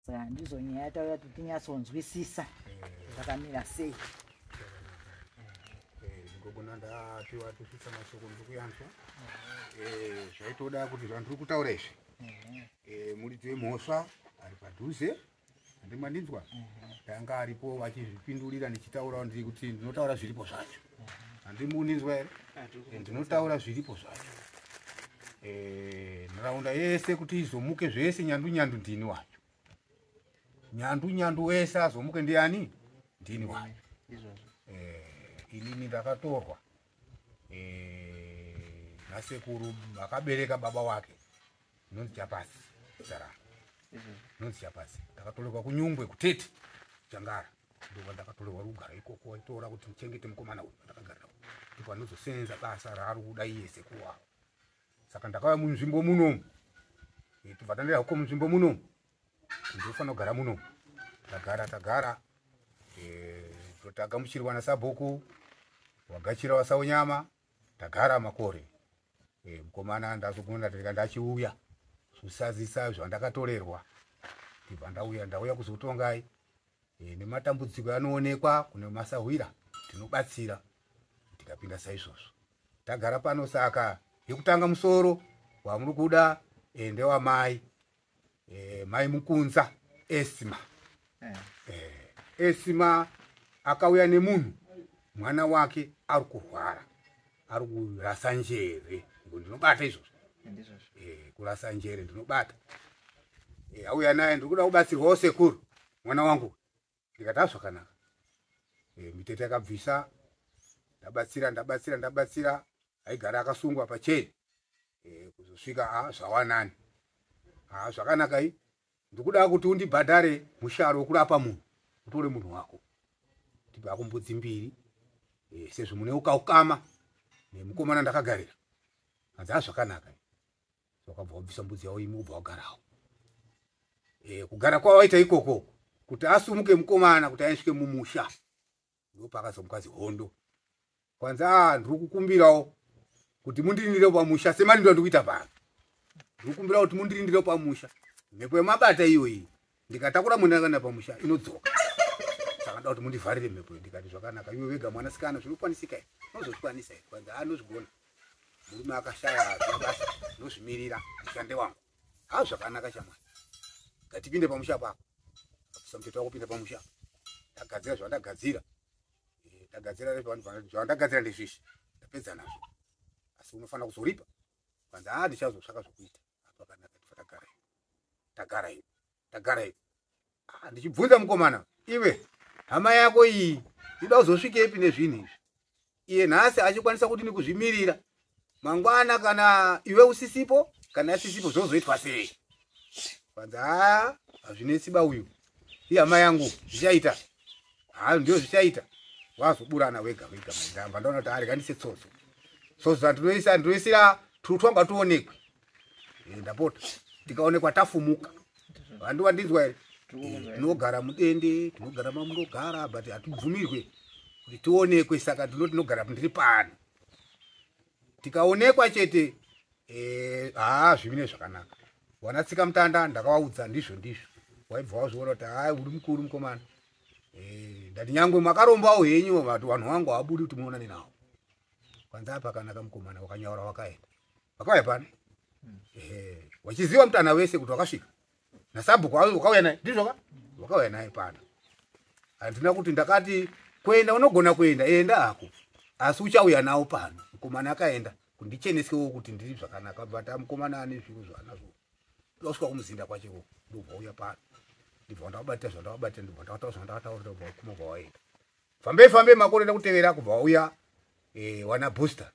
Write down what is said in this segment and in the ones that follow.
Saka ndizo nyaya tauya kuti tinyatsonzwisisa zvakamira sei. Ndingogona ndapiwa tusvitsa mashoko ndikuyanzwa. Zvaitoda kuti zvandiri kutaura izvi, muridzi wemhosva ari padhuze, handimandinzwa, ndanga aripo vachizvipindurira ndichitaura ndiri kuti ndinotaura zviripo zvacho. Handimuninzwa here? Ndinotaura zviripo zvacho. Nharaunda yese kuti izomuke zvese, nyandu nyandu ndini wacho, nyandu nyandu wese azomuke ndiani? Ndini wacho. Inini ndakatorwa nasekuru vakabereka baba wake, inonzi Chapasi Zarama, inonzi Chapasi. Ndakatorerwa kuNyungwe, kuTete Changara, ndobva ndakatorerwa rugara ikoko. Waitora kuti ndichengete mukomana uyu ndakagarira, ndipo anozosenza basa raari kuda iye sekuru wavo. Saka ndakauya munzvimbo munomu, tobva tandaenda uko munzvimbo munomu, ndinofanira kugara munomu. Tagara, tagara, totagamuchirwa nasabhuku wagachira waSaunyama. Tagara makore. Mukomana ndazogona tika ndachiuya kusazisa zvandakatorerwa, ndibva ndauya, ndauya kuzotongai nematambudziko anoonekwa kune masahwira tinobatsira. Tikapinda saizvozvo, tagara pano. Saka yekutanga musoro wamuri kuda ndewamai mai Mukunza Esima. Esima akauya nemunhu, mwana wake ari kurwara, ari kurasa njere. Ndinobata izvozvo, kurasa njere ndinobata. Auya naye, ndiri kuda kubatsirwawo sekuru, mwana wangu. Ndikati azvakanaka. Mitete yakabvisa, ndabatsira, ndabatsira, ndabatsira. Aigara akasungwa pacheni kuzosvika zvawanani. Zvakanaka, i ndikuda kuti undibhadhare musharo wekurapa munhu, utore munhu wako. Tipe ako mbudzi mbiri, sezvo mune ukaukama nemukomana ndakagarira. Hanzi azvakanaka. Wakabva wabvisa mbudzi yavo imwe, ubva wagarawo. Kugara kwawaita ikoko kuti asumuke mukomana kuti aisvike mumusha, ndopakazomuka zihondo. Kwanzi a ndiri kukumbirawo kuti mundirindire pamusha semarindo andikuita pano. Ndiri kukumbira kuti mundirindire pamusha, mhepo yemabata iyoyi ndikatakura munhu akaenda pamusha inodzoka, saka nda kuti mundivharire mhepo. Ndikati zvakanaka, iwe wega mwanasikana zvinokwanisika here? Unozozvikwanisa here? Kwanzi anozvigona, murume akashaya basa, ndozvimirira mushande wangu. Ha, zvakanaka shamwari, ngatipinde pamusha pako. Abvisa mutete wako, pinda pamusha. Ndagadzira zvandagadzira, ndagadzira zvandagadzira, ndezvizvi, ndapedza nazvo, asi unofanira kuzoripa. Kwanzi a ndichazotsvaka zvokuita. Apakanaka, tifa tagara ivo, tagara ivo, tagara ivo. Ndichibvunza mukomana, iwe hama yako iyi ida kuzosvikepi nezvinhu izvi? Iye nhasi achikwanisa kudini kuzvimirira? Mangwana kana iwe usisipo, kana asisipo, zvozoitwa sei? Kwanzi haa, hazvinetsi ba, uyu ihama yangu, zvichaita. Ha, ndio zvichaita, wazoburana wega wega. Ndamba ndaona kuti arega ndise tsotso, tsotso ndinoisa, ndinoisira twanga tuonekwe. Ndapota, tikaonekwa tafumuka. Vandu vandinzwa here? Tinogara mudende, tinogara mamunogara, but hatibvumirwe kuti tionekwe. Saka tinogara ndiri pano, tikaonekwa chete, haa, zvivine zvakanaka. Wanatsika mutanda ndakavaudza, ndizvo ndizvo, waibva wazviona kuti haa, uri mukuru mukomana. Ndati nyangwe makarombawo henyu, vati vanhu vangu havabudi kuti muonane navo. Kwanzi apa kanaka mukomana wakanyaura, wakaenda, wakauya pano, wachiziva mutana wese kuti wakasvika nasabhuku, wakauya naye, ndizvo ka, wakauya naye pano. Handina kuti ndakati kuenda, unogona kuenda, enda hako, asi uchauya nawo pano. Mukomana akaenda kundicheneswewo kuti ndiri zvakanaka, but mukomana ane zviro zvaanazvo, ndosvika kumuzinda kwacho, ndobva uya pano, ndibva ndavabatira zvandavabatira, ndibva ndakataura zvandakataura, ndobva kuma bva waenda. Fambei fambei makore ndakutevera, kubva wauya wana booster.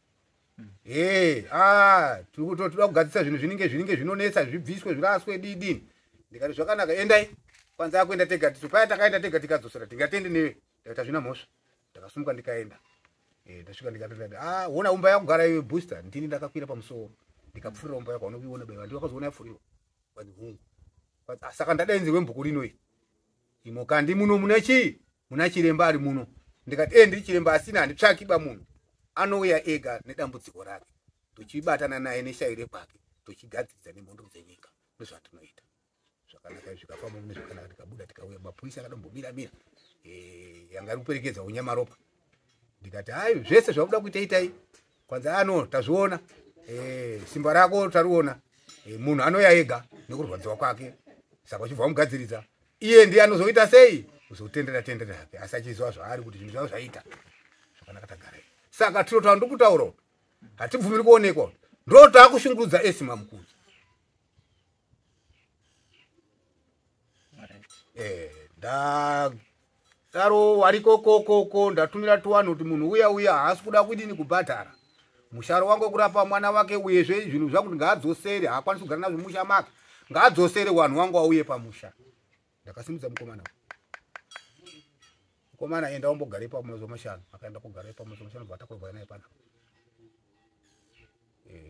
Toda kugadzisa zvinhu zvinenge zvinonetsa, zvibviswe, zviraswe, didini. Ndikati zvakanaka, endai. Kwanza akuenda tega, paya takaenda tega, tikadzosera, tingatende newe. Ndakati hazvina mhosva. Ndakasumuka ndikaenda. Ndasvika ndikatenda, ah, wona umba yakugara iwe booster, ndini ndakakwira pamusoro ndikapfurira umba yako, unokuiona baiwa, ndiwo wakazoona yapfurirwa. Kwanzi hungu. Saka ndadainzi wembhuku rino iyi imo kandi muno muna chii, muna chiremba ari muno. Ndikati ndiri chiremba, asina handitsvaki ba, munhu anouya ega nedambudziko rake, tochibatana naye neshaire kwake, tochigadzirisa nemhondo dzenyika. Ndozvatinoita. Zvakanaka, zvikafamba mune zvakanaka, tikabuda tikauya. Mapurisa akatombomira mira, yanga iri kuperekedza unyamaropa. Ndikati hai, zvese zvakuda kuita itai. Kwanza ano tazviona, simba rako tariona. Munhu anoya ega nekurwadziwa kwake, saka uchibva wamugadziridza, iye ndiye anozoita sei, kuzotendera tendera hake, asi achiziva zvaari kuti zvinhu zvavo zvaita zvakanaka. Tagarai. Saka tinotaura, ndikutaura hatibvumiri kuonekwa, ndo taakushungurudza esima mukudzi. Ndadaro wariko kokoko, ndatumira tuvanhu kuti munhu uya uya haasi kuda kudini kubhadhara musharo wangu wekurapa mwana wake, uyezve zvinhu zvakuti ngaadzosere, haakwanisi kugara nazvo musha make, ngaadzosere vanhu wangu auye pamusha. Ndakasimudza mukomana, mukomana enda umbogara ipapo mazuva 5. Akaenda kugara ipapo mazuva 5, bva atakurwa naye panapa.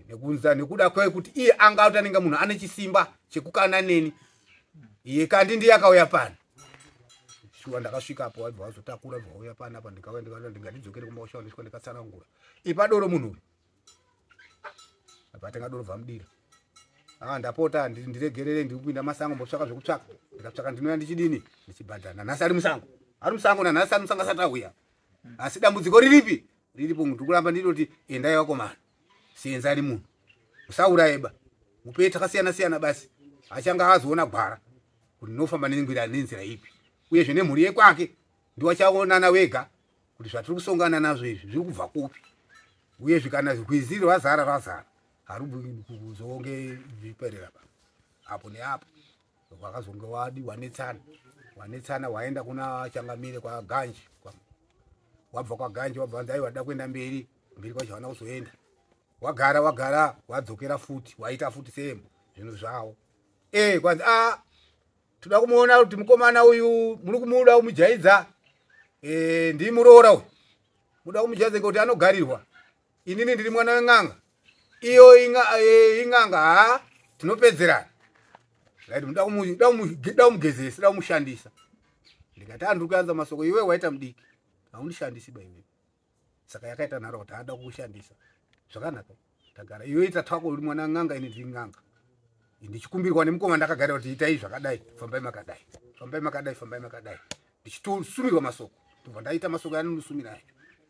Nekunza nekuda kwekuti iye anga atanenge munhu ane chisimba chekukana neni, iye kandi ndiye akauya pano. Shuwa ndakasvikapo, wabva wazotakura, bva wauya panapa. Ndikauya ndikaona ndingandidzokere kumba kushawa, ndisvika ndikatsanangura, ipa doro munhu uyu. Abva atenga doro, bvamudira. Ah, ndapota, ndiregerere, ndiri kupinda masango mbotsvaka zvekutsvaka. Ndikatsvaka ndinouya ndichidini, ndichibhadhara. Nanhasi ari musango, ari musango nanhasi ari musango, asati auya. Asi dambudziko riripi riripo, ndiri kuramba ndinoti endai vakomana, senzani munhu, musaurayeba, mupei takasiyana siyana basi. Achanga azoona gwara kuti ndinofamba nengwira nenzira ipi, uyezve nemhuri yekwake ndiwachaonana wega kuti zvatiri kusongana nazvo izvi zviri kubva kupi. Uyezve kana rwizi rwazara, rwazara, harubuzonge zviperera pa apo neapo. Wakazonge wadi wanetsana, wanetsana, waenda kuna changamire kwaGanji. Wabva kwaGanji, wabva wanzi aiwa, wada kuenda mberi, mberi kwacho hauna kuzoenda. Wagara, wagara, wadzokera futi, waita futi same zvinhu zvavo. Kwanzi a toda kumuona kuti mukomana uyu muri kumuda kumujaidza, ndimuroora uyu, muda kumujaidza kuti anogarirwa. Inini ndiri mwana wen'anga, iyo ing'anga, ha tinopedzerana. Right, muda kumugezesa, da kumushandisa. Ndikati andiri kuyanza masoko, iwe waita mudiki, haundishandisi ba iwewe. Saka yakaita nharo kuti haada kukushandisa zvakanaka. Tagara, iwe ita twako, uri mwana n'anga, ini ndiri n'anga. Ndichikumbirwa nemukoma ndakagara kuti itai zvakadai, fambai makadai, fambai makadai, fambai makadai, ndichitosumirwa masoko, ndobva ndaita masoko anondisumira acho,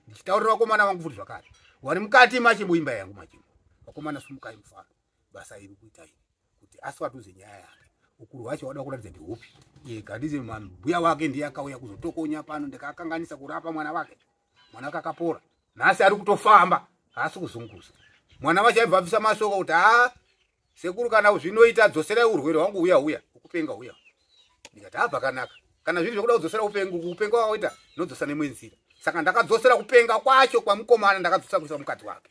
ndichitaurira vakomana vangu futi zvakare wari mukati machimbo imba yangu machimbo. Vakomana, sumukai mufambe, basa iri kuita iri kuti aswatuze nyaya yake. Ukuru hwacho wada kuratidza ndihupi? Iye gandize mbuya wake ndiye akauya kuzotokonya pano, ndikakanganisa kurapa mwana wake. Mwana wake akapora, nhasi ari kutofamba, haasi kuzunguza. Mwana wacho aibva abvisa masoko kuti ha sekuru, kana zvinoita dzoserai urwere hwangu huya huya ukupenga huya. Ndikati ha pakanaka, kana zviri zvekuda kudzosera upengo, kupenga wakaita ndinodzosa nemwe nzira. Saka ndakadzosera kupenga kwacho kwamukomana, ndakadzosa kuisa mukadzi wake.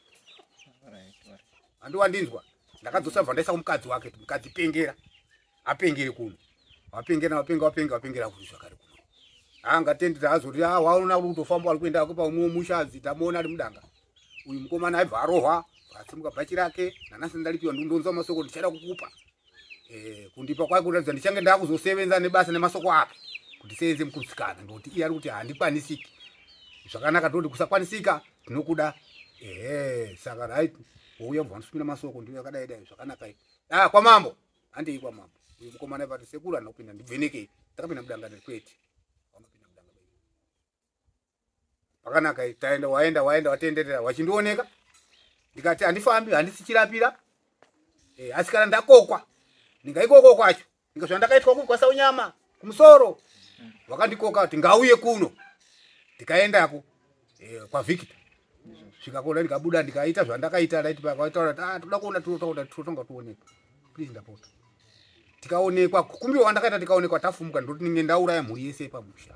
Handiwandinzwa, ndakadzosa bva ndaisa kumukadzi wake, mukadzi pengera, apengere kuno, wapengera, wapenga, wapenga, wapengera kuti zvakare kuno. Angatendi azoti a waona uri kutofamba, ari kuenda pa umwe musha, tamuona ari mudanga uyu mukomana. Aibva arohwa, asimuka bhachi rake, nanhasi ndalipiwa, ndondonzwa masoko ndichada kukupa. Kundipa kwake kuratidza ndichange ndakuzosevenza nebasa nemasoko ake kuti seenze mukurudzikana, ngekuti iye ari kuti handikwanisiki zvakanaka. Toti kusakwanisika tinokuda. Ehe, saka right, wouya bva wandisumira masoko, ndiyo yakadai dai zvakanaka. Ah, kwamambo handei, kwamambo. Uyu mukomana vati sekuru handina kupinda, ndibvenekei. Takapinda mudanga, kwete, wanopinda mudanga pakanaka. Taenda, waenda, waenda, watenderera, wachindioneka. Ndikati handifambi, handisi chirapira. Asi kana ndakokwa, ndingaikoko kwacho ndinga zvandakaitwa kupi kwaSaunyama kumusoro, wakandikoka kuti ngauye kuno, ndikaendako kwaVictor. Svika kona, ndikabuda, ndikaita zvandakaita. Right, pakaitaura kuti ah, toda kuona, toda tonga tuoneka, please, ndapota. Tikaonekwa, kukumbirwa kwandakaita, tikaonekwa, tafumuka. Ndoti ninge ndauraya mhuri yese pamusha,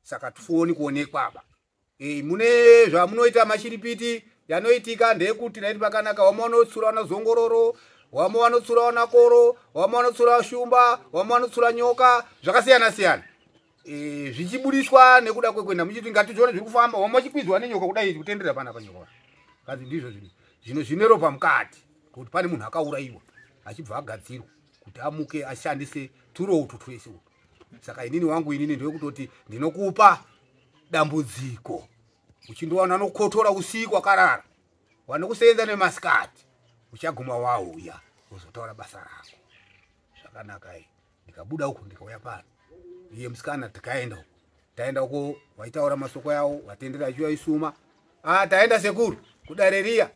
saka tifoni kuonekwa aba. Mune zvamunoita mashiripiti yanoitika ndeyekuti naiti pakanaka, wamwe vanotsura wana zongororo, wamwe vanotsura wana koro, wamwe vanotsura shumba, wamwe vanotsura nyoka, zvakasiyana siyana. Zvichibudiswa nekuda kwekuenda muchiti ngatizione zviri kufamba. Wamwe vachikwidzwa nenyoka kudai, kutenderera panapa nyoka, kanzi ndizvo zvinhu zvino zvine ropa mukati, kuti pane munhu akaurayiwa, achibva agadzirwa kuti amuke ashandise turo utu twese utu. Saka inini wangu, inini ndewekutoti ndinokupa dambudziko, uchindowana anokotora usiku akarara, wanokusenza nemasikati, uchaguma wauya uzotaura basa rako zvakanaka. Ndikabuda uko ndikauya pano. Iye musikana tikaenda uko. Taenda uko waitaura masoko yawo, watendera achiuya isuma. Ah, taenda sekuru kudare riya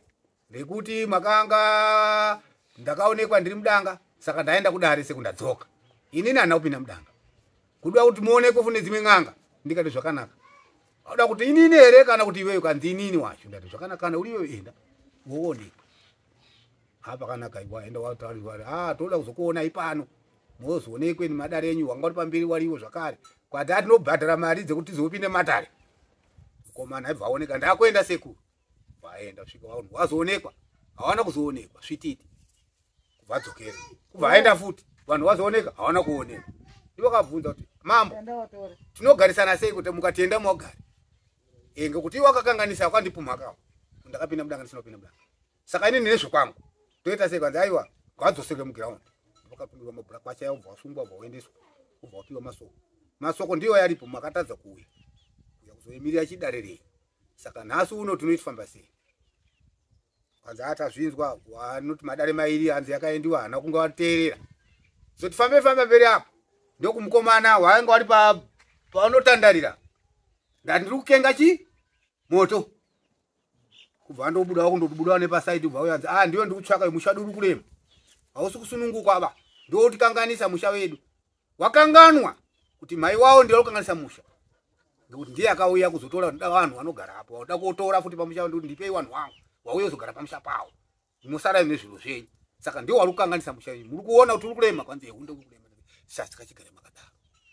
rekuti makanga ndakaonekwa ndiri mudanga, saka ndaenda kudare seku ndadzoka. Inini handina kupinda mudanga. Kuda kuti muonekwe fune dzimwe n'anga. Ndikati zvakanaka. Auda kuti inini here kana kuti iwewe kanzi inini wacho. Ndati zvakanaka kana uri iwewe enda woonekwa. Apa kanaka iwa enda watarirwa. Ah, toda kuzokuona ipano. Mozoonekwe nemadare enyu wanga uri pamberi wariwo zvakare. Kwati atinobhadhara mari dzekuti tizopinde matare. Mukomana aibva aoneka ndakuenda sekuru. Vaenda kusvika vanhu vazoonekwa. Hawana kuzoonekwa svititi. Kubva adzokera. Kubva aenda futi. Vanhu vazooneka hawana kuonekwa. Ndivo vakabvunza kuti mambo tinogarisana sei kuti mukatienda mwagare. Eh ngekuti iwe wakakanganisa wakandipumha kawo. Ndakapinda mudanga ndisina kupinda mudanga. Saka inini nezvekwangu. Toita sei kwanzi aiwa ngavadzoserwe muground. Vakapindurwa mabhura kwacha yavo vasungwa vaoendeswa. Kubva wapiwa masoko. Masoko ndiyo yaripo makatadza kuuya. Kuuya kuzoimirira chidare rei. Saka nhasi uno tinoifamba sei? Kwanzi atazvinzwa vanoti madare mairi hanzi yakaendiwa hana kunge vateerera. So tifambe fambe mberi apo. Ndokumukomana wainge wari pa paanotandarira. Ndati ndiri kukenga chi moto. Kubva andobuda wakundobuda nepasaidi kubva uyanzi ah ndiyo ndiri kutsvaka musha wedu uri kurema. Hausi kusununguka aba. Ndiwo utikanganisa musha wedu. Wakanganwa kuti mai wao ndiye wakanganisa musha. Ngekuti ndiye akauya kuzotora vanhu vanogara apo. Wauda kutora futi pamusha ndikuti ndipei vanhu wangu. Wauya kuzogara pamusha pawo. Musara nezviro zvenyu. Saka ndiwo wari kukanganisa musha wenyu. Muri kuona kuti uri kurema kwanzi yehunde uri kurema. Sasa tikachigare makadaro.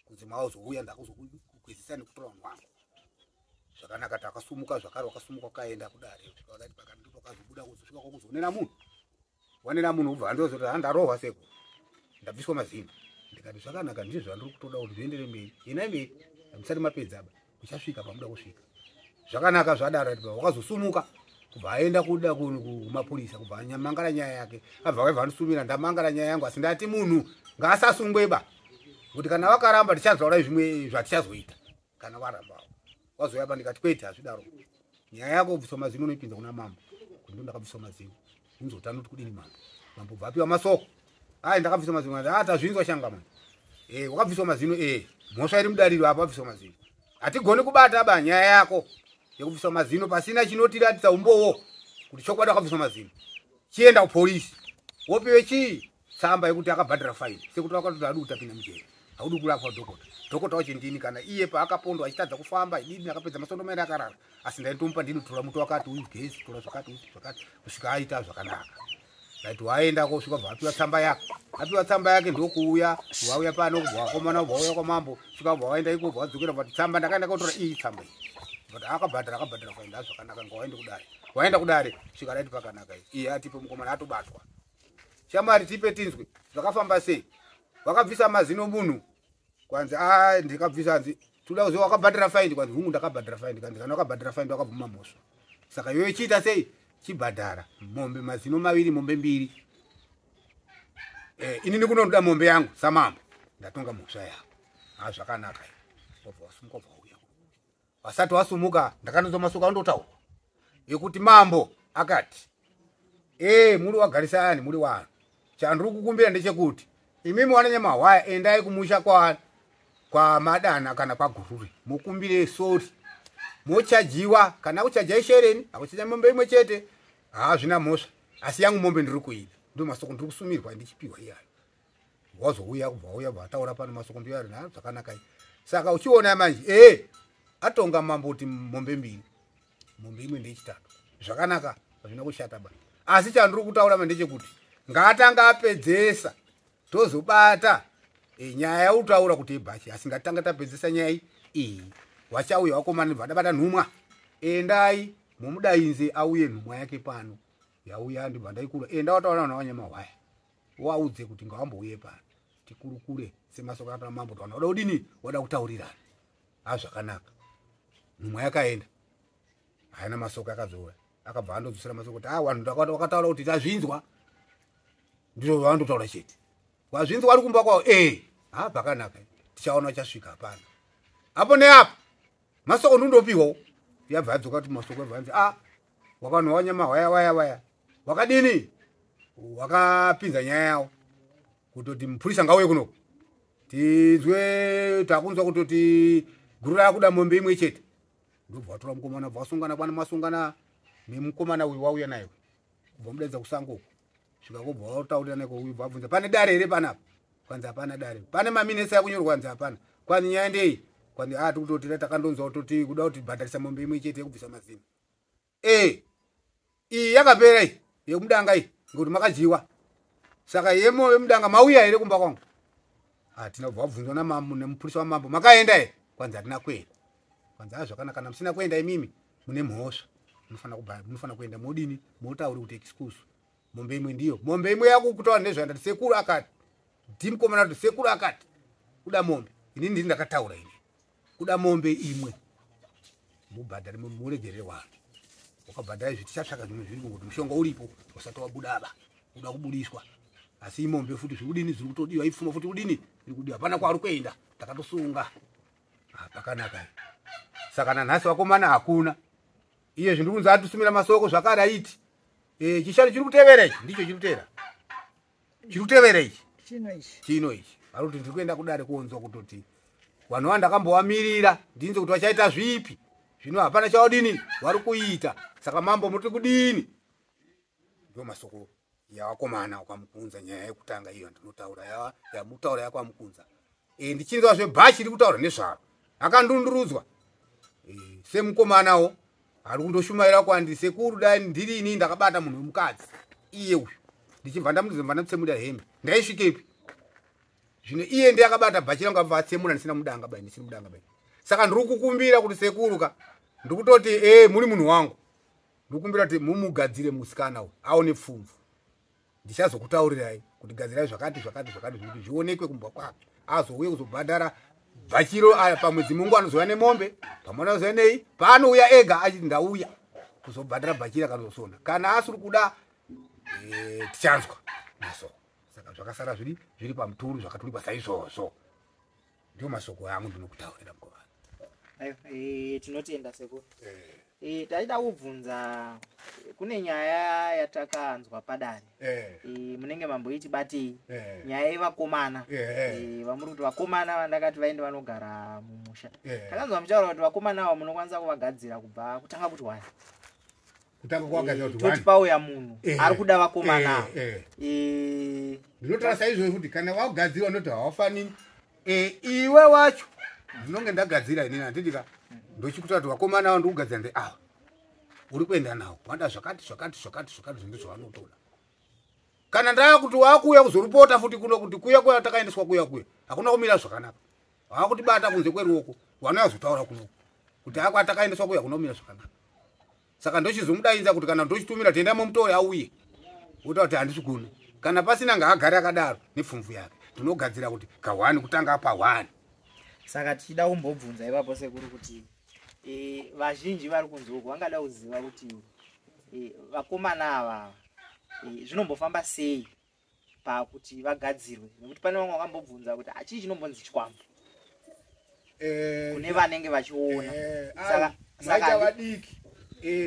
Kunzi maozouya ndakuzokugwezesa nekutora vanhu wangu. Zvakanaka takasumuka zvakare wakasumuka wakaenda kudare. Kusvika wakati pakati ndipo wakazobuda kuzosvika kwakuzonena munhu. Wanena munhu ubva andozoti handarohwa seko. Ndabviswa mazino. Ndikati zvakanaka ndizvo zvandiri kutoda kuti zviendere mberi. Ina mberi hamusati mapedza aba. Muchasvika pamuda kusvika. Zvakanaka zvadaro ati wakazosumuka kubva aenda kuda kumapurisa kubva anyamangara nyaya yake. Abva waibva andisumira ndamangara nyaya yangu asi ndati munhu ngaasasungwe ba. Kuti kana vakaramba tichazoura zvimwe zvatichazoita. Kana varambawo. Wazouya pa ndikati kwete hazvidaro. Nyaya yako kubviswa mazino unoipinza kuna mambo. Kuti ndo ndakabviswa mazino. Unzotano kuti kudini mambo. Mambo bva apiwa masoko. Ai ndakabviswa mazino. Ah tazvinzwa shanga manje. Eh wakabviswa mazino eh. Mhosva iri mudariro apa wabviswa mazino. Hatigoni kubata ba nyaya yako yekubviswa mazino pasina chinotiratidza umbowo kuti chokwadi wakabviswa mazino. Chienda kupolisi. Wopiwe chii? Tsamba yekuti akabhadhara faini. Sekuti wakatoti haudi kutapinda mujeri. Haudi kurapwa dhokota. Dhokota wacho ndini kana iye paakapondwa achitadza kufamba inini akapedza masondo mairi akarara. Asi ndaitomupa ndini tora muto wakati uyu gezi tora zvakati uyu zvakati kusvika aita zvakanaka. Ndaiti waenda kosvika bva apiwa tsamba yake. Apiwa tsamba yake ndokuuya, wauya pano kubva wakomana kubva wauya kwamambo, svika bva waenda iko bva wadzokera bva tsamba ndakaenda kotora iyi tsamba iyi. But akabhadhara akabhadhara faini zvakanaka ngawaende kudare. Waenda kudare svika raiti pakanaka iyi. Iye atipe mukomana atobatwa. Shamwari tipe tinzwe zvakafamba sei. Wakabvisa mazino munhu kwanzi ah ndikabvisa hanzi toda kuziva wakabhadhara faini kwanzi hungu ndakabhadhara faini kanzi kana wakabhadhara faini wakabvuma mhosva. Saka iwewe chiita sei? Chibhadhara mombe mazino maviri mombe mbiri. Eh inini kunoda mombe yangu samambo. Ndatonga mhosva yako. Ah zvakanaka. Wabva wasumuka wabva wauya. Wasati wasumuka ndakanonzwa masuka andotaura. Yekuti mambo akati eh muri wagarisa ani muri wani. Chandiri kukumbira ndechekuti imimi wana nyamahwaya endai kumusha kwa madana kana kwa Gurure mukumbire sori mochajiwa kana kuchaja ishereni akuchaja mombe imwe chete hazvina mhosva asi yangu mombe ndiri kuida ndo masoko ndiri kusumirwa ndichipiwa iyayo. Wazouya kubva wauya bva ataura pano masoko ndiyo ari nayo zvakanaka iyi. Saka uchiona manje atonga mambo kuti mombe mbiri mombe imwe ndechitatu zvakanaka hazvina kushata ba. Asi chandiri kutaura manje ndechekuti ngaatanga apedzesa tozobata nyaya yautaura kuti ibhachi asi ngatanga tapedzesa nyaya iyi. Wachauya wakomana vadabata nhumwa endai mumudainze auye nhumwa yake pano yauya ndibva ndaikura enda wataura na wanyamahwaya waudze kuti ngawambouye pano tikurukure semasoko akataura mambo kuti wada kudini wada kutaurirana zvakanaka. Nhumwa yakaenda haina masoko akazouya akabva andodzosera masoko kuti vanhu wakataura kuti tazvinzwa ndizvo vandotaura chete wazvinzwa vari kumba kwavo pakanaka tichaona chasvika hapana apo neapo masoko ndondopiwawo yabva adzoka kuti masoko yabva anzi wakanhu wanyama waya waya wakadini wakapinza nyaya yawo kutoti mupurisa ngauye kunoko Tinzwe takunzwa kutoti guru rakuda mombe imwe chete. Ndobva watora mukomana, bva wasungana kwana masungana nemukomana uyu wauya naye. Kubva mudaidza kusango uko. Svika kobva wataurira naye uyu bva abvunza pane dare here panapa? Kwanzi hapana dare. Pane maminesa yakunyorwa kwanzi hapana. Kwanzi nyaya ndei? Kwanzi ah tikutoti takandonzwa kutoti kuda kuti bhadharisa mombe imwe chete yekubvisa mazino. Eh. Iyi yakapera iyi yemudanga iyi ngekuti makadyiwa. Saka yemo yemudanga mauya here kumba kwangu? Hatina kubva wabvunzwa namambo nemupurisa wamambo makaenda here? Kwanzi hatina kuenda. Kwanzi ah zvakanaka kana musina kuenda imimi mune mhosva. Munofanira kuenda modini motaura kuti excuse. Mombe imwe ndiyo. Mombe imwe yakukutaura nezvandati sekuru akati. Ndimukomana kuti sekuru akati kuda mombe. Inini ndini ndakataura ini. Kuda mombe imwe. Mubhadhare muregerere wanhu. Wakabhadhara izvi tichatsvaka zvimwe zviri kuti mushonga uripo usati wabuda aba. Uda kubudiswa. Asi imombe futi zvikudini zviri kutodiwa ipfuma futi kudini iri kudiwa. Hapana kwaari kuenda. Takatosunga. Ah, pakanaka. Saka nanhasi vakomana hakuna. Iye zvindiri kunzi atusumira masoko zvakare aiti. Eh, chishanu chiri kutevera ichi ndicho chiri kutevera. Chiri kutevera ichi. Chino ichi. Chino ichi. Vari kuti ndiri kuenda kudare kuonzwa kutoti vanhu vandakambovamirira ndinze kuti vachaita zvipi. Zvino hapana chawadini vari kuita. Saka mambo muti kudini? Ndiwo masoko yavakomana kwaMukunza nyaya yekutanga iyo ndinotaura yamutaura yakwaMukunza. Eh, ndichinzwa zvebhachi riri kutaura nezvaro. Akandundurudzwa. Eh, semukomanawo ari kundoshumaira kwandi sekuru dai ndiri ini ndakabata munhu wemukadzi iye uyu ndichibva ndamudza ndamutsemurira hembe ndaisvikepi zvino iye ndiye akabata bhachi rangu abva atsemura ndisina mudanga bai ndisina mudanga bai. Saka ndiri kukumbira kuti sekuru ka ndikutoti eh muri munhu wangu ndikukumbira kuti mumugadzire musikana uyu aone pfumvu. Ndichazokutaurirai kuti gadzirai zvakati zvakati zvakati zvekuti zvionekwe kumba kwake azouye kuzobhadhara bhachiro aya pamwedzi mungu anozouya nemombe pamwe anozouya nei paanouya ega achiti ndauya kuzobhadhara bhachiro akanozosona kana asiri kuda tichanzwa masoko. Saka zvakasara zviri pamuturu zvakaturikwa saizvozvo. Ndiwo masoko angu ndinokutaurira mukomana. Tinotenda sekuru. Taida kubvunza kune nyaya yatakanzwa padare. Munenge mamboiti batei nyaya yevakomana. Vamuri kuti vakomana vandakati vaende vanogara mumusha. Takanzwa muchaura kuti vakomana ava munokwanisa kuvagadzira kubva kutanga kuti wani. Kutanga kuvagadzira kuti wani. Toti pauya munhu ari kuda vakomana. Ndinotaura saizvozvo kuti kana vagadzirwa ndoti havafanini. Iwe wacho ndinonge ndagadzira inini handiti ka ndochikuta kuti vakomana ava ndikugadzira nde ava uri kuenda nawo wanda zvakati zvakati zvakati zvakati zvinhu zvavanotoda. Kana ndaakuti wakuuya kuzoripota futi kuno kuti kuya kuya takaendeswa kuya kuya hakuna kumira zvakanaka. Vakutibata kunze kweruoko vanoyazotaura kuno kuti akwa takaendeswa kuya hakuna kumira zvakanaka. Saka ndochizomudaidza kuti kana ndochitumira tienda mumutore auye wotaura kuti handisi kuno. Kana pasina ngaagare akadaro nepfumvu yake. Tinogadzira kuti kahwani kutanga pahwani. Saka tichida kumbobvunza ipapo sekuru kuti vazhinji vari kunze uku vangada kuziva kuti vakomana ava zvinombofamba sei pakuti vagadzirwe nekuti pane vamwe vakambobvunza kuti chii chinombonzi chikwambo kune vanenge vachiona. Saka maita vadiki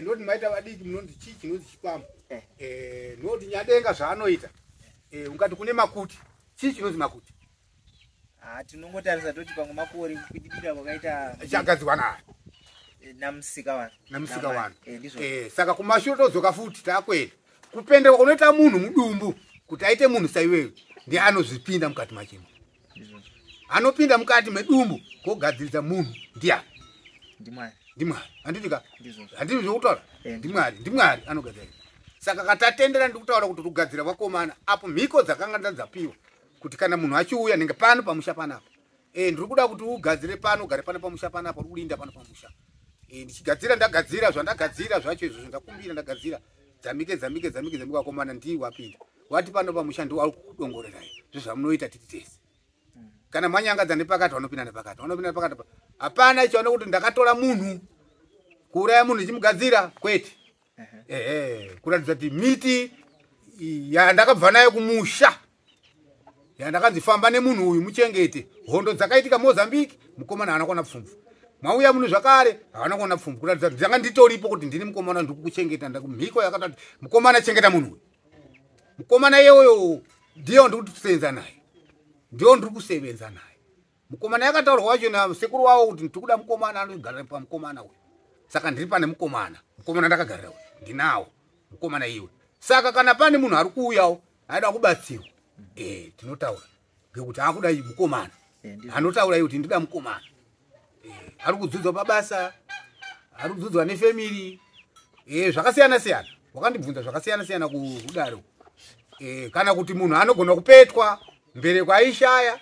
noti maita vadiki munonzi chii chinonzi chikwambo noti Nyadenga zvaanoita ungati kune makuti chii chinonzi makuti? Tinongotarisa toti pamwe makore kukwidibira kwakaita chagadzirwa naye namusika wani. Namusika wani. Saka kumashure todzoka futi takwenda. Kupenderwa kunoita munhu mudumbu kuti aite munhu saiwewe ndiye anozvipinda mukati machimo. Anopinda mukati medumbu kogadziridza munhu ndiani? Ndimwari. Ndimwari. Handiti ka? Handiti zvokutaura? Ndimwari, ndimwari anogadzira. Saka katatendera ndikutaura kuti kugadzira vakomana apo mhiko dzakanga dzapiwa kuti kana munhu achiuya nenge pano pamusha panapa. Ndiri kuda kuti ugadzire pano, ugare pano pamusha panapa, uri kulinda pano pamusha. Ndichigadzira ndagadzira zvandagadzira zvacho izvozvo ndakumbira ndagadzira. Dzamike dzamike dzamike dzamike vakomana ndiwe wapinda. Wati pano pamusha ndiwe ari kukudongorerai. Zvezvamunoita titi tese. Kana manyangadza nepakati vanopinda nepakati. Vanopinda nepakati. Hapana icho kuti ndakatora munhu kuuraya munhu ndichimugadzira kwete. Kuratidza kuti miti yandakabva nayo kumusha yandakanzi famba nemunhu uyu muchengete. Hondo dzakaitika Mozambique mukomana haana kuona pfumvu. Mauya munhu zvakare haana kuona pfumvu. Kuratidza kuti ndanga nditoripo kuti ndini mukomana ndikukuchengeta. Mhiko yakatati mukomana chengeta munhu uyu. Mukomana iyoyo ndiyo ndiri kusenza naye. Ndiyo ndiri kusevenza naye. Mukomana yakataurwa wacho nasekuru wavo kuti ndikuda mukomana anogara pamukomana uyu. Saka ndiri pane mukomana. Mukomana ndakagarira uyu. Ndinawo mukomana iwe. Saka kana pane munhu ari kuuyawo aida kubatsirwa, tinotaura ngekuti akuda mukomana. Anotaura iye kuti ndida mukomana. Ari kudzudzwa pabasa, ari kudzudzwa nefamily, zvakasiyana siyana. Wakandibvunza zvakasiyana siyana kudaro. Kana kuti munhu anogona kupetwa mbereko aishaya,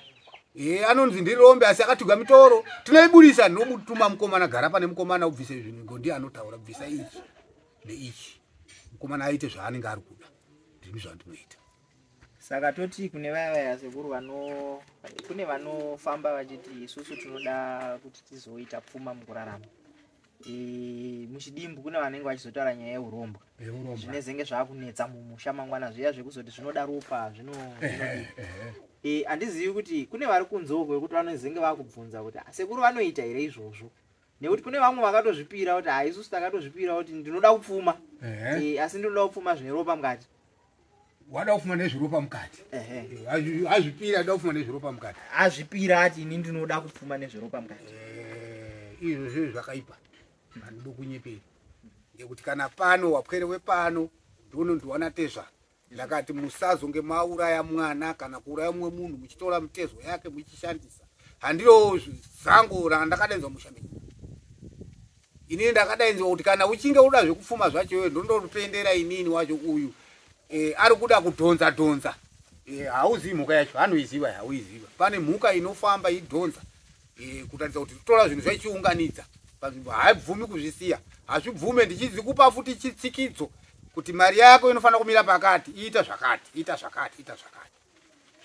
anonzi ndirombe asi akatigwa mitoro, tinoibudisa. Ndinomutuma mukomana, gara pane mukomana ubvise zvinhu, ngo ndiye anotaura bvisa ichi neichi, mukomana aite zvaanenge ari kuda. Ndini zvandinoita. Saka toti kune vaya vaya sekuru vano kune vanofamba vachiti isusu tinoda kuti tizoita pfuma mukurarama, muchidimbu kune vanenge vachizotaura nyaya yeurombwa zvinezenge zvaakunetsa mumusha mangwana zviya zvekuzoti zvinoda ropa zvinodii. Handizivi kuti kune vari kunze uko vekuti vanozenge vakubvunza kuti, "Ah, sekuru vanoita here izvozvo?" Nekuti kune vamwe vakatozvipira kuti, "Ha, isusu takatozvipira kuti ndinoda kupfuma, asi ndinoda kupfuma zvine ropa mukati." Wada kupfuma nezviropa mukati? Ehe. Azvipira ada kupfuma nezviropa mukati? Azvipira ati, "Ini ndinoda kupfuma nezveropa mukati." Izvo zvinhu zvakaipa, handidi kunyepera, ngekuti kana pano wapwere wepano ndinondiwana tezva ndakati musazonge mauraya mwana kana kuuraya mumwe munhu muchitora mitezo yake muchishandisa. Handiro zango randakadainzwa musha menyu. Inini ndakadainzwa kuti kana uchinge uda zvekupfuma zvacho iwe ndondotendera inini wacho uyu ari kuda kudhonza dhonza, hauzivi mhuka yacho, anoiziva, hauiziva. Pane mhuka inofamba idhonza, kutaridza kuti tora zvinhu zvaichiunganidza panzvimbo, haibvumi kuzvisiya, hazvibvume. Ndichizikupa futi chitsikidzo kuti mari yako inofanira kumira pakati, ita zvakati, ita zvakati, ita zvakati,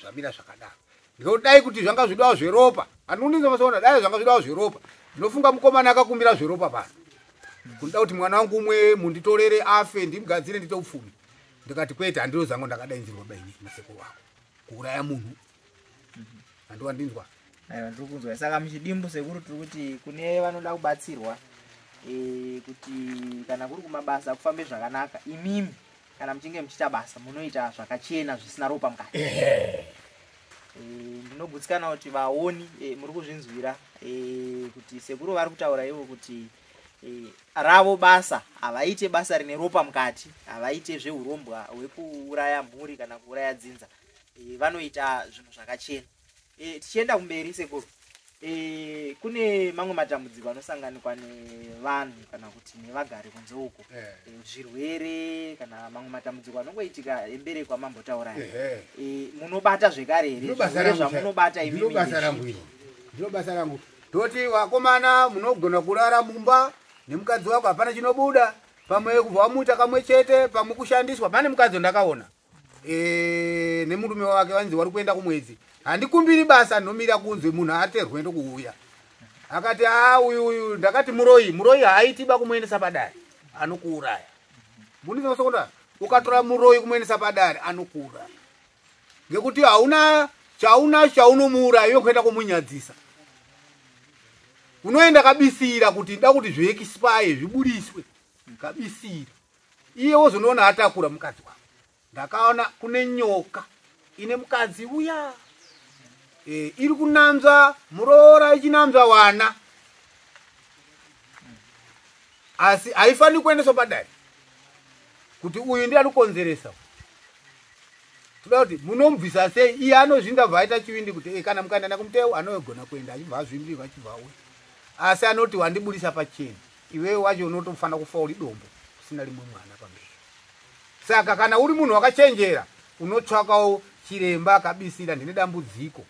zvamira zvakadaro. Ndinodai kuti zvanga zvidawo zveropa, handikundinza masaona, dai zvanga zvidawo zveropa. Ndinofunga mukomana akakumbira zveropa pano kunoda kuti mwana wangu umwe munditorere afe ndimugadzire ndite upfumi. Ndikati kwete, handiro zangu ndakadainzirwa baini nasekuru wako kuuraya munhu, handiwandinzwa. Aiwa, ndiri kunzwa. Saka muchidimbu sekuru, tiri kuti kune vanoda kubatsirwa, kuti kana kuri kumabasa kufambe zvakanaka, imimi kana muchinge muchiita basa munoita zvakachena zvisina ropa mukati. Ndinogutsikana kuti vaoni, muri kuzvinzwira, kuti sekuru vari kutaura ivo kuti ravo basa havaite basa rine ropa mukati, havaite zveurombwa hwekuuraya mhuri kana kuuraya dzinza, vanoita zvinhu zvakachena. Tichienda kumberi sekuru, kune mamwe matambudziko anosanganikwa nevanhu kana kuti nevagari kunze uko, zvirwere kana mamwe matambudziko anongoitika embereko amambotaura. Munobata zvekare here Ndiro basa zvirwere rangu. zvamunobata Ndiro imimi? basa rangu Ndezvipi? iro, ndiro basa rangu. Toti vakomana munogona kurara mumba nemukadzi wako hapana chinobuda, pamwe kubva wamuita kamwe chete, pamwe kushandiswa. Pane mukadzi wandakaona nemurume wake vanzi wari kuenda kumwedzi. Handikumbiri basa, ndinomira kunze, munhu ate rwendo kuuya akati, "A, uyu uyu." Ndakati muroi, muroi haaiti ba kumuendesa padare, anokuuraya. Munizvasokonda ukatora muroi kumuendesa padare anokuuraya, ngekuti hauna chauna chaunomuuraya iwe kuenda kumunyadzisa. Unoenda kabisira kuti da kuti zviexpire zvibudiswe kabisira, iye wozonoona atakura mukadzi wako. Ndakaona kune nyoka ine mukadzi uya, iri kunanzva muroora ichinanzva wana, asi haifaniri kuendeswa padare kuti uyu ndiye anokonzeresa. Toda kuti munomubvisa sei? Iye anozvinda bva aita chivindi kuti kana mukaenda nakumuteo anogona kuenda achibva azvimbirwa achibva auya, asi anoti wandibudisa pachena, iwewe wacho unotofanira kufa uri dombo usina rimwe mwana pamberi. Saka kana uri munhu wakachenjera unotsvakawo chiremba akabisira, ndine dambudziko.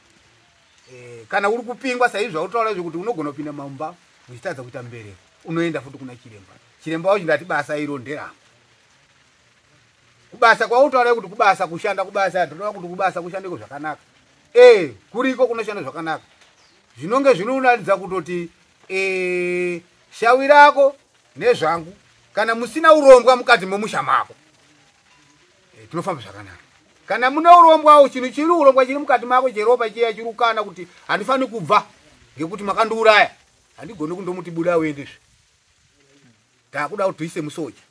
Kana uri kupingwa saizvi autaura zvekuti unogona kupinda mumba uchitadza kuita mbereko, unoenda futi kuna chiremba. Chiremba wacho ndati basa iro nderangu. Kubasa kwautaura kuti kubasa kushanda kubasa, ndinoda kuti kubasa kushandeko zvakanaka. Kuriko kunoshanda zvakanaka zvinonge zvinoratidza kutoti shawi rako nezvangu, kana musina urombwa mukati memusha mako, tinofamba zvakanaka. Kana mune urombwawo, chinhu chiri urombwa chiri mukati mako cheropa chiya chirukana kuti handifani kubva ngekuti makandiuraya, handigoni kundomuti buda uendezve. Takuda kuti tuise musoja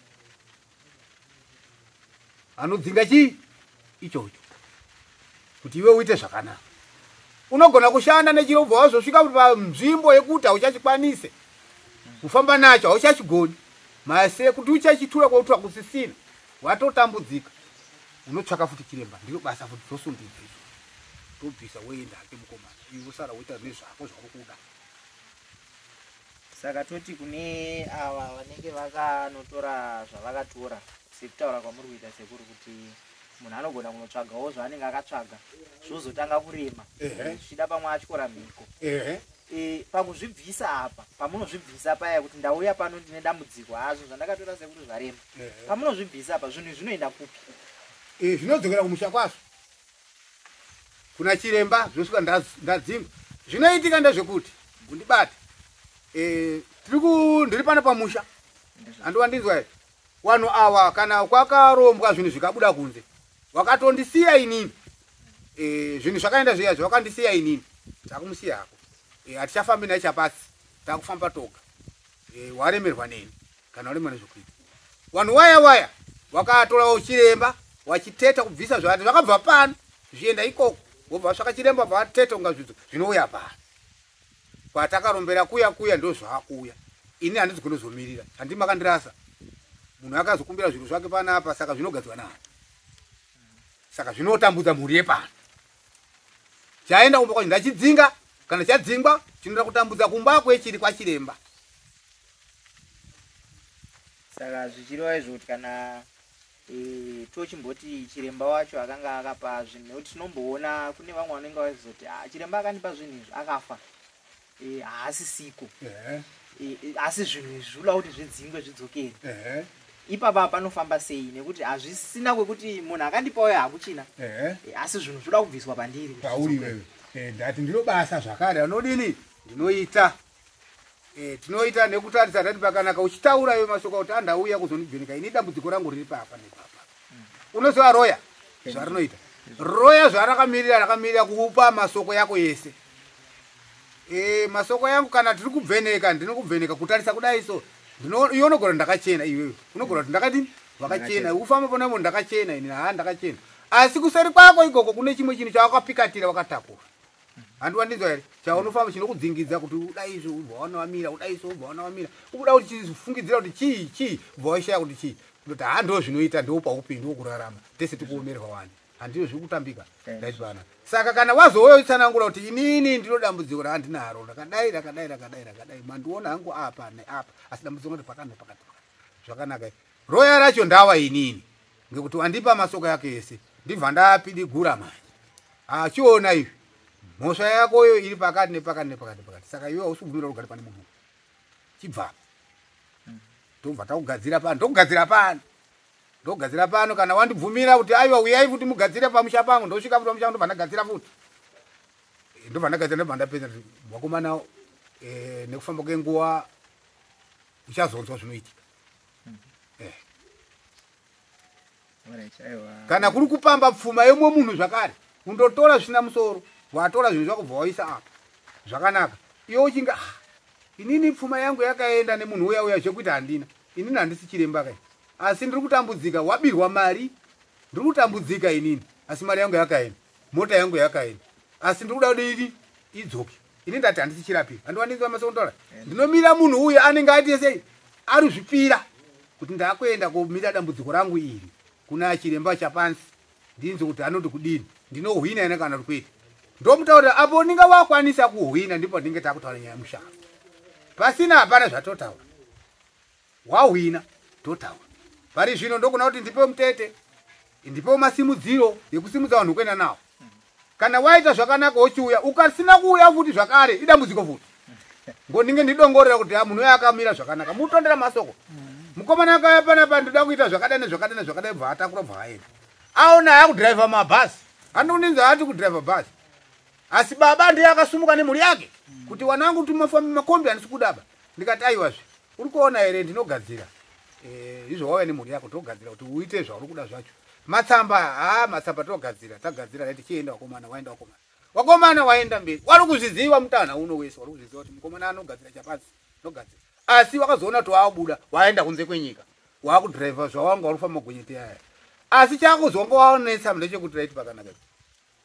anodzinga chii ichocho kuti iwe uite zvakanaka. Unogona kushanda nechiro ubva wazosvika panzvimbo yekuti hauchachikwanise kufamba nacho, hauchachigoni. Mase kuti uchachitura kwautura kusisina, watotambudzika. Unotsvaka futi chiremba, ndiro basa futi tosundidza izvo. Tobvisa woenda hake mukomana, iwe usara woita nezvako zvauri kuda. Saka toti kune ava vanenge vakanotora zvavakatora, sekutaura kwamuri kuita sekuru, kuti munhu anogona kunotsvagawo zvaanenge akatsvaga zvozotanga kurema, zvichida pamwe atyora mhiko. Pakuzvibvisa apa, pamunozvibvisa paya kuti ndauya pano ndine dambudziko, hazvo zvandakatora sekuru zvarema, pamunozvibvisa apa zvinhu zvinoenda kupi? Zvinodzokera kumusha kwazvo kuna chiremba, zvinosvika ndadzingwa. Zvinoitika ndezvekuti undibate, ndiri pano pamusha, handiwandinzwa here? Vanhu ava kana kwakarombwa zvinhu zvikabuda kunze, wakatondisiya inini. Zvinhu zvakaenda zviya zvakandisiya inini, takumusiya hako. Hatichafambi naye chapasi, takufamba toga. Waremerwa neni kana waremerwa nezvokuita. Vanhu waya waya wakatorawo chiremba wachiteta kubvisa zvati zvakabva pano zvienda ikoko, wobva wasvaka chiremba bva wateta kunga zvidzo zvinouya pano. Kwatakarombera kuya kuya ndo zvaakuuya. Ini handisi kunozomirira, handi makandirasa. Munhu akazokumbira zvinhu zvake panapa, saka zvinogadzirwa nani? Saka zvinotambudza mhuri yepano. Chaenda kumba kwacho ndachidzinga, kana chadzingwa chinoda kutambudza kumba kwechiri kwachiremba. Saka zvichireva izvo kuti kana tochimboti chiremba wacho akanga akapa zvinhu, nekuti tinomboona kune vamwe vanenge vachizoti chiremba akandipa zvinhu izvi akafa, haasisiko, asi zvinhu izvi zvinoda kuti zvidzingwe zvidzokere. Ipapa panofamba sei? Nekuti hazvisina kwekuti munhu akandipa uyo hakuchina, asi zvinhu zvinoda kubviswa pandiri. Pauri iwewe. Ndati ndiro basa zvakare anodini ndinoita. Tinoita nekutarisa tati pakanaka uchitaura iwe mashoko kuti andauya kuzondibvenika ini dambudziko rangu riri papa nepapa. Unoziva roya zvarinoita. Roya zvarakamirira rakamirira kukupa masoko yako yese. Masoko yangu kana tiri kubveneka ndinokubveneka kutarisa kudai so iwe unogona ndakachena iwewe. Unogona kuti ndakadini? Wakachena. Ufamba pona ndakachena ini, ndakachena. Asi kuseri kwako ikoko kune chimwe chinhu chawakapikatira wakatakura. Handiwandinzwa here? Chaunofamba chinokudzingidza kuti udai izvo ubva waona wamira, udai izvo ubva waona wamira. Ukuda kuti chifungidzira kuti chii chii, ubva waishaya kuti chii. Kutoti ndo zvinoita ndo paupenyu hwokurarama. Tese tikuomerwa wani. Handizvo zviri kutambika. Ndaiti pana. Saka kana wazouya uchitsanangura kuti inini ndino dambudziko randinaro, rakadai rakadai rakadai rakadai, mandiona hangu apa neapa, asi dambudziko ngati pakati nepakati. Zvakanaka. Roya racho ndawa inini. Ngekuti wandipa masoko yake yese. Ndibva ndapidigura manje. Achiona izvi. Mhosva yako iyo iri pakati nepakati nepakati nepakati. Saka iwe hausi kubvumira kugara pane munhu. Chibva. Tobva takugadzira pano, tokugadzira pano. Ndogadzira pano kana wandibvumira kuti aiwa uyai futi mugadzire pamusha pangu, ndosvika futi pamusha ndobva ndagadzira futi. Ndobva ndagadzira ndobva ndapedza vakomana nekufamba kwenguva uchazonzwa zvinoitika. Kana kuri kupamba pfuma yemumwe munhu zvakare, undotora zvisina musoro, watora zvinhu zvako bva waisa apa. Zvakanaka. Iwe uchinga inini pfuma yangu yakaenda nemunhu uya uya zvekuita handina. Inini handisi chiremba kai. Asi ndiri kutambudzika, wabirwa mari, ndiri kutambudzika inini. Asi mari yangu yakaenda, mota yangu yakaenda. Asi ndiri kuda kuti idzoke. Ini ndati handisi chirapiro. Handiwandinzwa masondola. Ndinomira munhu uyu anenge aite sei? Ari zvipira kuti ndakuenda komira dambudziko rangu iri kuna chiremba chapansi. Ndinzwe kuti anoti kudini. Ndinohwina ene kana kuti kwete. Ndomutaurira apo ndinga wakwanisa kuhwina ndipo ndinge takutaura nyaya yemusharo. Pasina hapana zvatotaura. Wahwina totaura. Pari zvino ndokuna kuti ndipe mutete, ndipe masimudziro yekusimudza vanhu kuenda nawo. Kana waita zvakanaka wochiuya, ukasina kuuya futi zvakare idambudziko futi. Ngo ndinge ndidongorera kuti munhu uya akamira zvakanaka. Mutondera masoko. Mukomana akauya panapa ndoda kuita zvakadai nezvakadai nezvakadai bva atakura bva aenda. Aona akudhiraivha mabhazi. Andikundinzwa ati kudhiraivha bhazi. Asi baba ndiye akasumuka nemhuri yake kuti wanangu kuti mafambi makombi handisi kudaba. Ndikati aiwazve uri kuona here ndinogadzira. Izvo wauya nemhuri yako togadzira kuti uite zvauri kuda zvacho. Matsamba, matsamba togadzira, tagadzira right chienda wakomana, waenda wakomana. Wakomana waenda mberi. Wari kuzviziva mutana uno wese, wari kuzviziva kuti mukomana anogadzira chapasi, anogadzira. Asi wakazoona kuti wabuda, waenda kunze kwenyika. Wakudhiraivha zvawanga uri kufamba magonyeti aya. Asi chakuzonga waonetsa ndechekuti right pakanaka.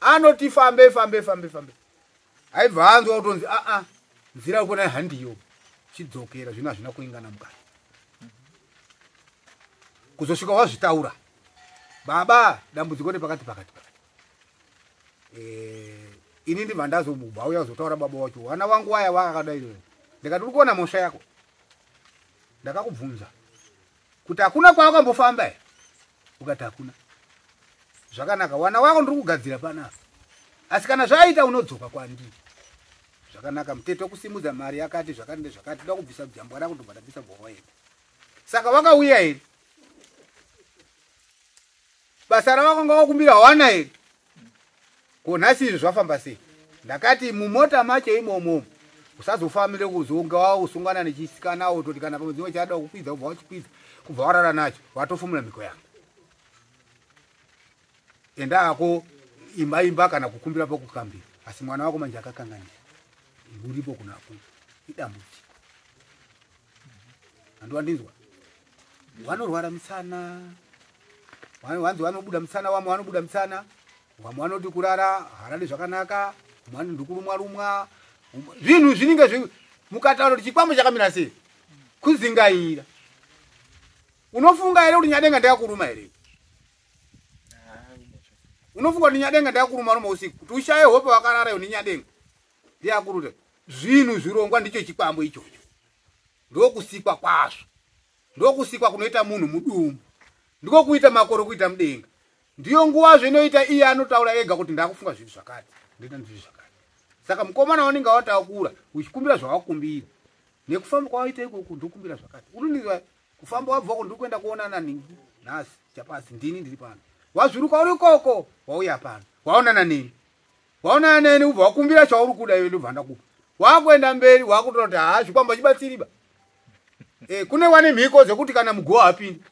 Anoti fambe fambe fambe fambe. Aibva anzwa kutonzi aa nzira yekuona handiyo, chidzokera, zvino hazvina kuingana mukati. Kuzosvika wazvitaura, baba, dambudziko nepakati pakati pakati. Ini ndibva ndazobva auya kuzotaura baba wacho, wana wangu waya wakakadai. Ndikati uri kuona mhosva yako, ndakakubvunza kuti hakuna kwawakambofamba here, ukati hakuna. Zvakanaka, wana wako ndiri kugadzira panapa, asi kana zvaita unodzoka kwandiri. Zvakanaka, mutete wekusimudza mari yakati zvakati ndezvakati, toda kubvisa jambwa rako, ndobva ndabvisa bva waenda. Saka wakauya here? Basa rawakanga wakumbira hawana here? Ko nhasi izvi zvafamba sei? Ndakati mumota macho imomo usazofambire kuzonga wausungana nechisikana wototi kana pamwe dzimwe chada kukwidza ubva wachikwidza kubva warara nacho, watofumura mhiko yangu. Enda ako imba imba kana kukumbira pokukambira, asi mwana wako manje akakanganisa, uripo kunako idambudziko. Handiwandinzwa, vanorwara mitsana, vanzi vanobuda mitsana, vamwe vanobuda mitsana, vamwe vanoti kurara harari zvakanaka, vamwe vanoti ndikurumwa rumwa, zvinhu zvinenge mukataura kuti chikwambo chakamira sei, kuzingaira. Unofunga here kuti nyadenga ndakakuruma here? Unofunga kuti nyadenga ndakakuruma ruma usiku kuti ushaye hope wakarara iyo nenyadenga ndiyakuruta? Zvinhu zvirongwa ndicho chikwambo ichocho, ndokusikwa kwazvo, ndokusikwa kunoita munhu mudumbu, ndiko kuita makore kuita mudenga. Ndiyo nguva zvinoita iye anotaura ega kuti ndakufunga zvinhu zvakati, ndoita ndizvo zvakati. Saka mukomana wanenge watakura uchikumbira zvawakumbira nekufamba kwawaita ikoko, ndokumbira zvakati, unonizwa kufamba wabva ko ndikuenda kuonana ningi nhasi chapasi, ndini ndiri pano, wazviruka uri ikoko, wauya pano, waonana neni, waonana neni, ubva wakumbira chauri kuda iwe, ndobva ndakupa. Wakuenda mberi wakutora kuti haa zvikwambo chibatsiriba. Kune wane mhiko dzekuti kana mugowa hapindi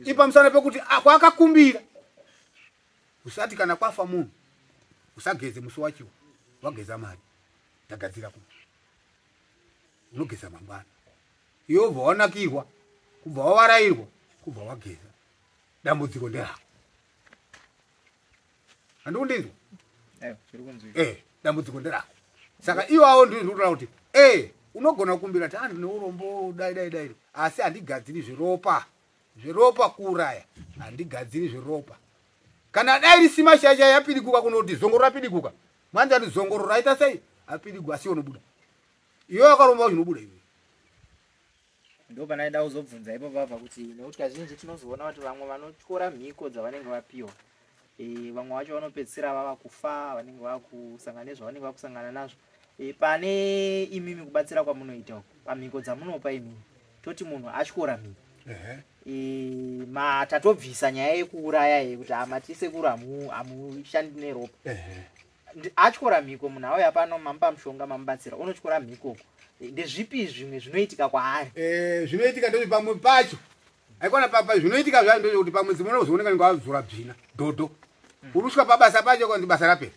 ipamusana pekuti kwakakumbira. Usati kana kwafa munhu usageze musi wachiwo, wageza mari ndagadzira ku unogeza mangwana, iwe ubva wanakirwa kubva wawarairwa kubva wageza, dambudziko nderako. Handikundinzwa? Dambudziko nderako. Saka iwawo ndiri kutaura kuti unogona kukumbira kuti ndine urombo dai dai dai, asi handigadziri zveropa, zveropa kuuraya handigadziri zveropa. Kana dai risima chaichai yapidiguka kunoti zongoro rapidiguka, mwanzi ati zongoro raita sei apidiguka, asi unobuda iwe wakaromba unobuda iwe. Ndo panaida kuzobvunza ipo papa kuti nekuti kazhinji tinozoona kuti vamwe vanotyora mhiko dzavanenge vapiwa, vamwe vacho vanopedzisira vava kufa, vanenge vakusangana nezvavanenge vakusangana nazvo. Pane imimi kubatsira kwamunoita uko pamhiko dzamunopa imimi, toti munhu atyora mhiko, matatobvisa nyaya yekuuraya yekuti amatisekuru hamushandi neropa, atyora mhiko munhu auya pano, mamupa mushonga, mamubatsira, unotyora mhikoko, ndezvipi zvimwe zvinoitika kwaari? Zvinoitika ndezve pamwe pacho aikona papa zvinoitika zvayo ndezvekuti pamwe dzimwe unozooneka nenge wazora bvina dhodho, uri kusvika pabasa pacho kanzi basa rapera.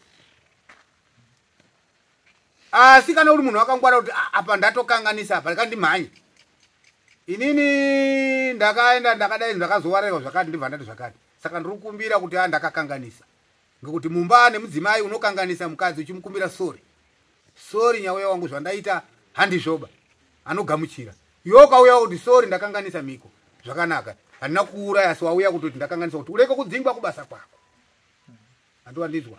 Asi kana uri munhu wakangwara kuti apa ndatokanganisa apa kandimhanye, inini ndakaenda ndakadai ndakazowaraiwa zvakati ndibva ndati zvakati, saka ndiri kukumbira kuti ndakakanganisa, ngekuti mumba nemudzimai unokanganisa mukadzi uchimukumbira sori sori nyauya wangu zvandaita handizvoba, anogamuchira. Iwe ukauya kuti sori ndakanganisa mhiko, zvakanaka, handina kuuraya, asi wauya kutoti ndakanganisa kuti ureke kudzingwa kubasa kwako. Handiwandinzwa?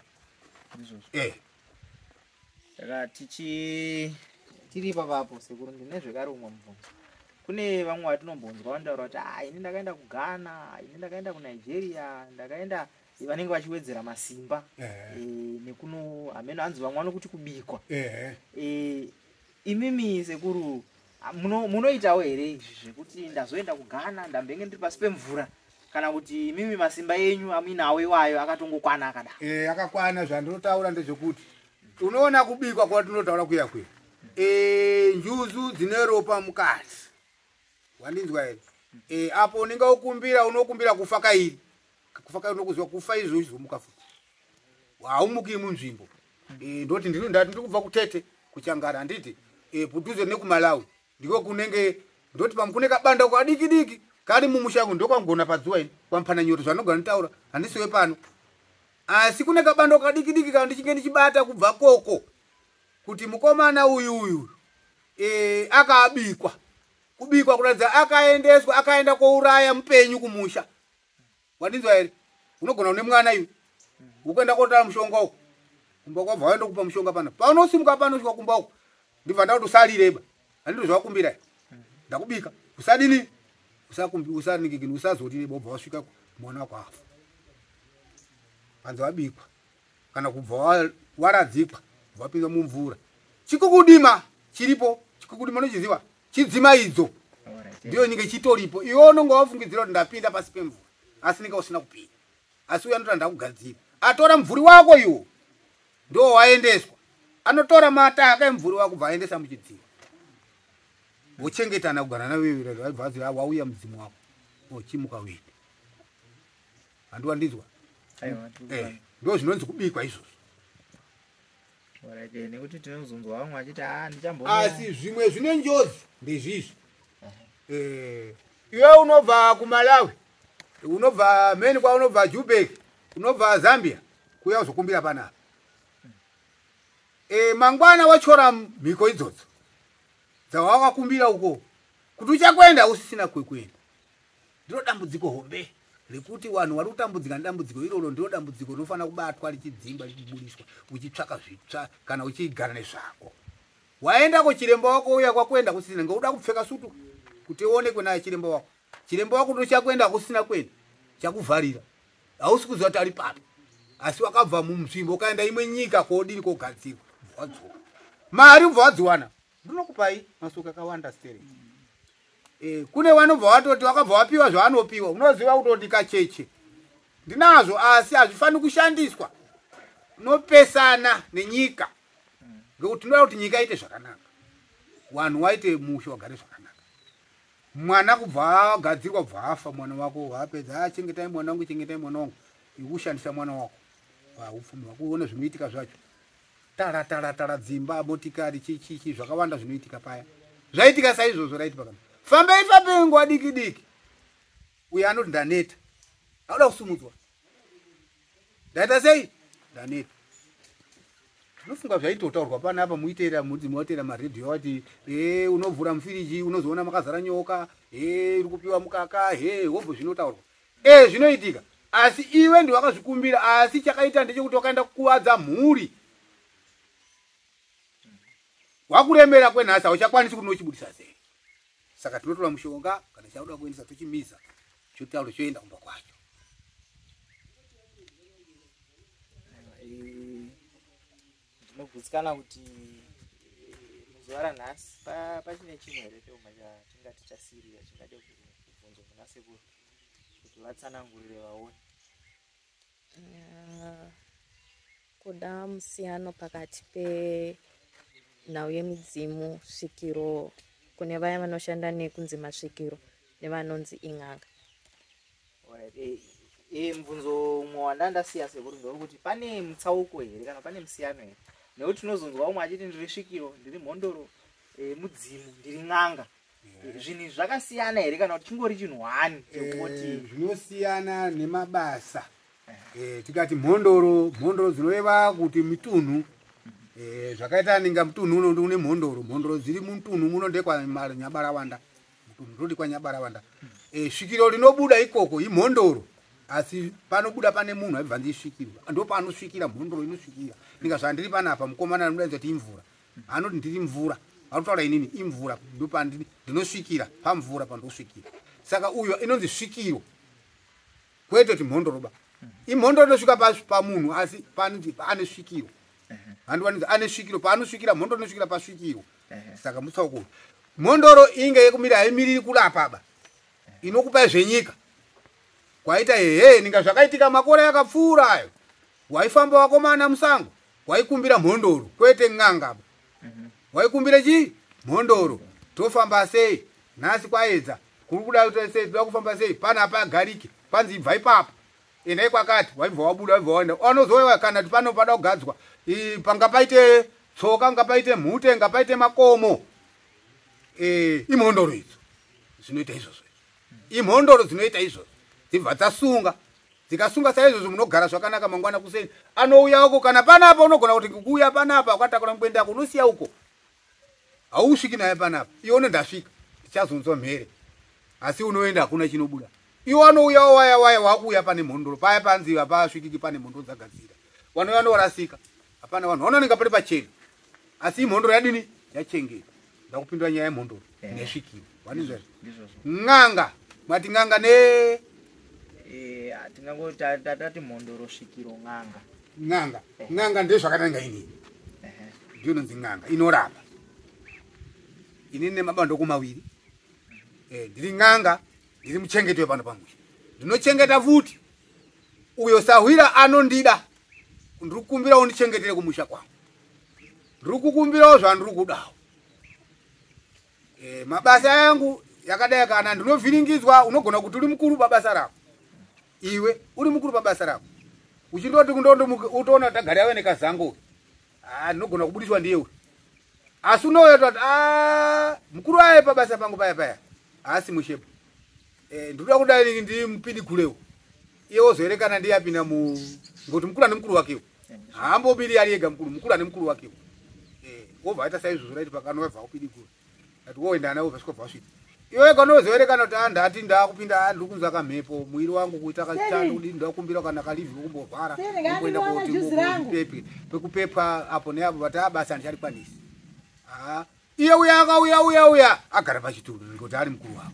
Saka tiri ipapapo sekuru, ndine zvekare umwe mubvunzo. Kune vamwe vatinombonzwa vanotaura kuti ini ndakaenda kuGhana, ini ndakaenda kuNigeria, ndakaenda, vanenge vachiwedzera masimba nekuno hameno hanzi vamwe vanokuti kubikwa. Imimi sekuru munoitawo here izvi zvekuti ndazoenda kuGhana, ndambenge ndiri pasi pemvura, kana kuti imimi masimba enyu amuinawo iwayo akatongokwana akadaro? Akakwana. Zvandinotaura ndezvekuti unoona kubikwa kwatinotaura kuya kuya, njuzu dzine ropa mukati, wandinzwa here? Apo unenge ukumbira, unokumbira kufa kairi, kufa kairi unokuziva kufa izvo uchizomuka futi, haumuki munzvimbo. Ndoti ndiri kubva kuTete kuChangara, handiti padhuze nekuMalawi ndiko kunenge, ndoti pamwe kune kabanda kadiki diki kari mumusha wangu, ndokwangona padzuwa ini kwamupana nyoro zvanogona nditaura, handisiwe pano, asi kune kabanda kadiki diki kana ndichinge ndichibata kubva koko. Kuti mukomana uyu akabikwa. Kubikwa kuratidza akaendeswa, akaenda kouraya mupenyu kumusha. Wandinzwa here? Unogona une mwana iwe. Ukuenda kotora mushonga uko. Kumba kwabva waenda kupa mushonga pano. Paunosimuka pano usvika kumba uko. Ndibva ndakuti usalire ba. Handiti zvawakumbira. Ndakubika. Usadini? Usakumbi usaningikini usazoti bobva wasvika mwana wako afa. Panzi wabikwa. Kana kubva waradzikwa, wapinda mumvura. Chikukudima chiripo, chikukudima unochiziva? Chidzima idzo. Ndiyo nyika chitoripo. Iwe unonga wafungidzira kuti ndapinda pasi pemvura. Asi ninga usina kupinda. Asi uya anotora ndakugadzira. Atora mvuri wako iwo. Ndo waendeswa. Anotora mataka emvuri wako kubva aendesa muchidziva. Vochengetana kugara nawe vabva wauya mudzimu wako. Ochimuka uende. Handiwa ndizwa? Aiwa. Ndo zvinonzi kubikwa izvozvo. Alright, nekuti tinozonzwa vamwe vachiti ndichamboona. Asi zvimwe zvine njodzi ndezvizvi. Iwe unobva kuMalawi, unobva meni kwa unobva Jubek, unobva Zambia, kuya uzokumbira panapa. Mangwana wachora mhiko idzodzo dzawakakumbira uko kuti uchakwenda usisina kwekuenda. Ndiro dambudziko hombe rekuti vanhu vari kutambudzika nedambudziko iroro. Ndiro dambudziko rinofanira kubatwa richidzingwa richibudiswa uchitsvaka zvitsva kana uchigara nezvako. Waenda kuchiremba wako uya kwakuenda kusina, ngeuda kupfeka sutu kuti uonekwe naye chiremba wako. Chiremba wako ndochakuenda kusina kuenda, chakuvharira. Hausi kuziva kuti ari papi. Asi wakabva munzvimbo ukaenda imwe nyika kodini kogadzirwa. Wadzoka. Mari ubva wadziwana. Ndinokupai masuka akawanda stereki. Kune vanobva watoti wakabva wapiwa zvaanopiwa. Unoziva kutoti kacheche. Ndinazvo asi hazvifaniri kushandiswa. Unopesana nenyika. Ngekuti tinoda kuti nyika iite zvakanaka. Vanhu waite musha wagare zvakanaka. Mwana kubva agadzirwa kubva afa mwana wako wapedza chengetai mwana wangu, chengetai mwana wangu. Ikushandisa mwana wako. Upfumi hwako uone zvinoitika zvacho. Tara tara tara dzimba, motikari, chichi zvakawanda zvinoitika paya. Zvaitika saizvozvo right pakana. Fambei fambei nguva diki diki. Uyo anoti ndaneta. Auda kusumudzwa. Ndaita sei? Ndaneta. Ndinofunga zvaitotaurwa panapa muiteera mudzimu wateera maredhiyo wati unovhura mufiriji unozoona makazara nyoka, iri kupiwa mukaka, hobho zvinotaurwa. Zvinoitika. Asi iwe ndiwe wakazvikumbira, asi chakaita ndechekuti wakaenda kukuvadza mhuri. Wakuremera kwenhasi hauchakwanisi kuti unochibudisa sei. Saka tinotora mushonga kana chauda kuendesa tochimisa chotaura choenda kumba kwacho. Ndinogutsikana kuti muzuva ranhasi pachine chimwe here cheuma chatingati chasirira chingade kubvunzwa kuna sekuru kuti vatsanangurire vaone. Kuda musiyano pakati penhau yemidzimu, svikiro, kune vaya vanoshanda nekunzi masvikiro nevanonzi in'anga. Mubvunzo umwe wandandasiya sekuru ndewekuti pane mutsauko here kana pane musiyano here? Nekuti tinozonzwa umwe achiti ndiri svikiro, ndiri mhondoro, mudzimu, ndiri n'anga. Zvinhu izvi zvakasiyana here kana kuti chingori chinhu hwani chekungoti zvinosiyana nemabasa. Tikati mhondoro, mhondoro dzinoreva kuti mitunhu. Zvakaita ninga mutunhu uno une mhondoro, mhondoro dziri mutunhu muno ndekwa Nyabarawanda. Mutunhu ndodi kwa Nyabarawanda. Svikiro rinobuda ikoko imhondoro. Asi panobuda pane munhu aibva ndisvikiro. Ndo panosvikira mhondoro inosvikira. Ninga zvandiri panapa mukomana anodaidza kuti imvura. Anoti ndiri mvura. Anotaura inini imvura ndo pandiri ndinosvikira pamvura pandosvikira. Saka uyo inonzi svikiro. Kwete kuti mhondoro ba. Imhondoro inosvika pamunhu asi panonzi ane svikiro. Handiwanidza ane svikiro paanosvikira mhondoro inosvikira pasvikiro. Saka mutsauko. Mhondoro inge yekumira haimiriri kurapa ba. Inokupa zvenyika. Kwaita hehe ninga zvakaitika makore akapfuura ayo. Waifamba wakomana musango, waikumbira mhondoro kwete n'anga ba. Waikumbira chii? Mhondoro. Tofamba sei? Nhasi kwaedza. Kuri kuda kuti sei? Toda kufamba sei? Panapa agarike. Panzi ibva ipapo. Endai kwakati, waibva wabuda, waibva waenda. Anozouya kana kuti pano pada kugadzwa. Pangapaite tsoka, ngapaite mhute, ngapaite makomo. Imhondoro idzo. Zvinoita izvozvo. Imhondoro dzinoita izvozvo. Dzibva dzasunga. Dzikasunga saizvozvo munogara zvakanaka mangwana kuseni. Anouya uko kana panapa unogona kuti kuuya panapa wakatakura mukwende ako unosiya uko. Hausviki naye panapa. Iwe unondasvika. Tichazonzwa mhere. Asi unoenda hakuna chinobuda. Iwe anouya waya waya wakuuya pane mhondoro. Paya panziva pasvikiki pane mhondoro dzagadzira. Vanouya vanorasika. Hapana vanhu vanooneka pari pachena. Asi mhondoro yadini? Yachengeta. Ndakupindura nyaya yemhondoro nesvikiro. Wanizwa? N'anga. Mati n'anga ne tingangoti tatati mhondoro svikiro n'anga. N'anga. N'anga ndezvakatanga inini. Ndiyo inonzi n'anga inorapa. Inini nemabandoko mawiri. Ndiri n'anga, ndiri muchengeti wepano pamusha. Ndinochengeta futi. Uyo sahwira anondida. Ndiri kukumbira undichengetere kumusha kwangu. Ndiri kukumbirawo zvandiri kudawo. Mabasa yangu yakadai kana ndinovhiringidzwa unogona kuti uri mukuru pabasa rako. Iwe uri mukuru pabasa rako. Uchindoti kundondo utoona tagari yawe nekazango. Ndinogona kubudiswa ndiye uyu. Asi unouya toti mukuru aye pabasa pangu paya paya. Haasi mushepo. Ndinoda kudai ndimupindi kurewo. Iye wozoerekana ndiye apinda mu ngoti mukuru ane mukuru wakewo. Haambobiri ari ega mukuru, mukuru ane mukuru wakewo. Wobva aita saizvozvo raiti pakanobva upindi kure. Ati woenda nawo vasvika vasvika. Iwe kanozoerekana kuti ndati ndakupinda ndiri kunzwa kamhepo mwiri wangu kuita kachando kudini ndakumbira kana kalivhi kumbovhara kumboenda koti pekupepa apo neapo vati basa handicharikwanisi. Iye uya akauya uya uya agara pachituru ngekuti ari mukuru wako.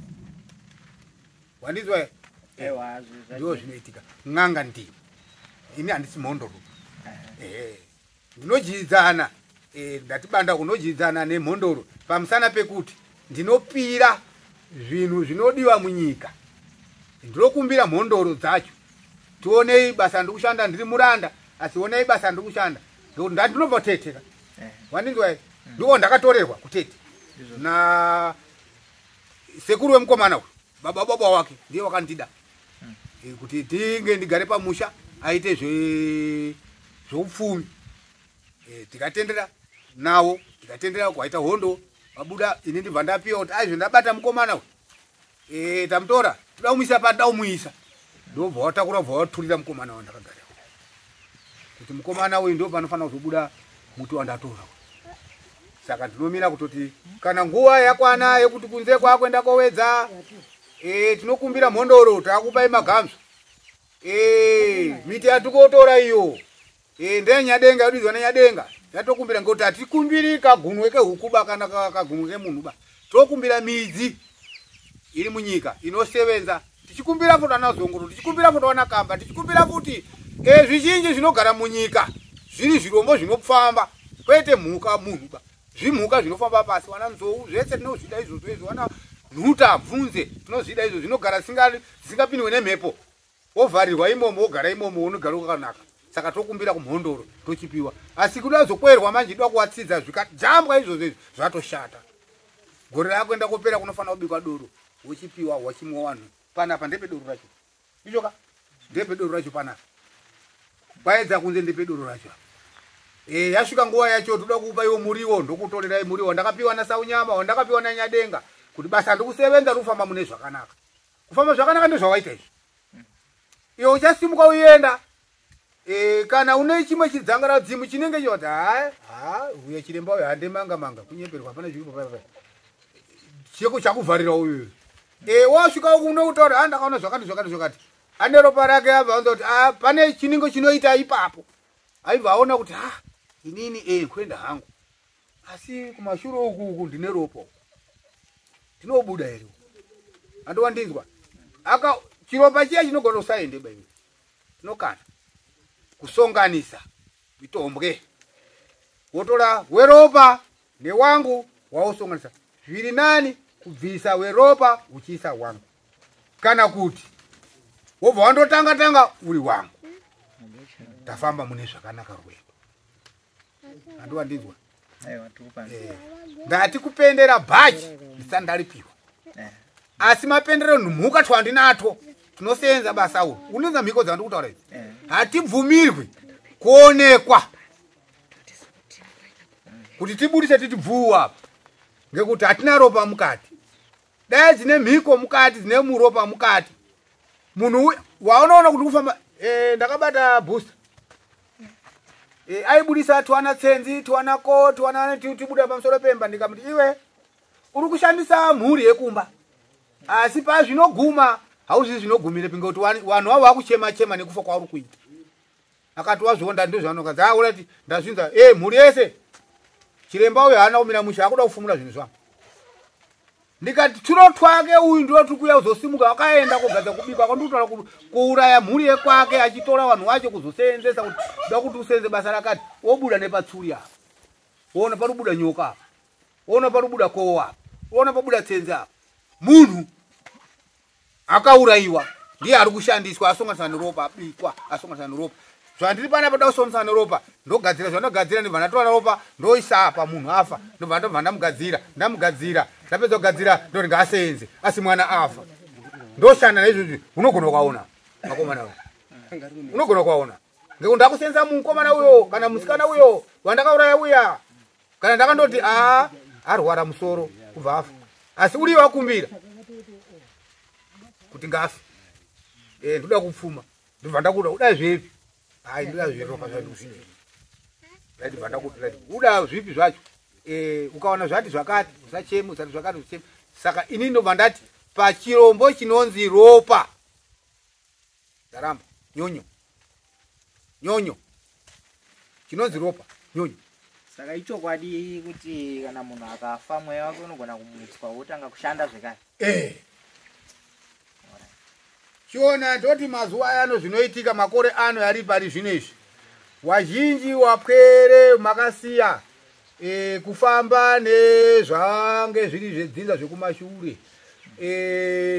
Wandizwa? Ewa, ndizvo zvinoitika. N'anga ndini. Ini handisi mhondoro. Ndinodyidzana ndatibanda kunodyidzana nemhondoro pamusana pekuti ndinopira zvinhu zvinodiwa munyika. Ndinokumbira mhondoro dzacho. Tionei basa ndikushanda ndiri muranda, asi onei basa ndikushanda. Ndinobva kutetera. Wandinzwa? Ndiko ndakatorerwa kutete. Na sekuru wemukomana uyu, baba baba wake ndiye wakandida. Kuti tinge ndigare pamusha aite zveupfumi. Tikatendera nawo, tikatendera kwaita hondo. Vabuda ini ndibva ndapiwa kuti aizvo ndabata mukomana uyu. Tamutora, toda kumuisa pa toda kumuisa. Ndobva watakura bva waturira mukomana wandakagara. Kuti mukomana uyu ndo panofanira kuzobuda muti wandatora. Saka ndinomira kutoti kana nguva yakwana yekuti kunze kwakuenda kowedza, tinokumbira mhondoro takupai magamzwa. Miti yatikotora iyo. Ndenyadenga yodidzwa nenyadenga. Yatokumbira ngekuti hatikumbiri kagunwe kehukuba kana kagunwe kemunhu ba. Tokumbira midzi iri munyika inosevenza. Tichikumbira futi ana zongoro, tichikumbira futi ana kamba, tichikumbira futi zvizhinji zvinogara munyika zviri zvirombo zvinofamba kwete mhuka munhu ba. Zvimhuka zvinofamba pasi wana nzou zvese tinozvida izvozvo izvo wana nhuta bvunze tinozvida izvo zvinogara zvisingapindwe nemhepo. Wovharirwa imomo wogara imomo unogara wakanaka. Saka tokumbira kumhondoro tochipiwa. Asi kuda zokwerwa manje ida kuwatsidza zvikajambwa izvozvo izvo zvatoshata. Gore rakuenda kopera kunofanira kubikwa doro wochipiwa wachimwa vanhu. Panapa ndepe doro racho. Ndichoka ndepe doro racho panapa. Kwaedza kunze ndepe doro racho. Yasvika nguva yacho toda kupa iwo muriwo ndokutorerai muriwo ndakapiwa naSaunyama wandakapiwa naNyadenga kuti basa ndikusevenza rufamba mune zvakanaka. Kufamba zvakanaka ndozvawaita izvi. Iwe uchasimuka uenda. Kana une chimwe chidzangaradzimu chinenge choti uya chiremba uyu hande manga manga kunyeperwa hapana zviripo paya paya. Cheko chakuvharira uyu. Wasvika unotaura ndakaona zvakati zvakati zvakati. Ane ropa rake abva anza kuti pane chinenge chinoita ipapo. Aibva aona kuti inini kuenda hangu. Asi kumashure uku ndine ropa. Tinobuda here? Andowandinzwa. Aka chiropa chiya chinogona kusaende ba iwe. Tinokana kusonganisa mitombwe. Wotora weropa newangu wausonganisa. Zviri nani kubvisa weropa uchiisa wangu. Kana kuti wobva wandotanga tanga uri wangu. Tafamba mune zvakanaka rwendo. Andowandinzwa. Ndati kupendera bhachi ndisati ndaripiwa. Asi mapendero mhuka twandinatwo tinosenza basa uru. Unonza mhiko dzandikutaura idzi. Hatibvumirwi kuonekwa kuti tibudise titi bvuu apa ngekuti hatina ropa mukati. Dai dzine mhiko mukati dzine muropa mukati. Munhu waunoona kuti kufamba Ndakabata booster. Aibudisa twana tsenzi, twana ko, twana tibuda pamusoro pemba. Ndikamuti iwe uri kushandisa mhuri yekumba, asi pazvinoguma hauzivi zvinogumire pinge kuti vanhu vavo vakuchema chema nekufa kwauri kuita. Akati wazvionda ndozvaanokadzi aurati ndazvinza. Mhuri yese chiremba uyo haana kumira musha, akuda kufumura zvinhu zvangu. Ndikati turo twake uyu ndiro turi kuuya kuzosimuka. Akaenda kugadza kubikwa, akandikutaura kuuraya mhuri yekwake, achitora vanhu vacho kuzoseenzesa kuti da kuti useenze basa rakati. Wobuda nepatsuri apa, woona parubuda nyoka apa, woona parubuda kowa apa, woona pabuda tsenzi apa. Munhu akaurayiwa ndiye ari kushandiswa, asonganisana neropa, abikwa asonganisana neropa. Zvandiri panapa da kusonganisana neropa, ndogadzira zvandogadzira, ndobva ndatora ropa ndoisa apa, munhu afa, ndobva ndobva ndamugadzira, ndamugadzira, ndapedza kugadzira ndoti ngaaseenze, asi mwana afa. Ndoshanda naizvozvi. Unogona kuaona makomana uyo, unogona kuaona ngekuti ndakusenza mukomana uyo kana musikana uyo wandakauraya uya, kana ndakandoti a arwara musoro kubva afa, asi uri wakumbira kuti ngafe. Ndoda kupfuma, ndobva ndakuda uda zvepi? Hai, ndoda zveropa zvacho zvinei? Ndibva ndakuti uda zvipi zvacho? Ukaona zvati zvakati usacheme, usati zvakati usacheme. Saka ini ndobva ndati pachirombo chinonzi ropa ndaramba nyonyo nyonyo, chinonzi ropa nyonyo. Saka ichokwadi kuti kana munhu akafa mweya wake unogona kumutswa wotanga kushanda zvekare? Chiona toti mazuva ano zvinoitika makore ano ari pari zvino izvi, wazhinji wapwere makasiya kufamba nezvange zviri zvedzinza zvekumashure.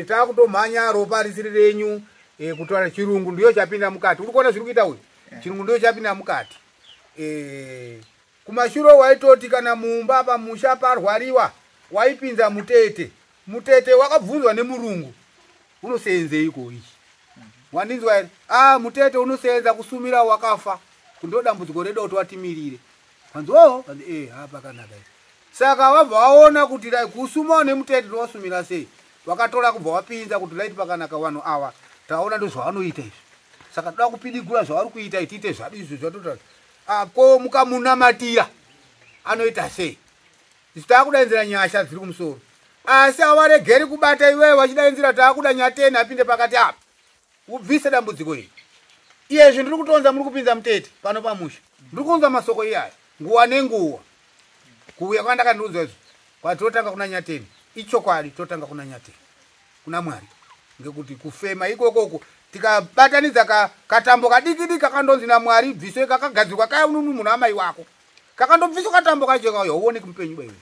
Takutomhanya ropa risiri renyu, kutora chirungu ndiyo chapinda mukati. Uri kuona zviri kuita uyu, chirungu ndiyo chapinda mukati. Kumashure waitoti kana mumba pamusha parwariwa waipinza mutete. Mutete wakabvunzwa nemurungu, unoseenzeiko ichi? Wandinzwa here? Mutete unoseenza kusumira wakafa, kundo dambudziko redu kuti watimirire. Kanzi oo, kanzi pakanaka. Saka vabva vaona kuti kusumawo nemutete towasumira sei? Vakatora kubva wapinza kuti laiti pakanaka, vanhu ava taona ndozvavanoita izvi, saka toda kupidigura zvavari kuita, tiite zvadu izvi zvatota. Ko mukamunamatira anoita sei? Isu taakudaidzira nyasha dziri kumusoro, asi havaregeri kubata iwewe vachidaidzira taakuda Nyateni apinde pakati apa ubvise dambudziko iri. Iyezvi ndiri kutonza muri kupinza mutete pano pamusha, ndiri kuunza masoko iyaya nguva nenguva. Kuuya kwandakandiunzwa izvo kwati totanga kuna Nyateni, ichokwadi, totanga kuna Nyateni, kuna Mwari, ngekuti kufema ikokoko tikabatanidza katambo kadikidiki kakandonzi naMwari bviswe, kakagadzirwa kaya ununu munhu amai wako, kakandobviswa katambo kacho kauya uoneki mupenyu baiwe.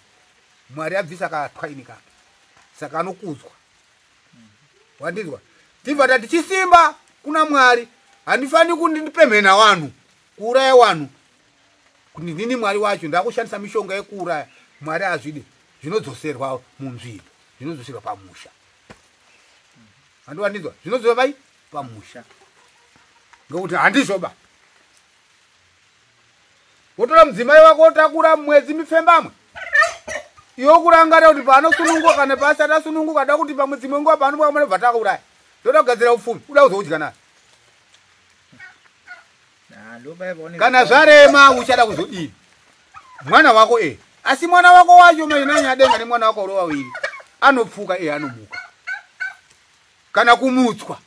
Mwari abvisa katwaini kake, saka anokudzwa. Wandinzwa? Tibva tati chisimba kuna Mwari, handifani kundipemhena vanhu kuuraya vanhu kuti ndini Mwari wacho ndakushandisa mishonga yekuuraya. Mwari hazvidi, zvinodzoserwa munzvimbo, zvinodzoserwa pamusha. Handiwandinzwa? Zvinodzoserwa pai pamusha, ngekuti handizvoba. Wotora mudzimai wako wotakura mwedzi mipfembamwe, iwe kurangarira kuti paanosununguka kana paasati asununguka, da kuti pamwe dzimwe nguva paanomuka takuuraya, ndoda kugadzira upfumi, uda kuzodya nayo. Kana zvarema uchada kuzodini? Mwana wako asi mwana wako wacho mainanyadenga nemwana wako uri waviri anopfuka anomuka kana kumutswa.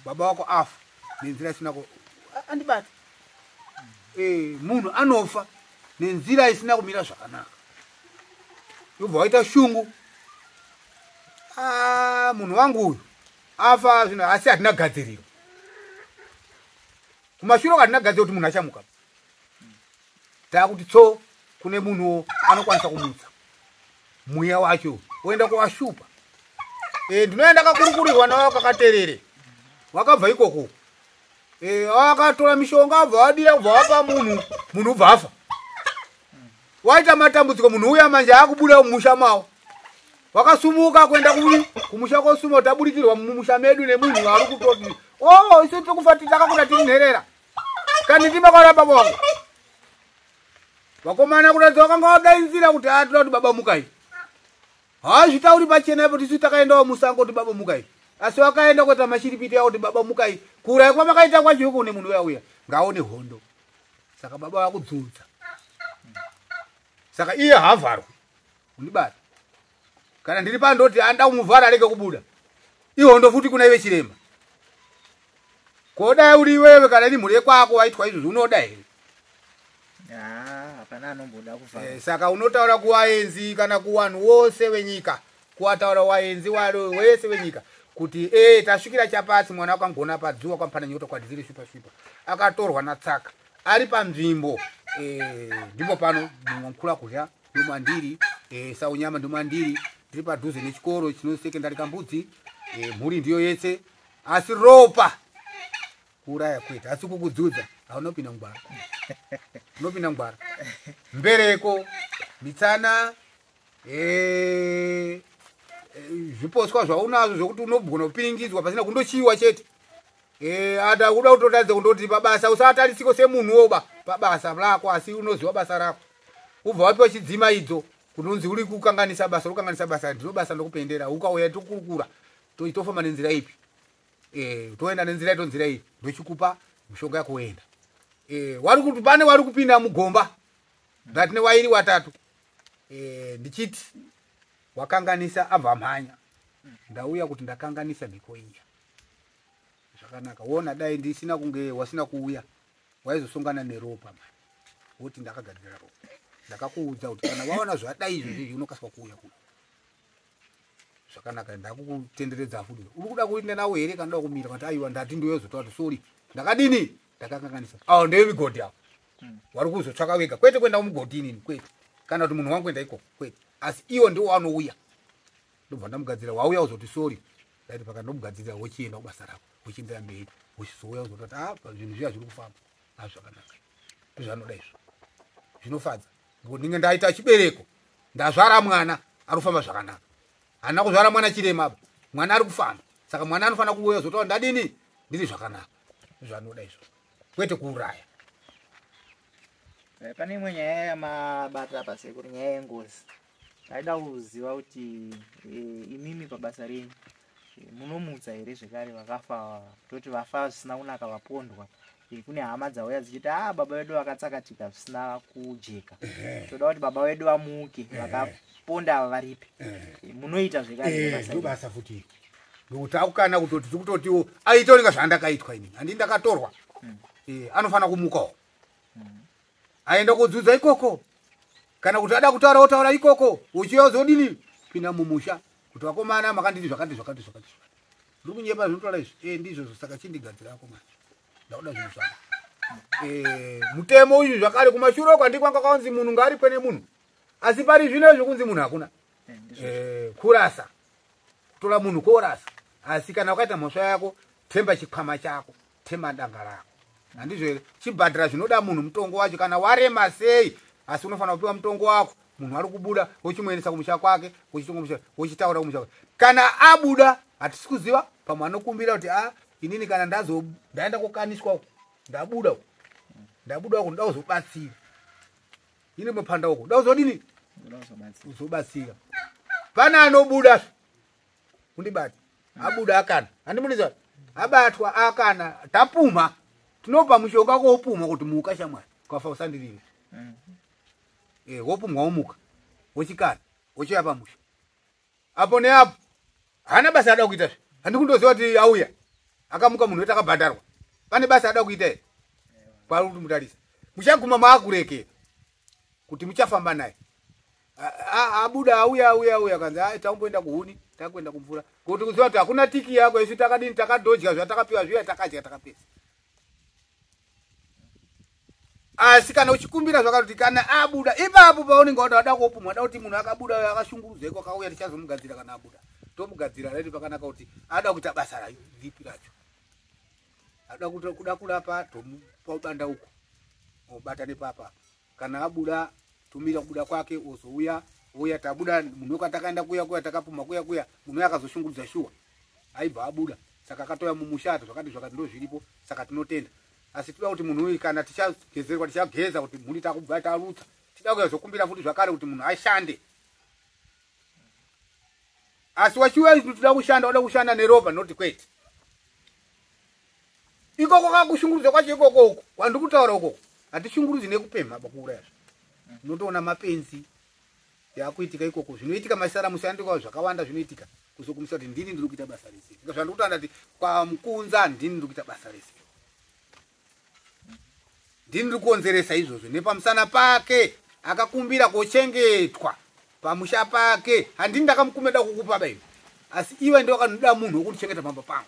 Baba wako afa nenzira isina andibata. Munhu anofa nenzira isina kumira zvakanaka, yobva waita shungu. Munhu wangu uyu afa zvino, asi hatina gadziriro kumashure, hatina gadziriro kuti munhu achamuka. Taakuti tso kune munhu anokwanisa kumutsa mweya wacho woenda kuwashupa. Ndinoenda kakurukurirwa nawo kakaterere wakabva ikoko, akatora mishonga abva wadira kubva wapa munhu, munhu ubva afa. Waita matambudziko munhu uya manje akubuda mumusha mawo, wakasumuka kuenda kumusha kosuma, taburikirwa mumusha medu nemunhu ari kutoti isu tiri kufa takakura tiri nherera, kani ndimakaura baba wangu. Vakomana kuratidza vakanga vadainzira kuti toda kuti baba mukai. Hazvitauri pachena ipo tisu takaendawo musango kuti baba mukai, asi vakaenda kuita mashiripiti yavo kuti baba mukai. Kuuraya kwamakaita kwacho iko nemunhu uya uya ngaone hondo. Saka baba vakudzudza. Saka iye haavharwi. Undibata. Kana ndiri pandoti anda kumuvhara arege kubuda. Ihondo futi kuna ive chiremba. Kodai uri iwewe kana iri mhuri yekwako waitwa izvozvo unoda here? Hapana anomboda kuvhara. Saka unotaura kuvaenzi kana kuvanhu vose venyika. Kuwataura waenzi waro wese venyika kuti tasvikira chapasi mwana wakangona padzuwa kwamupana nyota kwadziri svipa svipa akatorwa natsaka ari panzvimbo ndipo pano mukula kudya ndomandiri saunyama ndomandiri ndiri padhuze nechikoro chino sekendari Kambudzi mhuri ndiyo yese asi ropa kuuraya kwete asi kukudzudza haunopinda ngwara unopinda ngwara mbereko mitsana zviposwa zvaunazvo zvokuti unogona kupiringidzwa pasina kundochiwa chete ada kuda kutotaridza kundoti pabasa usatarisiko semunhu woba pabasa rako asi unoziva basa rako ubva wapiwa chidzima idzo kunonzi uri kukanganisa basa ukanganisa basa ndino basa ndokupendera ukauya tokurukura tofamba nenzira ipi toenda nenzira ito nzira iyi ndochikupa mishonga yako woenda wari kuti pane wari kupinda mugomba ndatine wairi watatu ndichiti wakanganisa abva mhanya ndauya kuti ndakanganisa mhiko iya zvakanaka wona dai ndisina kunge wasina kuuya waizosongana neropa mani woti ndakagadzira ropa ndakakuudza kuti kana waona zvadai izvozvi unokaswa kuuya kuno zvakanaka ndakukutenderedza futi uri kuda kuenda nawo here kana uda kumira kati aiwa ndati ndoyozotaura kuti sorry ndakadini ndakakanganisa awo ndeyemigodhi awo wari kuzotsvaka wega kwete kuenda kumugodhi inini kwete kana kuti munhu wangu enda ikoko kwete asi iwo ndiwo anouya ndobva ndamugadzira wauya uzoti sorry ndaiti paka ndomugadzirira wochienda kubasa rako wochiendera mberi wochizouya uzototi apa zvinhu zviya zviri kufamba azvakanaka ndozvanoda izvo zvinofadza ngokuti ndinge ndaita chibereko ndazvara mwana ari kufamba zvakanaka handina kuzvara mwana chirema apa mwana ari kufamba saka mwana anofanira kuuya uzotaura ndadini ndiri zvakanaka ndozvanoda izvo kwete kuuraya. Pane imwe nyaya yamabata pasekuru nyaya yengozi ndaida kuziva kuti imimi pabasa renyu munomutsa here zvekare vakafa toti vafa zvisina kunaka vapondwa kune hama dzauya dzichiti baba vedu vakatsakatika zvisina kujeka toda kuti baba vedu vamuke vakaponda ava varipi munoita zvekare ndobasa futi nokuti akukana kutoti tikutotiwo aitoringa zvandakaitwa inini handii ndakatorwa anofanira kumukawo aenda kudzudza ikoko kana kuti ada kutaura wotaura ikoko uchiuya uzodini pinda mumusha kuti vakomana makandidi zvakati zvakati zvakati zvakati ndiri kunyepa zvinotaura izvi ndizvozvo saka chindigadzira akomana ndakuda zvinhu zvangu mutemo uyu zvakare kumashure uko handikwanga kwaunzi munhu ngaaripwe nemunhu asi pari zvino izvo kunzi munhu hakuna kurasa kutora munhu korasa asi kana wakaita mhosva yako temba chikwama chako tema danga rako handizvo here chibhadhara zvinoda munhu mutongo wacho kana warema sei asi unofanira kupiwa mutongo wako munhu ari kubuda wochimuendesa kumusha kwake wochitaura kumusha kwake kana abuda hatisi kuziva pamwe anokumbira kuti inini kana ndaenda kukaniswa uko ndabuda uko ndabuda uko ndoda kuzobatsira ine mapanda uko ndoda kuzodini kuzobatsira pane anobuda undibata abuda akana handimuniza abatwa akana tapumha tinopa mushonga wopumha kuti muka shamwari ukafa usandirire wopumha womuka wochikana wochiuya pamusha apo neapo haana basa ada kuita zve handikundoziva kuti auya akamuka munhu wete akabhadharwa pane basa ada kuita here kwari kuti mutarisa muchaguma maakurekera kuti muchafamba naye abuda auya auya auya kanzi taumboenda kuhuni takuenda kumvura kuti kuziva kuti hakuna tiki yako isu takadini takadodya zvatakapiwa zviya takadya takapedza asi kana uchikumbira zvakati kana abuda ipapo paunenge wada kuopumwa da kuti munhu akabuda akashungurudzwa iko akauya tichazomugadzira kana abuda tomugadzira raiti pakanaka kuti ada kuita basa rayo ripi racho ada kuda kurapa tomupa banda uko obata nepapa kana abuda tumira kubuda kwake ozouya uya tabuda munhu kwatakaenda kuya kuya takapuma kuya kuya munhu akazoshungurudza shuwa aibva abuda saka akatoya mumushato zvakati zvakati ndo zviripo saka tinotenda asi toda kuti munhu uyu kana tichagezerwa tichageza kuti mhuri takubva tarutsa tida kuyazokumbira futi zvakare kuti munhu ashande asi wachiuya toda kushanda wada kushanda neropa noti kwete. Ikoko kakushungurudza kwacho ikoko uko kwandikutaura ukoko hatishungurudzi nekupemha bakuuraya. Unotoona mapenzi yakuitika ikoko zvinoitika masaramusi andikwa zvakawanda zvinoitika kuzokumisa kuti ndini ndiri kuita basa rese. Zvandikutaura ndati kwamukunza ndini ndiri kuita basa rese. Ndini ndiri kukonzeresa izvozvo nepamusana pake akakumbira kochengetwa pamusha pake. Handini ndakamukumbira kukupa bai. Asi iwe ndiwe wakanoda munhu wekutichengeta pamba pangu.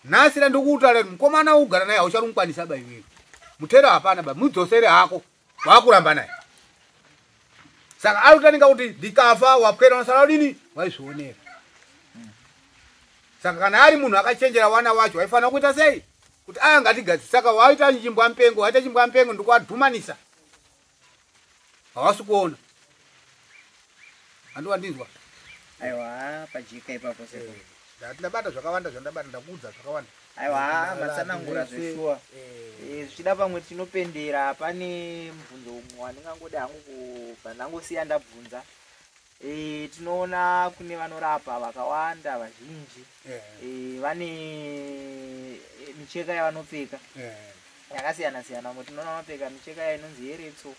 Nhasi ndandikutaura mukomana ugara naye haucharumukwanisa bai iwewe. Mutero hapana ba mudzosere hako wakuramba naye. Saka ari kutaninga kuti ndikafa wapwera unosara udini waizvionera. Saka kana ari munhu akachenjera wana wacho waifanira kuita sei? Kuti aya ngatigadzi. Saka waita chimbwa mpengo, waita chimbwa mpengo ndikuadhumanisa. Hawasi kuona. Handiwa ndinzwa. Aiwa pajeka ipapo sekuru. Ndabata zvakawanda zvandabata ndakuudza zvakawanda. Aiwa matsanangura zveshuwa. Zvichida pamwe tinopendera pane mubvunzo umwe wandingangoda hangu kubva ndangosiya ndabvunza. Tinoona kune vanorapa vakawanda vazhinji vane micheka yavanopfeka yakasiyana siyana. Vamwe tinoona vanopfeka micheka inonzi yeretso,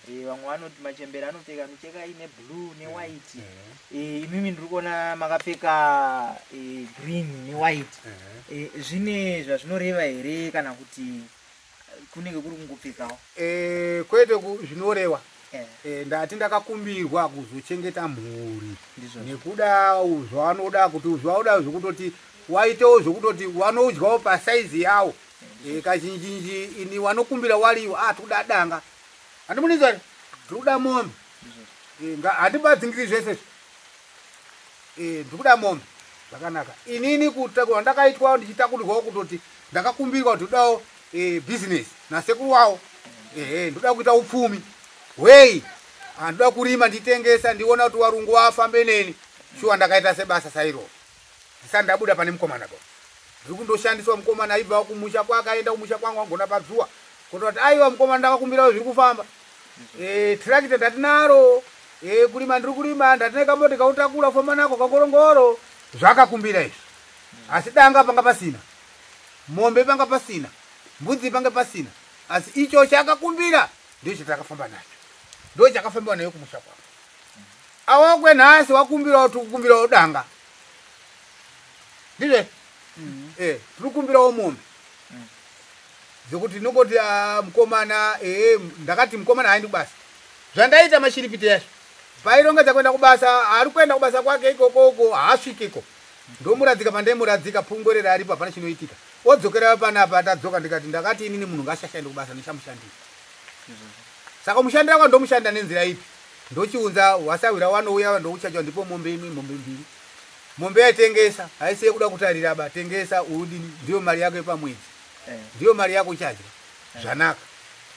vamwe vanoti machembere anopfeka micheka ine blue newhite. Imimi ndiri kuona makapfeka green newhite. Zvine zvazvinoreva here kana kuti kunenge kuri kungopfekawo? Kwete zvinoreva. Ndati ndakakumbirwa kuzochengeta mhuri nekuda zvavanoda kuti zvauda zvekutoti waitewo zvekutoti vanodyawo pasaizi yawo. Kazhinjinji ini wanokumbira wariwo tikuda danga handimunizwa ndikuda mombe handibadzingiri zvese ndikuda mombe zvakanaka. Inini kutakura ndakaitwa ndichitakurirwawo kutoti ndakakumbirwa kuti ndodawo business nasekuru wawo ndoda kuita upfumi hwei ndoda kurima nditengesa ndiona kuti warungu wafambe neni. Shuwa ndakaita sebasa sairo ndisati ndabuda pane mukomana pa ndiri kundoshandiswa mukomana aibva kumusha kwake aenda kumusha kwangu agona padzuwa kutoti aiwa mukomana ndakakumbirawo zviri kufamba. Tirakita ndatinaro kurima ndiri kurima ndatine kamoti kautakura kufamba nako kangorongoro zvakakumbira izvi. Asi danga panga pasina, mombe panga pasina, mbudzi panga pasina, asi icho chakakumbira ndicho chatakafamba nacho, ndo chakafambiwa nayo kumusha kwangu. Awakwe nhasi wakumbirawo tikukumbirawo danga ndizve tirikumbirawo mombe dzekuti nongoti mukomana ndakati mukomana haendi kubasa. Zvandaita mashiripiti yacho pairongedza kuenda kubasa ari kuenda kubasa kwake ikokoko haasvikiko ndomuradzika pandaimuradzika pungwerera aripo hapana chinoitika. Odzokera panapa atadzoka ndikati ndakati inini munhu ngaashashaende kubasa ndichamushandira. Saka mushandira kwa ndomushanda nenzira ipi? Ndochiunza wasawira wanouya ndouchacha ndipo mombe imwe mombe mbiri. Mombe yaitengesa haisi yekuda kutarira ba tengesa udini ndiyo mari yako yepamwedzi. Ndiyo mari yako uchadya zvanaka.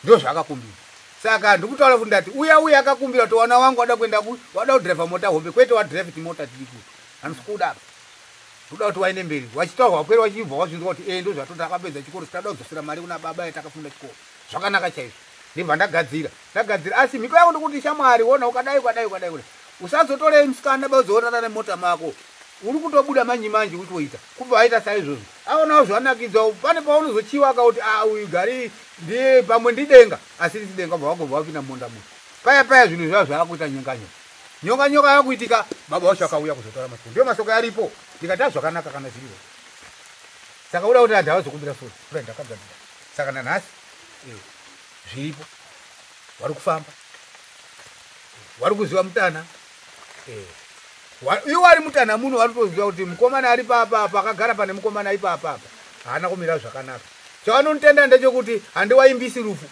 Ndio zvakakumbira. Saka ndikutaura kuti ndati uya uya akakumbira kuti wana wangu wada kuenda wada kudhiraivha mota hombe kwete wadhiraivha mota diki. Handisi kuda apa. Ndoda kuti waende mberi. Wachitaurwa wapera wachibva wazvinzwa kuti ndo zvatoti akapedza chikoro tichada kudzosera mari kuna baba yatakafunda chikoro. Zvakanaka chaizvo. Ndibva ndagadzira. Ndagadzira asi mhiko yangu ndikuti shamwari wona ukadai ukadai ukadai. Usazotore musikana bazoorara nemota mako. Uri kutobuda manji manji utoita. Kubva waita saizvozvo. Aonawo zvanakidza pane paunozochiwa akauti uyu gari ndiye pamwe ndidenga asi ndidenga bva wagobva wapinda mumunda muno. Paya paya zvinhu zvavo zvaakuita nyonga nyoka. Nyonga nyoka yakuitika baba wacho akauya kuzotora masoko. Ndiyo masoko aripo. Ndikati zvakanaka kana zviripo. Saka uda kuti anhu avazokumbira sori. Kudai ndakagadzira. Saka nanhasi zviripo. Vari kufamba. Vari kuziva mutana. Iwo ari mutana muno vari kutoziva kuti mukomana ari papa apa akagara pane mukomana ipapa apa haana kumira zvakanaka. Chavanonditenda ndechekuti handiwaimbisi rufu.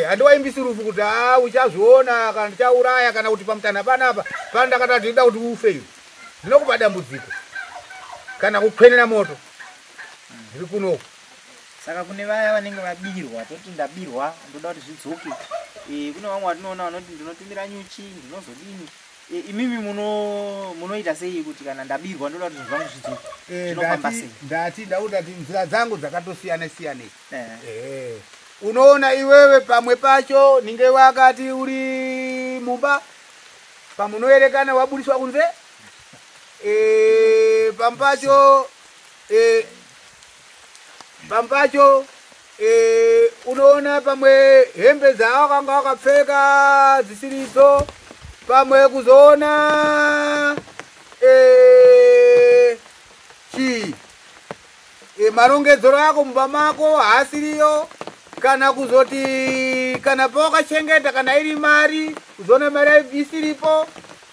Handiwaimbisi rufu kuti uchazviona kana ndichauraya kana kuti pamutana panapa pano ndakati ndinoda kuti ufe iwe. Ndinokupa dambudziko kana kukwenera moto. Ndiri kunoku. Saka kune vaya vanenge vabirwa toti ndabirwa ndoda kuti zvidzoke. Kune vamwe vatinoona vanoti ndinotumira nyuchi ndinozodini. Imimi munoita sei kuti kana ndabirwa ndoda kuti zvinhu zvangu zvidzoke? Zvinofamba sei? Ndati ndauda kuti nzira dzangu dzakatosiyana siyana. Unoona iwewe pamwe pacho ninge wakati uri mumba pamunoerekana wabudiswa kunze. Pamwe pacho Pamwe pacho unoona pamwe hembe dzawakanga wakapfeka dzisiridzo, pamwe kuzoona chii marongedzero ako mumba mako haasiriyo, kana kuzoti kana pawakachengeta kana iri mari kuzoona mari isiripo,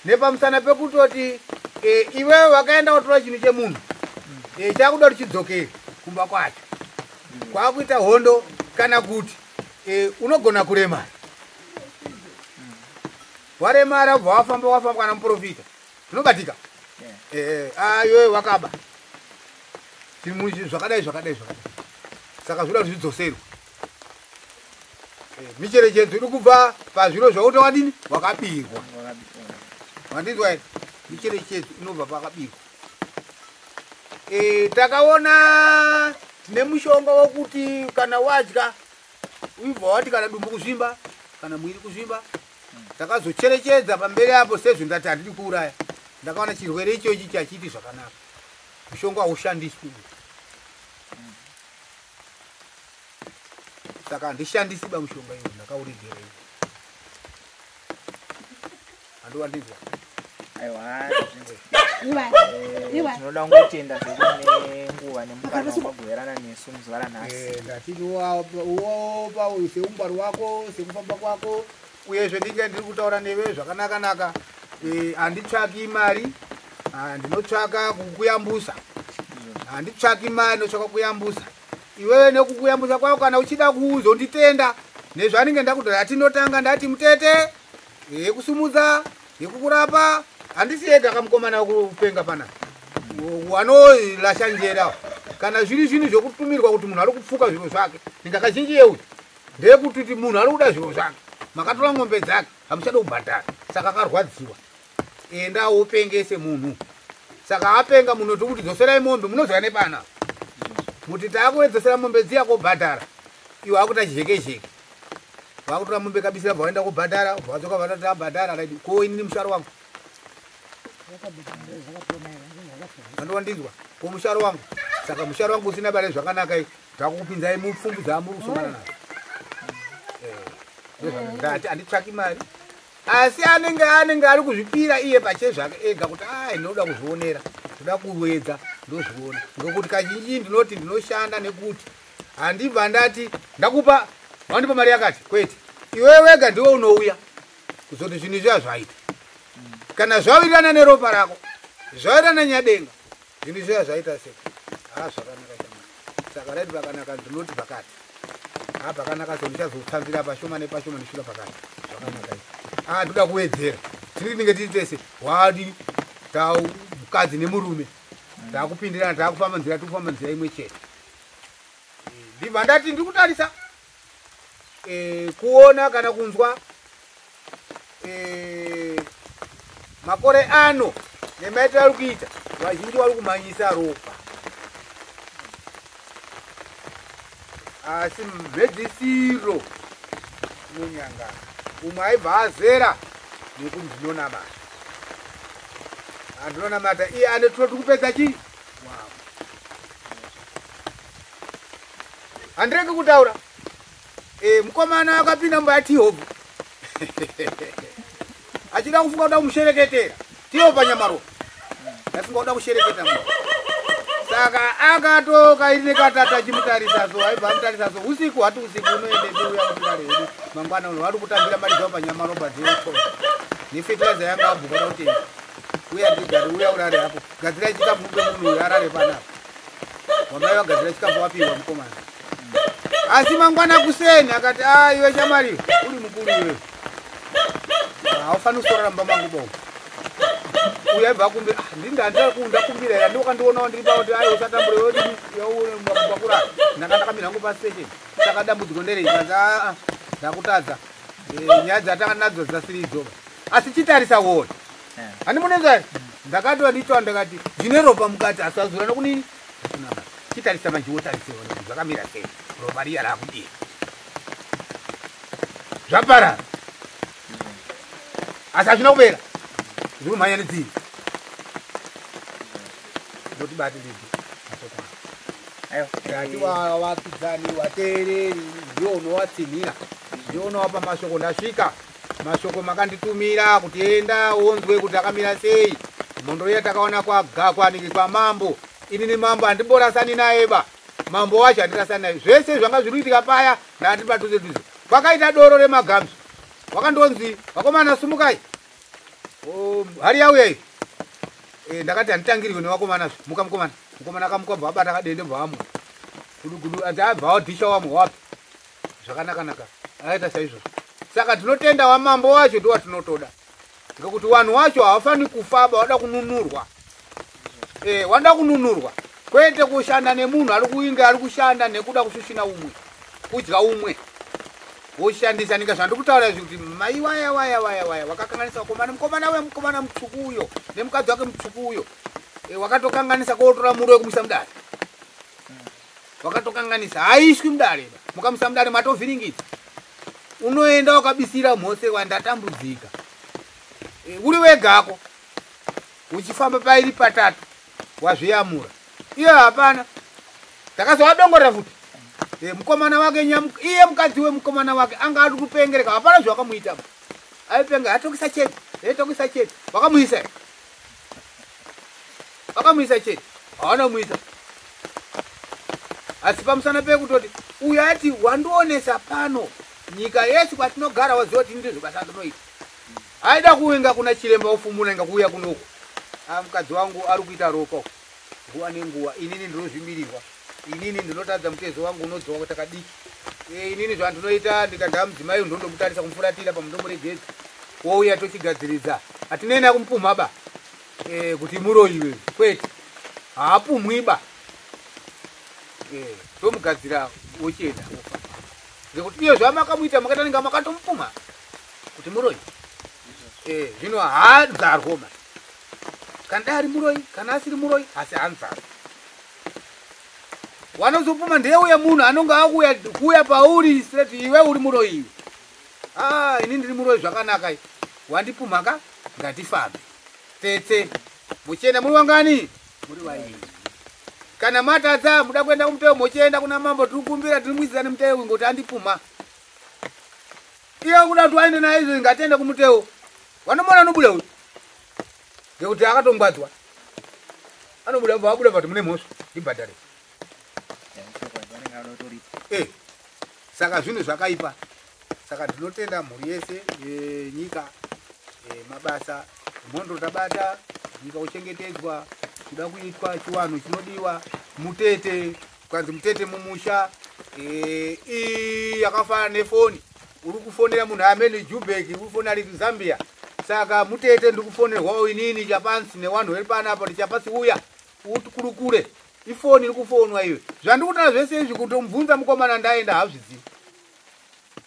nepamusana pekutoti iwewe wakaenda kutora chinhu chemunhu chakuda kuti chidzokere kumba kwacho, kwakuita hondo, kana kuti unogona kuremara. Waremara ubva wafamba wafamba kana muprofita zvinobatika. Iwewe wakaba zvakadai zvakadai zvakadai, saka zvinoda kuti zvidzoserwe. Micherechedzo iri kubva pazviro zvauti wadini wakabirwa. Wandinzwa here? Micherechedzo inobva pakabirwa. Takaona tine mushonga wokuti kana wadya uibva wati kana dumbu kuzvimba kana mwiri kuzvimba. Takazocherechedza pamberi apo sezvo ndati handidi kuuraya, ndakaona chirwere ichochi chachiiti zvakanaka, mushonga haushandiswi, saka handishandisi ba mushonga iwo, ndakauregera iwo. Handiwandinzwa? Aiwa, tinoda kungotenda zvedu nenguva nemukana wamagoverana nesu muzuva ranhasi. Ndati uopa seungwaru wako sekufamba kwako, uyezve ndinge ndiri kutaura newe zvakanaka-naka. Handitsvaki mari, ndinotsvaka kukuyambusa. Handitsvaki mari, ndinotsvaka kukuyambusa iwewe. Nekukuyambusa kwako kana uchida kuzonditenda nezvanenge ndakuti atinotanga ndati mutete yekusumudza yekukurapa, handisi ega kamukomana wekupenga pana wanolasha njera. Kana zviri zvinhu zvekutumirwa kuti munhu ari kupfuka zviro zvake, ninga kazhinji yeuti ndeyekuti munhu ari kuda zviro zvake, makatora ng'ombe dzake hamuchada kubhadhara, saka akarwadziwa, enda upengese munhu. Saka apenga munhu tikuti dzoserai mombe, munozouya nepana muti taakuedzosera mombe dziya kobhadhara, iwe akuita zheke zheke, vakutora mombe kabisira, bva vaenda kobhadhara, bva vadzoka vatati abhadhara. Right, ko inini musharo wangu andowandinzwa, ko musharo wangu? Saka musharo wangu usina bare zvakanaka, i takukupinzai mupfumbu dzamuri kusongana nadzo. Ndati handitsvaki mari, asi anenge ari kuzvipira iye pachezvake ega kuti ai ndinoda kuzvionera, ndoda kuwedza ndozviona, ngekuti kazhinji ndinoti ndinoshanda nekuti handibva ndati ndakupa wandipa mari yakati, kwete, iwe wega ndiwe unouya kuzoti zvinhu izvi hazvaita. Kana zvawirirana neropa rako, zvawirirana nyadenga, zvinhu izvi hazvaita sei, ha zvakanaka chamai. Saka right, pakanaka ndinoti pakati, ha pakanaka, so ndichazotsanzira pashoma nepashoma ndisvika pakati zvakanaka izvi. A ndoda kuwedzera, tinenge tiri tese wadi tau mukadzi nemurume, takupindirana, takufamba nzira, tikufamba nzira imwe chete. Ndibva ndati ndiri kutarisa kuona kana kunzwa makore ano nemaitiro ari kuita, vazhinji vari kumhanyisa ropa, asi mhedzisiro inonyangara. Umwe aibva azera nekuti ndinonamata, handinonamata, iye ane toti kupedza chii wavo. Handiregi kutaura. Mukomana akapinda mumba yatihobvu achida kufunga kuda kumushereketera tiyo panyamaro, ndafunga kuda kushereketa munhu, saka akatoka nekatatu achimutarisa, so aibva amutarisa so usiku, hati usiku unoendepi? Uya kutirare hedu mangwana uno vari kutambira mari dzavo panyamaropa dzeto nefetiraiza yanga abhuka da kutenga. Uya ndigare, uya urare hako, gadzirai chikafu mupe munhu uyu arare panapa. Wamai vagadzira chikafu, wapiwa mukomana. Asi mangwana kuseni akati, a iwe shamwari, uri mukuru iwewe, haufaniri kusorara mumba mangu bongo. Uyu aibva akumbira, ndakumbira here? Ndiwakandionawo ndiri pakuti ai usatambure pakurara, ndanga ndakamira hangu pastation. Saka dambudziko nderei? Kanzi aa ndakutadza, nyaya dzatanga nadzo dzasiri idzoba, asi chitarisa uone handimunenzai. Ndakati wandiitwa, ndakati ndine ropa mukati, asi azura nokunini, chitarisa manje wotarise kuti zvakamira sei, ropa riya rakudii, zvaparara, asi hazvina kupera, zviri kumhanya nedziri. Ndoti bati ndidi masoko. Tati wavakidzani wateereri ndiwo unowatsinhira, ndiwo unowapa mashoko. Ndasvika mashoko makanditumira kuti enda unzwe kuti akamira sei mhondoro yatakaona kwaniki kwamambo. Inini mambo handimborasani naye ba, mambo wacho handirasani naye. Zvese zvanga zviri kuitika paya ndati padhuze dhuze. Kwakaita doro remagamzo, wakandonzi vakomana sumukai, hari yauya iyi. Ndakati handitangirwe nevakomana zve. Muka mukomana, mukomana akamuka bva abata kadende bva amwa gudugudu, anzi abva wadhisha wamwe wapi zvakanaka-naka, akaita saizvozvo. Saka tinotenda wamambo wacho ndiwo watinotoda, ngekuti vanhu wacho havafaniri kufa ba, vada kununurwa. Wanoda kununurwa, kwete kushanda nemunhu ari kuinge ari kushanda nekuda kushushina umwe, kudya umwe woshandisa. Ninga zvandiri kutaura izvi kuti mai waya waya waya waya wakakanganisa vakomana, mukomana uya mukomana mutsvuku uyo nemukadzi wake mutsvuku uyo, wakatokanganisa kotora muro wekumuisa mudare, wakatokanganisa. Haiswi mudare ba, mukamuisa mudare matovhiringidza. Unoenda wakabisira mhose wandatambudzika. Uri wegako uchifamba pairi patatu wazviyamura, iye hapana. Takazovadongorera futi. Mukomana wake iye mukadzi wemukomana wake anga ari kupengereka, hapana zvawakamuita ba. Aipenga atokisa chete, aitokisa chete, wakamuisa, wakamuisa chete, hawana kumuisa. Asi pamusana pekutoti uyu ati wandionesa pano nyika yese kwatinogara, waziva kuti ndizvo basa ndinoita. Aida kuinga kuna chiremba ofumura inga kuuya kunoku. Mukadzi wangu ari kuita ropa uku nguva nenguva, inini ndinozvimirirwa, inini ndinotadza mutezo wangu unodzoka kuti akadiki. Inini zvandinoita ndikadhaa mudzimai ndondomutarisa kumufuratira pamundomuregedza wouya tochigadziridza. Hatinei kumupumha ba, kuti muroyiwe, kwete, haapumwi ba. Tomugadzira wochienda wofa, ngekuti iyo zvamakamuita makaita ninga makatomupumha kuti muroyi. Zvino haanzarwo ma, kana dai ari muroyi kana asiri muroyi, asi haanzarwo. Wanozopuma ndeuya munhu anonge akuuya kuuya pauri straight, iwe uri muroyi iwe. Ini ndiri muroyi zvakanaka, wandipumha ka, ngatifambe tete muchienda. Muri wangani? Muri vairi. Kana matadza muda kuenda kumuteo, mochienda kuna mambo, tiri kukumbira tiri muisirani muteo ngoti andipumha. Iye kuda kuti waende naye izvo, ngatiende kumuteo. Vanomona anobuda uyu ngekuti akatongwadzwa, anobuda bva abuda vati mune mhosva, ndibhadhare. Saka zvinhu zvakaipa. Saka ndinotenda mhuri yese yenyika, mabasa mhondo tabata nyika kuchengetedzwa, kuda kuitwa chiwanhu chinodiwa mutete, kwanzi mutete mumusha. Yakafanana nefoni, uri kufonera munhu amene Jubek, uri kufonera ari kuZambia. Saka mutete ndiri kufonerwawo inini chapansi newanhu vari panapa kuti chapasi uya utikurukure. Ifoni iri kufonwa iwe. Zvandiri kutaura zvese izvi kutomubvunza mukomana ndaenda hazvizivi,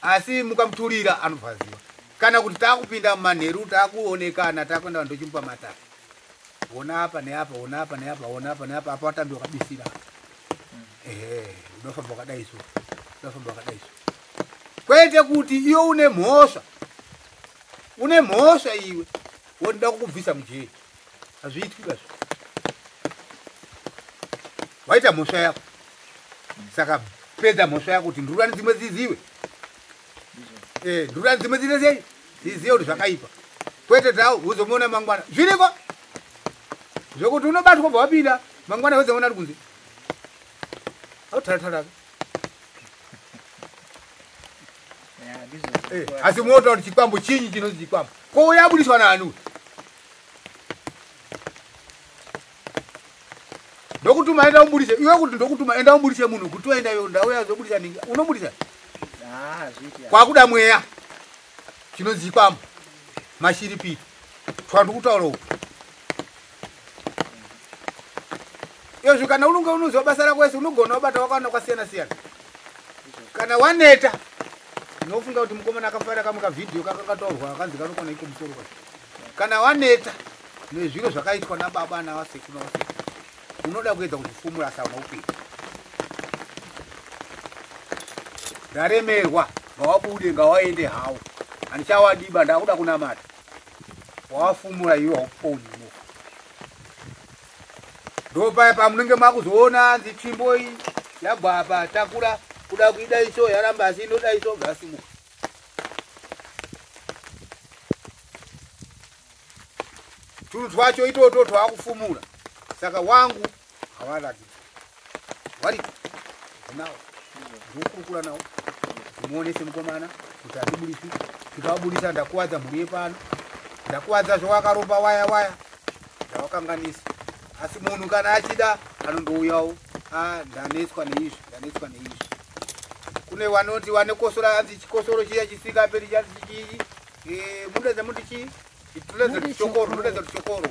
asi mukamuturira anobva aziva. Kana kuti taakupinda mumanheru taakuonekana taakuenda ndochimupa matare, ona apa neapa, ona apa neapa, ona apa neapa, apa watambi wakabisira. Ehe, unofamba wakadai so, unofamba wakadai so, kwete kuti iwe une mhosva, une mhosva iwe wonda kukubvisa mujeri. Hazviitwi bazvo, waita mhosva yako, saka pedza mhosva yako kuti ndururani dzimwe dziziwe. Ndururani dzimwe dziite sei, dzizive kuti zvakaipa, kwete tau uzomuona mangwana. Zviriko zvekuti unobatwa bva wapinda mangwana wezomuona ari kunze autaratara. Asi munotaura kuti chikwambo chinyi chinonzi chikwambo, ko uya abudiswa naani uyu? Ndokutuma enda ubudise iwe, kuti ndokutuma enda ubudise munhu, kuti toenda iwe ndauya zobudisa ningi unobudisa kwakuda mweya chinonzi chikwambo mashiripiti twandikutaura uku izvo. Kana unonge unoziva basa rako wese unogona wabata wakaona kwasiyana siyana. Kana waneta unofunga kuti mukomana akafarira kamwe kavhidhiyo kakakataurwa akanzi kanokwana iko musoro kacho. Kana waneta nezviro zvakaitwa nababa navasekuru navasekuru, unoda kuedza kuzvifumura asi hauna kupinda. Ndaremerwa, ngawabude, ngawaende hawo, handichawadiba, ndakuda kunamata. Wawafumura iwe, hauponi, unofa. Ndopaya pamunenge makuzoona anzi tsvimbo iyi. Yabva apa takura kuda kuida iso yaramba asi inoda iso ngasimuka. Tunhu twacho itoto twakufumura. Saka wangu hawaratidzi. Wariko. Nawo. Ndinokurukura nawo. Muonese mukomana kuti atibudisi. Tikabudisa ndakuwadza mhuri yepano. Ndakuwadza zvawakaromba waya waya. Ndawakanganisa. Asi munhu kana achida anondouyawo. Ndanetswa neizvi, ndanetswa neizvi. Kune vanoti vanekosora hanzi chikosoro chiya chisingaperi chanzi chii. Munoedza muti chii? Tunoedza chokoro, tunoedza chokoro.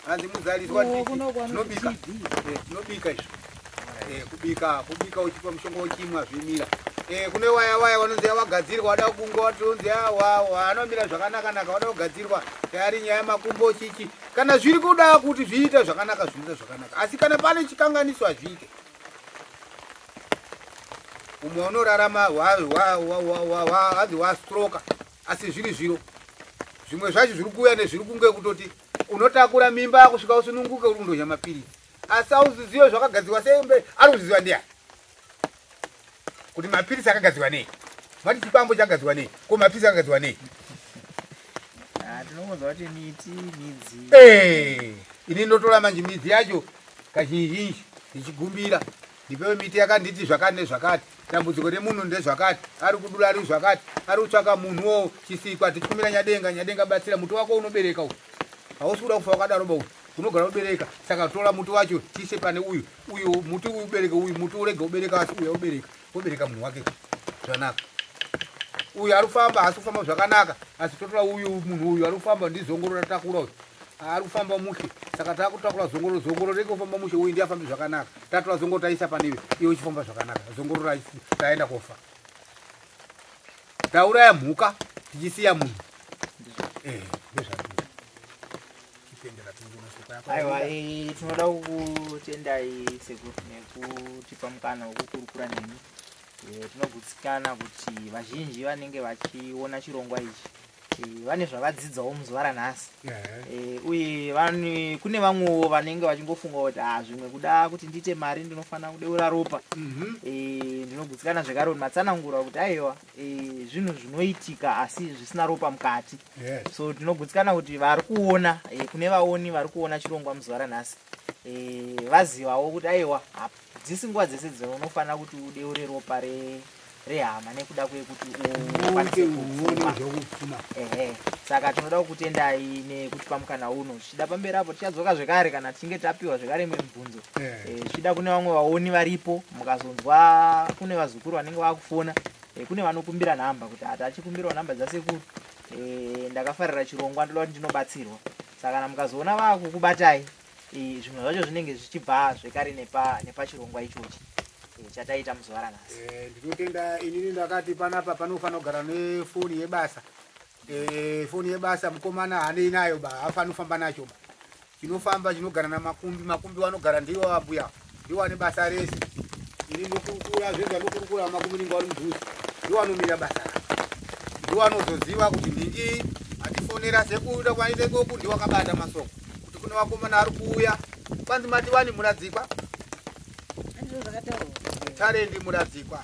Hanzi muzariswa tinobika. Tinobika izvo. Kubika, kubika uchipa mushonga uchimwa zvimira. Kune waya waya vanonzi wagadzirwa wada kunga watonzi anomira zvakanaka naka wada kugadzirwa tayari nyaya makumbo chichi. Kana zviri kuda kuti zviite zvakanaka zvinoita zvakanaka. Asi kana pane chikanganiso hazviite. Umwe unorarama hanzi wastroka asi zviri zviro. Zvimwe zvacho zviri kuuya nezviri kunge kutoti unotakura mimba kusvika usununguke uri kundodya mapiritsi. Asi auziziwe zvakagadzirwa sei ari kuziziwa ndiani? Kuti mapiritsi akagadzirwa nei? Mati chikwambo chakagadzirwa nei? Ko mapiritsi akagadzirwa nei? Tinongonzwa kuti miti, midzi. Ini ndotora manje midzi yacho kazhinji ndichigumbira. Ndipewe miti yakanditi zvakati nezvakati. Dambudziko remunhu ndezvakati. Ari kudura ari zvakati. Ari kutsvaka munhuwo chisikwa tichikumira nyadenga, nyadenga batsira muti wako unobereka uyu. Hausi kuda kufa wakadaro ba uyu. Unogara ubereka. Saka tora muti wacho tiise pane uyu. Uyu muti uyu ubereke uyu muti urege ubereka asi uyu ubereka. Ubereka munhu wake zvakanaka. Uyu ari kufamba asi kufamba zvakanaka. Asi totora uyu munhu uyu ari kufamba ndizongorora takura uyu. Ari kufamba mushe. Saka takutakura zongororo, zongororo rege kufamba mushe uyu ndiye afambi zvakanaka. Tatora zongororo taisa pane iwe, iwe uchifamba zvakanaka. Zongororo taenda kofa. Tauraya mhuka tichisiya munhu. Ndezvazvo. Aiwa, tinoda kukutendai sekuru nekutipa mukana wekukurukura nemi. Tinogutsikana kuti vazhinji vanenge vachiona chirongwa ichi vane zvavadzidzawo muzuva ranhasi. Uye kune vamwewo vanenge vachingofunga kuti zvimwe kuda kuti ndiite mari ndinofanira kudeura ropa. Ndinogutsikana zvekare kuti matsanangura kuti aiwa zvinhu zvinoitika asi zvisina ropa mukati. So tinogutsikana kuti vari kuona, kune vaoni vari kuona chirongwa muzuva ranhasi, vazivawo kuti aiwa dzisi nguva dzese dzinofanira kuti udeure ropa rehama nekuda kwekuti ukwanise kupfuma. Saka tinoda kukutendai nekutipa mukana uno. Zvichida pamberi apo tichadzoka zvekare kana tichinge tapiwa zvekare imwe mibvunzo. Zvichida kune vamwe vaoni varipo, mukazonzwa kune vazukuru vanenge vakufona, kune vanokumbira nhamba kuti hatachikumbirawo nhamba dzasekuru. Ndakafarira chirongwa ndoda kuti ndinobatsirwa. Saka kana mukazoona vakukubatai, zvimwe zvacho zvinenge zvichibva zvekare nepachirongwa ichochi chataita muzuva ranhasi. Ndinotenda inini ndakati panapa panofanira kugara nefoni yebasa. Foni yebasa mukomana haanei nayo ba, haafani kufamba nacho ba. Chinofamba chinogara namakumbi, makumbi vanogara ndiwo ambuya, ndiwo ane basa rese. Ini ndokurukura zvega ndokurukura makumbi ninge vari mudhuze, ndiwo anomira basa rake. Ndiwo anozoziva kuti nhingi atifonera sekuda kwaita ikoku, ndiwo akabata masoko kuti kune vakomana ari kuuya. Kwanzi mati wani Muradzikwa? Tarendi Muradzikwa.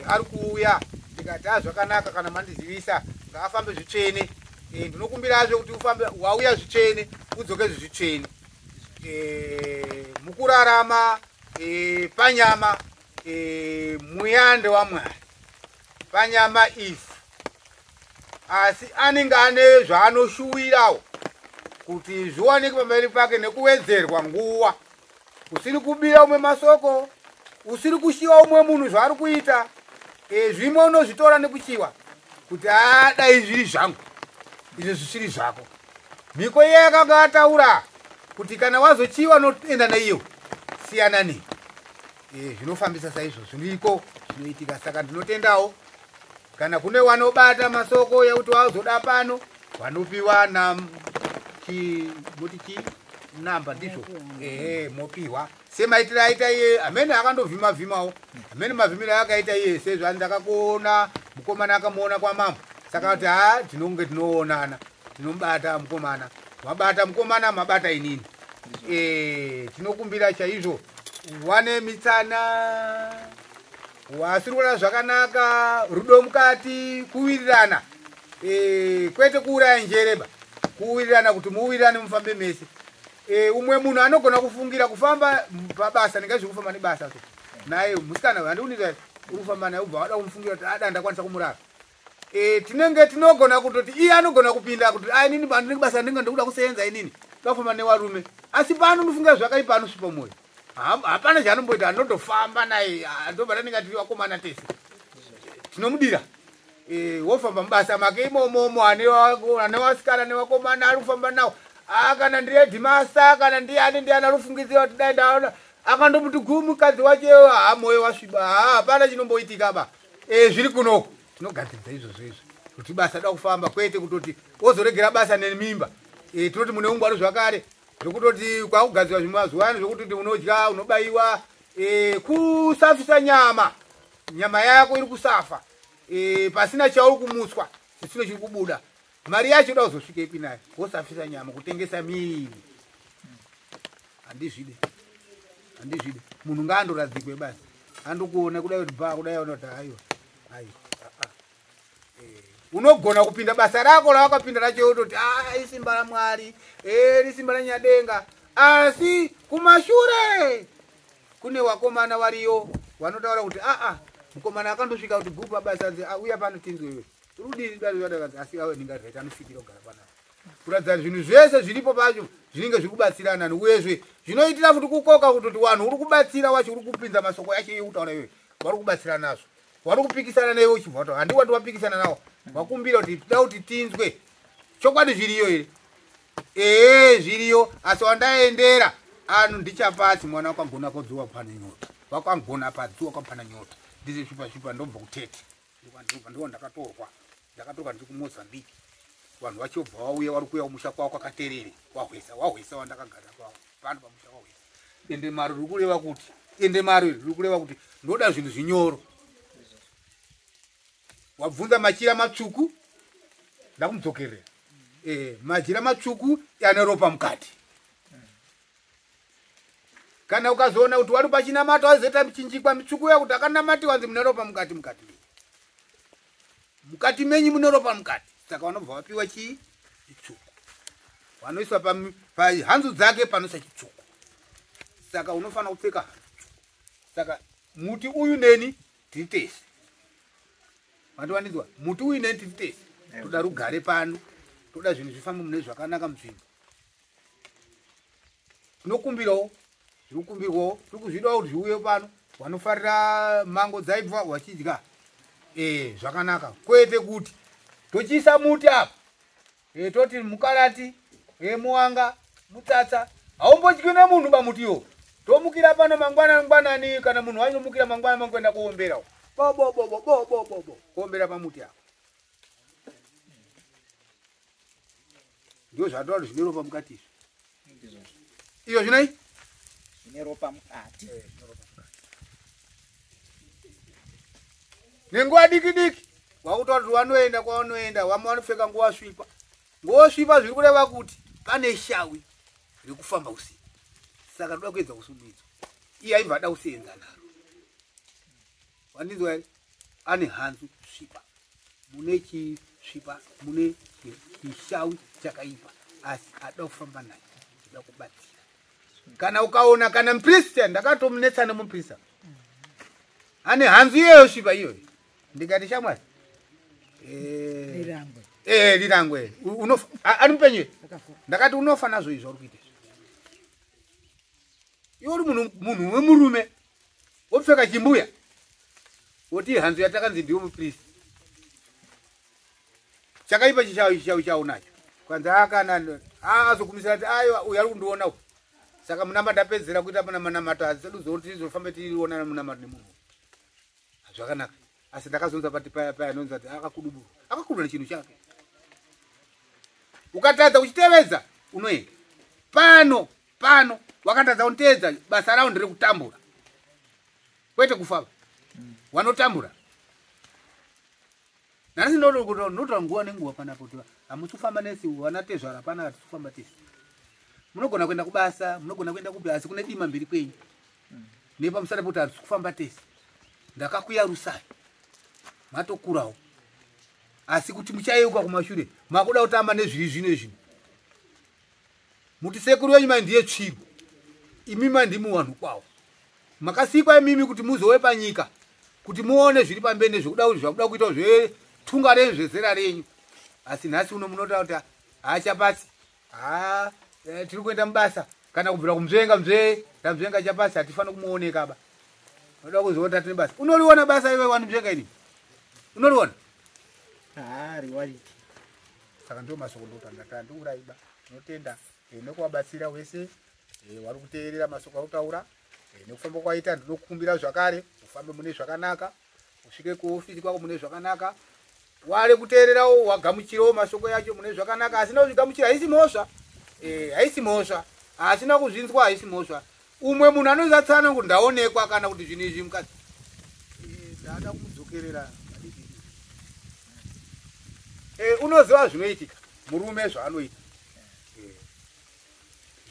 Ari kuuya. Ndikati zvakanaka kana mandizivisa ngaafambe zvitsvene. Ndinokumbirazve kuti ufambe wauya zvitsvene udzoke zvitsvene. Mukurarama panyama muyande waMwari panyama ivhu, asi anenge ane zvaanoshuwirawo kuti zviwanike pamberi pake nekuwedzerwa nguva. Usiri kubira umwe masoko, usiri kushiwa umwe munhu zvaari kuita. Zvimwe unozvitora nekuchiwa kuti dai zviri zvangu izvo zvisiri zvako. Mhiko iye yakanga ataura kuti kana wazochiwa unoenda naiyo, siyana nei. Zvinofambisa saizvo zviriko zvinoitika. Saka ndinotendawo kana kune vanobata masoko yekuti wazoda pano vanopiwa na muti chi namba ndizvo mopiwa semaitiro aita iye amene akandovhima vhimawo amene mavhimiro akaita iye sezvo ndakakuona mukomana akamuona kwamambo. Saka kuti tinonge tinoonana tinobata mukomana, mabata mukomana mabata inini. Tinokumbira chaizvo. Wane mitsana, wasiri kuona zvakanaka, rudo mukati, kuwirirana. Kwete kuuraya njereba, kuwirirana kuti muwirirane mufambe mese. Umwe munhu anogona kufungira kufamba pabasa ndinga zvekufamba nebasa so. Naye musikana handikunita uri kufamba naye ubva wada kumufungira kuti ada ndakwanisa kumurara. Tinenge tinogona kutoti iye anogona kupinda kuti ai nini bandini basa ndinge ndikuda kusenza inini ndafamba newarume, asi pano ndofunga zvakaipa anosvipa moyo. Hapana chaanomboita, anotofamba naye ndobva tanenge tiri vakomana tese tinomudira. Wofamba mubasa make imomomo ane vasikana nevakomana ari kufamba nawo. Kana ndiri headmaster kana ndiani ndiani ari kufungidzira kuti dai ndaona akandomuti guu mukadzi wacho moyo wasviba. Hapana chinomboitika ba. Zviri kunoko tinogadzirisa izvozvo izvo kuti basa da kufamba, kwete kutoti wozoregera basa nemimba. Tinoti mune ungwaru zvakare zvekutoti kwakugadzirwa zvimazuva ano zvekutoti unodya unobaiwa, kusafisa nyama, nyama yako iri kusafa, pasina chauri kumutswa chisino chiri kubuda, mari yacho ida kuzosvika ipi nayo? Wosafisa nyama, kutengesa miviri. Handizvide, handizvide. Munhu ngaandoradzikwe basi, andokuona kudai kuti bva kudai ona kuti aiwa aiwa. Unogona kupinda basa rako rawakapinda racho wototi isimba raMwari, risimba raNyadenga, asi kumashure kune wakomana wariyo wanotaura kuti mukomana akandosvika kuti gupa basa nzi uya pano tinzwe iwe rudini dai asi awe ndingaita anofikira kugara panapa. Kuratidza zvinhu zvese zviripo pacho zvinenge zviri kubatsirana, uyezve zvinoitira futi kukoka kutoti vanhu uri kubatsira wacho uri kupinza masoko yacho yekutaura iwe vari kubatsira nazvo, vari kupikisana newe uchibva wataura handi wati wapikisana nawo, wakumbira kuti toda kuti tinzwe chokwadi zviriyo here? Zviriyo, asi wandaendera anu ndichapasi mwana wakagona kodzuwa pana nyota, wakagona padzuwa kwapana nyota, ndize svipa svipa ndobva kutete ndobva ndakatorwa ndiri kuMozambique, vanhu vachobva vauya vari kuuya kumusha kwavo kwakaterere wahwesa wahwesa wandakagara pano pamusha wahwesa. Ende maro riri kureva kuti ende maro iri riri kureva kuti ndoda zvinhu zvinyoro. Wabvunza machira matsvuku ndakudzokerera. Machira matsvuku ane ropa mukati. Kana ukazoona kuti wari pachinamato wazoita michinjikwa mitsvuku ya kuti akanamatiwa nzi mune ropa mukati mukati. Mukati menyu mune ropa mukati. Saka vanobva vapiwa chii? Chitsvuku. Vanoiswa pahanzu dzake panoisa chitsvuku. Saka unofanira kupfeka hanzu tsvuku. Saka muti uyu neni tiri tese. Vandiwanizwa muti uyu neni tiri tese. Toda rugare pano, toda zvinhu zvifambe mune zvakanaka munzvimbo. Tinokumbirawo, zviri kukumbirwawo, tiri kuzvidawo kuti zviuye pano. Vanofarira mango dzaibva vachidya zvakanaka, kwete kuti tochiisa muti apa toti mukarati, muwanga, mutsatsa, haumbodyi nemunhu bamutiwo. Tomukira pano mangwana mangwanani, kana munhu wanomukira mangwana mangoenda kuombera bo bo bo bo bo bo bo kuombera pamuti apa. Ndio zvatoa zvine ropa mukati izvi. Iyo zvinai? Zvine ropa mukati. Nenguva diki diki wakutora kuti wanoenda kwawanoenda, vamwe vanopfeka nguva svipa. Nguva svipa zviri kureva kuti pane shawi rekufamba usiku. Saka ndoda kuedza kusumidzwa. Iye aibva ada kusenza naro. Wandinzwa here? Ane hanzu svipa. Mune chisvipa, mune chishawi chakaipa, asi ada kufamba naye, ada kubatsira. Kana ukaona kana muprista, ndakatomunetsa nemuprista. Ane hanzu iyoyo svipa iyoyo. Ndikati shamwari. Lirangwe. Lirangwe. Ari mupenyu? Ndakati unofa nazvo izvo uri kuita izvi. Iwe uri munhu wemurume wopfeka chimbuya woti hanzu yatakanzi ndiwe muprista. Chakaipa chishawi chaunacho. Kwanzi akana azokumisira kuti aiwa uyu ari kundiona uyu. Saka munamba ndapedzera kuita pana manamato azoduzoti tizofambe tiona munamato nemunhu. Zvakanaka. Asi ndakazonza pati paya paya anonza kuti akakudubura. Akakudubura chinhu chake. Ukatadza kuchitevedza unoenda. Pano pano wakatadza kuniteedza basa rawo ndere kutambura. Kwete kufa. Wanotambura. Nhasi ndototora nguva nenguva panapa kuti hamusi kufamba nesi vana tezvara pana hatisi kufamba tese. Munogona kuenda kubasa, munogona kuenda kupi asi kune dima mberi kwenyu. Nepamusana pekuti hatisi kufamba tese. Ndakakuyarusai. Matokurawo. Asi kuti muchayeuka kumashure, makuda kutamba nezviri zvino izvi. Muti sekuru wenyu mai ndiye tsviru. Imi mai ndimi wanhu kwawo. Makasikwa imimi kuti muzowe panyika, kuti muone zviri pamberi nezvekuda kuti zvakuda kuita zvetunga renyu zvezera renyu. Asi nhasi uno munotaura kuti haachapasi. Ha, tiri kuenda mubasa kana kubvira kumzvenga mzvee, tamzvenga chapasi hatifani kumuoneka ba. Unoda kuzoona tine basa. Unoriona basa iwe wanimzvenga ini? Unoriona? Ah, riwariki. Saka ndio masoko ndotanga ndiuraiba. Tinotenda nekuvabatsira wese vari kuteerera masoko autaura nekufamba kwaita. Ndinokumbira zvakare ufambe mune zvakanaka, usvike kuofisi kwako mune zvakanaka. Wari kuteererawo wagamuchirawo masoko yacho mune zvakanaka. Asina kuzvigamuchira haisi mhosva, haisi mhosva. Asina kuzvinzwa haisi mhosva. Umwe munhu anozatsana kuti ndaonekwa kana kuti zvinhu izvi mukadzi ndada kumudzokerera. Unoziva zvinoitika murume zvaanoita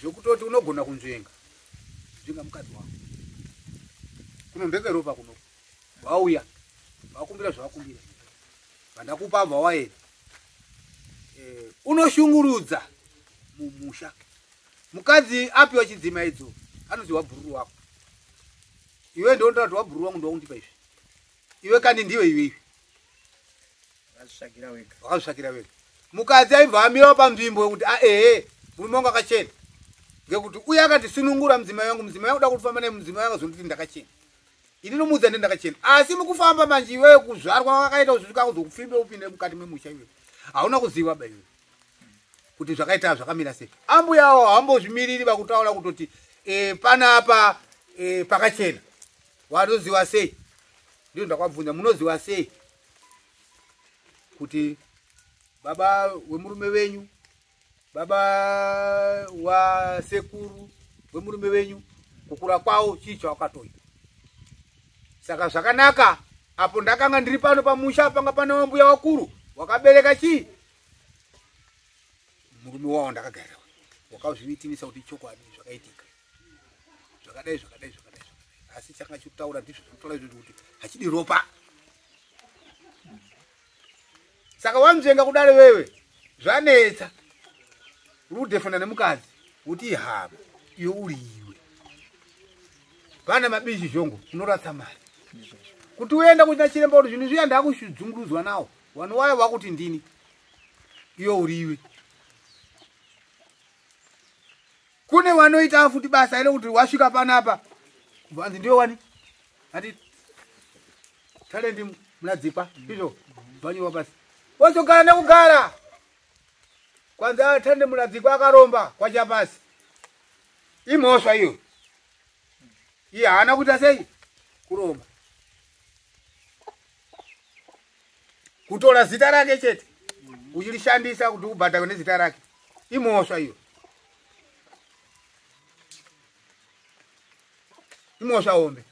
zvekutoti unogona kunzvenga nzvenga mukadzi wako kuno ndekeropa kuno wauya vakumbira zvavakumbira vandakupa abva waenda. Unoshungurudza mumusha. Mukadzi apiwa chidzima idzo anonzi wabhururu wako. Iwe ndinotaura kuti wabhururu wangu ndowakundipa izvi. Iwe kandi ndiwe iwe iwe wakazvitsvakira wega. Mukadzi aibva amirawo panzvimbo yekuti ehe murume wangu akachena, ngekuti uye akatisunungura mudzimai wangu, mudzimai wangu da kufamba naye, mudzimai wangu azonditi ndakachena. Ini nomuudza ndi ndakachena. Asi mukufamba manje iwewe kuzvarwa kwakaita kusvika kuzokupfimbe upinde mukati memusha iwewe hauna kuziva ba iwewe kuti zvakaita zvakamira sei. Ambuya avo hambozvimiriri vakutaura kutoti panapa pakachena. Wanoziva sei? Ndizvo ndakabvunza, munoziva sei kuti baba wemurume wenyu, baba wasekuru wemurume wenyu kukura kwawo chii chawakatoita? Saka zvakanaka apo ndakanga ndiri pano pamusha panga pane mbuya wakuru wakabereka chii murume wawo ndakagara wakazviitinisa kuti chokwadi zvakaitika zvakadai zvakadai zvakadai zvakadai. Asi chakanga chikutaura ndizvo zvinotaura izvozvo kuti hachidi ropa. Saka wanzvenga kudare wewe zvanetsa uri kudhefenda nemukadzi kuti ihama iwe uri iwe pana mabishi zhongo unoratsa mari kuti uenda kuchina chiremba kuti zvinhu zviya ndakudzungurudzwa nawo vanhu wayo vakuti ndini iwe uri iwe. Kune wanoita futi basa iro kuti wasvika panapa vanzi ndiwe wani ati talendi munadzikwa izvo bvanyiwa pasi wozogara nekugara kwanza tande munadzikwa akaromba kwachapasi imhosva iyo iye haana kuita sei kuromba kutora zita rake chete uchirishandisa kuti ubhadharwe nezita rake imhosva iyo imhosva hombe.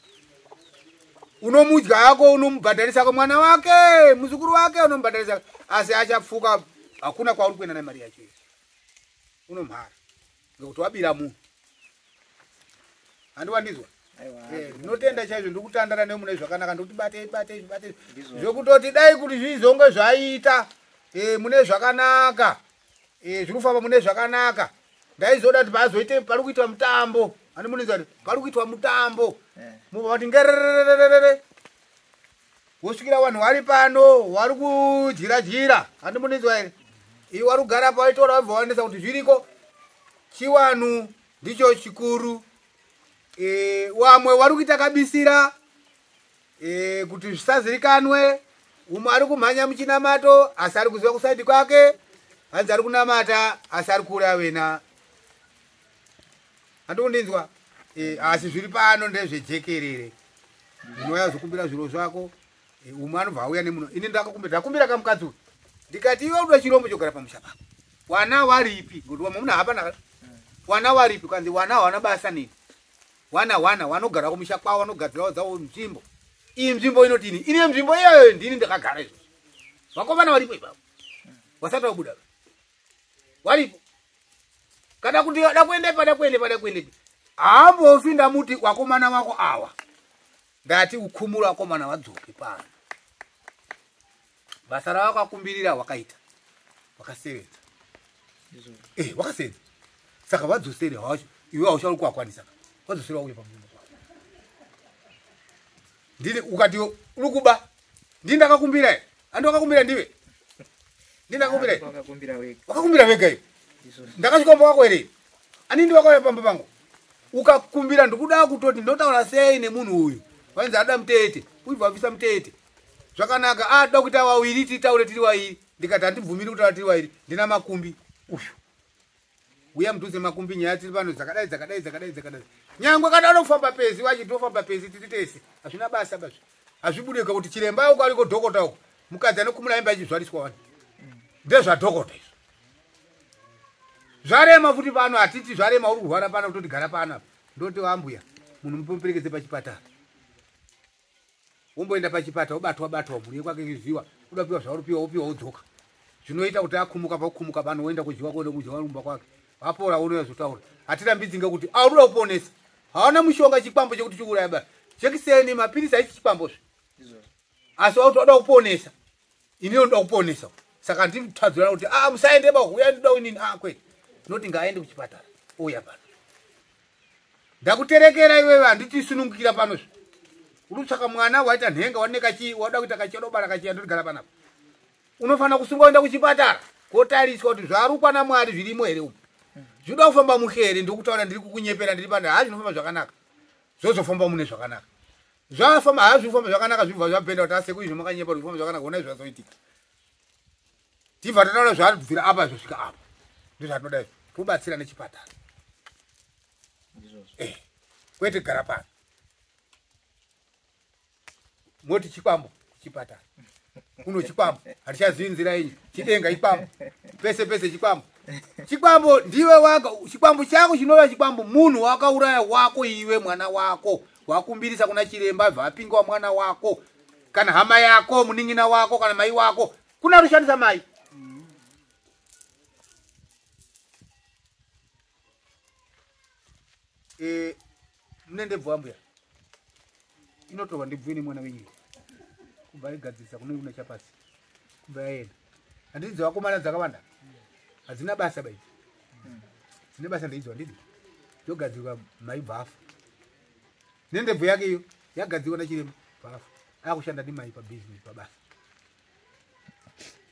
Unomudya hako unomubhadharisa mwana wake muzukuru wake unomubhadharisa asi achapfuka hakuna kwauri kuenda nemari yacho unomhara ngekuti wabira munhu. Handiwandizwa ndinotenda chaizvo ndikutandara nemune zvakanaka ndikuti batei batei batei zvekutoti dai kuti zvizonge zvaita mune zvakanaka zviri kufamba mune zvakanaka. Ndaizoda kuti pazoite pari kuitwa mutambo ani munonzwa kuti pari kuitwa mutambo mubva vati ngererererere wosvikira vanhu vari pano vari kudyira dyira handi munonzwa here iwe wari kugara paitora vabva vaendesa kuti zviriko chiwanhu ndicho chikuru. Wamwe vari kuita kabisira kuti zvisazirikanwe. Umwe ari kumhanya muchinamato asi ari kuziva kusaidi kwake hanzi ari kunamata asi ari kuuraya wena. Handikundinzwa asi zviri pano ndezvejekerere. Unouya zokumbira zviro zvako umwe anobva auya nemuno. Ini ndakakumbira ndakumbira kamukadzi uyu ndikati iwe unoda chirombo chogara pamusha pako wana waripi ngekuti wamwe muna hapana wana waripi kwanzi wana hawana basa nini wana wana wanogara kumusha kwavo wanogadzirawo dzavo nzvimbo iyi nzvimbo inoti ini ine nzvimbo iyoyo ndini ndakagara izvozvo vakomana varipo ipapo wasati wabuda waripo kana kuti da kuendepi da kuendepi da kuendepi. Haambofi ndamuti wakomana wako awa. Ndati ukhumura wakomana wadzoke pano. Basa rawakakumbirira wakaita. Wakasevenza. Wakasevenza. Saka vadzosere hawacho iwe hauchari kuwakwanisa. Vadzosere wauye pamurume kwako. Ndini ukati uri kuba. Ndini ndakakumbira here? Handi wakakumbira ndiwe? Ndini ndakakumbira here? Wakakumbira wega. Wakakumbira wega iwe. Ndakasvika pamba pako here? Ani ndi wakauya pamba pangu. Ukakumbira ndikuda kutoti ndotaura sei nemunhu uyu. Vanzi ada mutete. Uibva wabvisa mutete. Zvakanaka, toda kuita wawiri titaure tiri wairi. Ndikati handibvumiri kutaura tiri wairi. Ndina makumbi. Uyu. Uya mudhuze makumbi nyaya tiri pano dzakadai dzakadai dzakadai dzakadai. Nyangwe kana anofamba pesi wachitofamba pesi tiri tese. Hazvina basa bazvo. Hazvibudika kuti chiremba uko ariko dhokota uko. Mukadzi anokumura imba achizvariswa wani. Ndezvadhokota izvo. Zvarema futi pano hatiti zvarema uri kurwara pano kutoti gara pano apa. Ndoti wambuya munhu muperekedze pachipatara. Womboenda pachipatara wobatwa batwa mhuri yekwake ichiziwa uda kupiwa zvauri piwa wopiwa wodzoka. Zvinoita kuti akhumuka pakukhumuka pano woenda kudyiwa kuenda kudyiwa kumba kwake. Apora unozotaura. Hatirambidzi ngekuti auda kuponesa. Haana mushonga chikwambo chekuti chiuraya ba. Jekiseni mapirisi aichi chikwambozve. Asi wautoda kuponesa. Ini ndoda kuponesa. Saka nditadzirana kuti musaende ba uya ndoda inini kwete. Noti ngaaende kuchipatara. Ouya pano. Ndakuterekera iwewe handiti sunungukira pano zve. Uri kutsvaka mwana waita nhenga waneka chi wada kuita kachi wada kachi ndogara panapa. Unofanira kusungwa kuenda kuchipatara. Kotariswa kuti zvarukwa naMwari zvirimo here umu. Zvinoda kufamba muhere ndikutaura ndiri kukunyepera ndiri pano zvinofamba zvakanaka. Zvozofamba mune zvakanaka. Zvafamba hazvifamba zvakanaka zvibva zvabhenda kuti aseku izvo makanyepa kuti zvifamba zvakanaka ona zvazoitika. Tibva tataura zvabvira apa zvosvika apa. Ndozvatinoda izvo. Tobatsira nechipatara. Kwete gara pano. Moti chikwambo kuchipatara. Kuno chikwambo hatichazivi nzira yenyu. Chidenga chikwambo. Pese pese chikwambo. Chikwambo ndiwe waka chikwambo chako chinova chikwambo munhu wakauraya wako iwe mwana wako. Wakumbirisa kuna chiremba vapingwa mwana wako kana hama yako munin'ina wako kana mai wako. Kuna rushandisa mai. Mune ndebvu ambuya. Inotorwa ndebvu ine mwana wenyika. Kubva igadzirisa kune kuna chapasi. Kubva yaenda. Handiti dzevakomana dzakawanda. Hadzina basa ba idzi. Dzine basa ndeidzo handiti. Yogadzirwa mai bvafa. Nendebvu yake iyo yagadzirwa nachiremba bvafa. Akushanda ndimai pabhizinesi pabasa.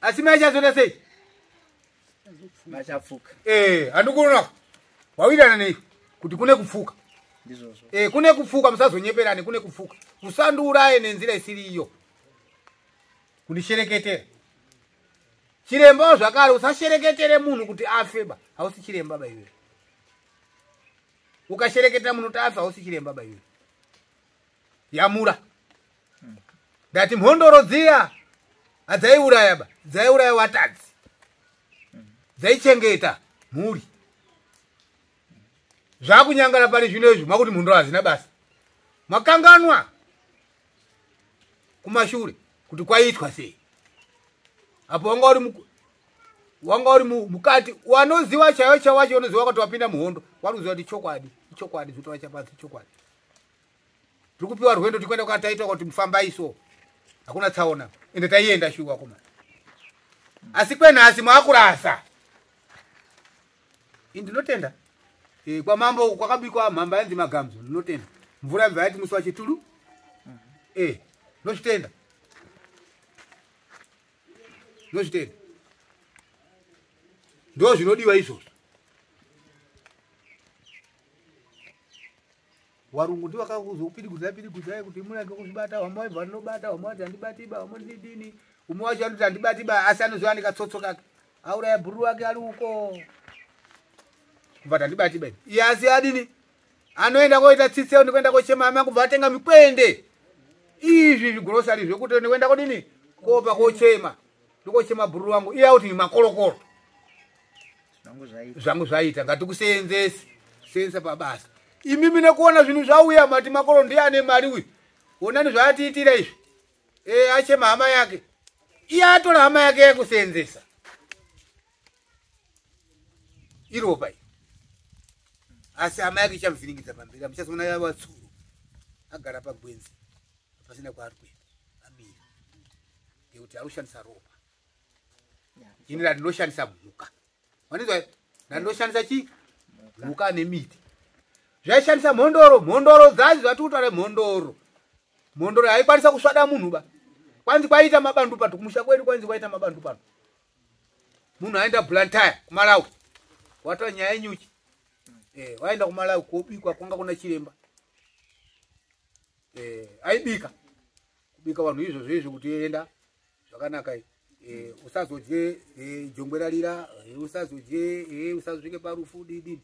Asi mai achazoita sei? Machapfuka. Handikuona. Wawirirana nei kuti kune kupfuka. Ndizvozvo. Kune kupfuka musazonyeperane kune kupfuka. Usandiuraye nenzira isiri iyo. Kundishereketera. Chiremba zvakare usashereketere munhu kuti afe ba. Hausi chiremba ba iwe. Ukashereketera munhu kuti afe hausi chiremba ba iwe. Yamura. Ndati mhondoro dziya hadzaiuraya ba. Dzaiuraya watadzi. Dzaichengeta mhuri. Zvakunyangara pari zvino izvi makuti mhondoro hadzina basa. Makanganwa kumashure kuti kwaiitwa sei. Apo wanga uri mukati wanoziwa chaiwo chawacho unoziwa kuti wapinda muhondo waruziwa kuti chokwadi ichokwadi zvotaura chapasi chokwadi. Tiri kupiwa rwendo tikuenda kwataitwa kuti mufambai so. Hakuna tsaona. Ende taienda shuwa koma. Asi kwenhasi maakurasa. Ini ndinotenda. Kwa mambo kwakabikwa mhamba yanzi magamzo ndinotenda. Mvura yabva yati musi wachitulu. Ndozvitenda. Ndozvitenda. Ndo zvinodiwa izvozvo. Warungu ndivo vakazopirigudzai pirigudzai kuti munake kuzvibata vamwe vaibva vanobata vamwe vati handibati ba vamwe ndidini umwe wacho anoti handibati ba asi anoziva nekatsotso kake auraya bhururu wake ari uko kubva handibati ba iye asi adini anoenda koita tsitsi ndikuenda kochema amai kubva atenga mikwende izvi zvigirosari zvekuti ndikuenda kodini kopa kochema ndikochema bhururu wangu iye auti ni makorokoro zvangu zvaita ngatikuseenzese seenza pabasa. Imimi nekuona zvinhu zvauya mati makoro ndiye ane mari uyu. Onani zvaatiitira izvi. Achema hama yake. Iye atora hama yake yekuseenzesa. Iropa iyi. Asi hama yake ichamuvhiringidza pamberi, amuchazoona yava tsuro agara pagwenzi pasina kwaari kuenda, amira ngekuti ari kushandisa ropa. Ini randinoshandisa mhuka, wanizwa, randoshandisa chi mhuka nemiti. Zvaishandisa mhondoro, mhondoro dzacho zvati kutaura mhondoro. Mhondoro haikwanisa kusvada munhu ba. Kwanzi kwaita mabandu pato kumusha kwedu, kwanzi kwaita mabandu pato. Munhu aenda Blantyre kuMalawi, watora nyaya yenyuchi. Waenda kuMalawi kobikwa, kwanga kuna chiremba. Aibika kubika vanhu izvozvo izvo kuti enda zvakanaka. Usazodye jongwe rarira, usazodye, usazosvike parufu didi.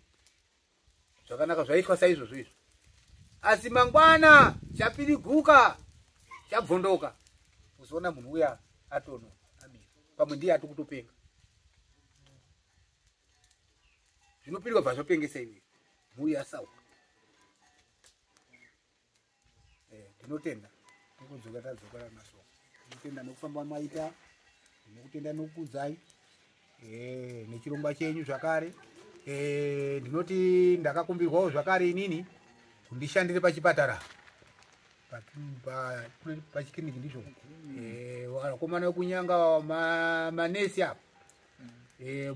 Zvakanaka zvaitwa saizvozvo izvo. Asi mangwana chapiriguka chabvondoka, uzoona munhu uya atono amira, pamwe ndiye atikutopenga. Zvinopirwa bva zvapengesa iwe, mhuri yasauka. Ndinotenda nekudzoka tadzoka namashoko. Ndinotenda nekufamba maita, ndinokutenda nekukudzai nechirongwa chenyu zvakare. Ndinoti ndakakumbirwawo zvakare inini kundishandire pachipatara pachikiriniki, ndizvo vakomana vekunyanga manesi apa.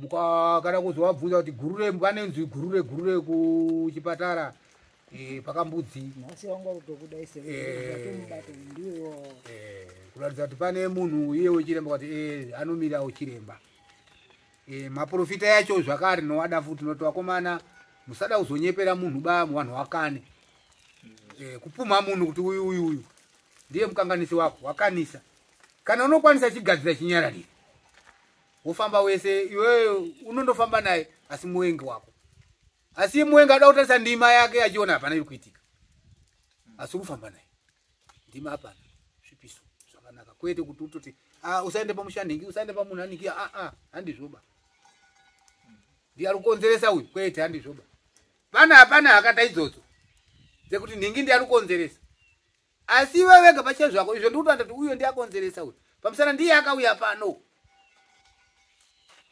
Mukakada kuzovabvunza kuti gurure, vanonzi gurure gurure kuchipatara pakambudzi, kuratidza kuti pane munhu iye wechiremba kuti anomirawo chiremba. Maprofita yacho zvakare nowada futi noti vakomana musada kuzonyepera munhu ba, vanhu wakane kupumha munhu kuti uyu uyu uyu ndiye mukanganisi wako, wakanisa. Kana unokwanisa chigadzira chinyararire, wofamba wese iwewe unondofamba naye, asi muwengi wako. Asi muwengi ada kutarisa ndima yake achiona hapana iri kuitika, asi uri kufamba naye ndima hapana svipiso zvakanaka. Kwete kuti utoti usaende pamushanhingi, usaende pamunhu anhingi, aa handizvoba, ndiye ari kukonzeresa uyu, kwete handizvoba. Pana hapana hakata idzodzo dzekuti nhingi ndiye ari kukonzeresa, asi iwe wega pachezvako izvo ndikutoanda kuti uyo ndiye akonzeresa uyu, pamusana ndiye akauya pano.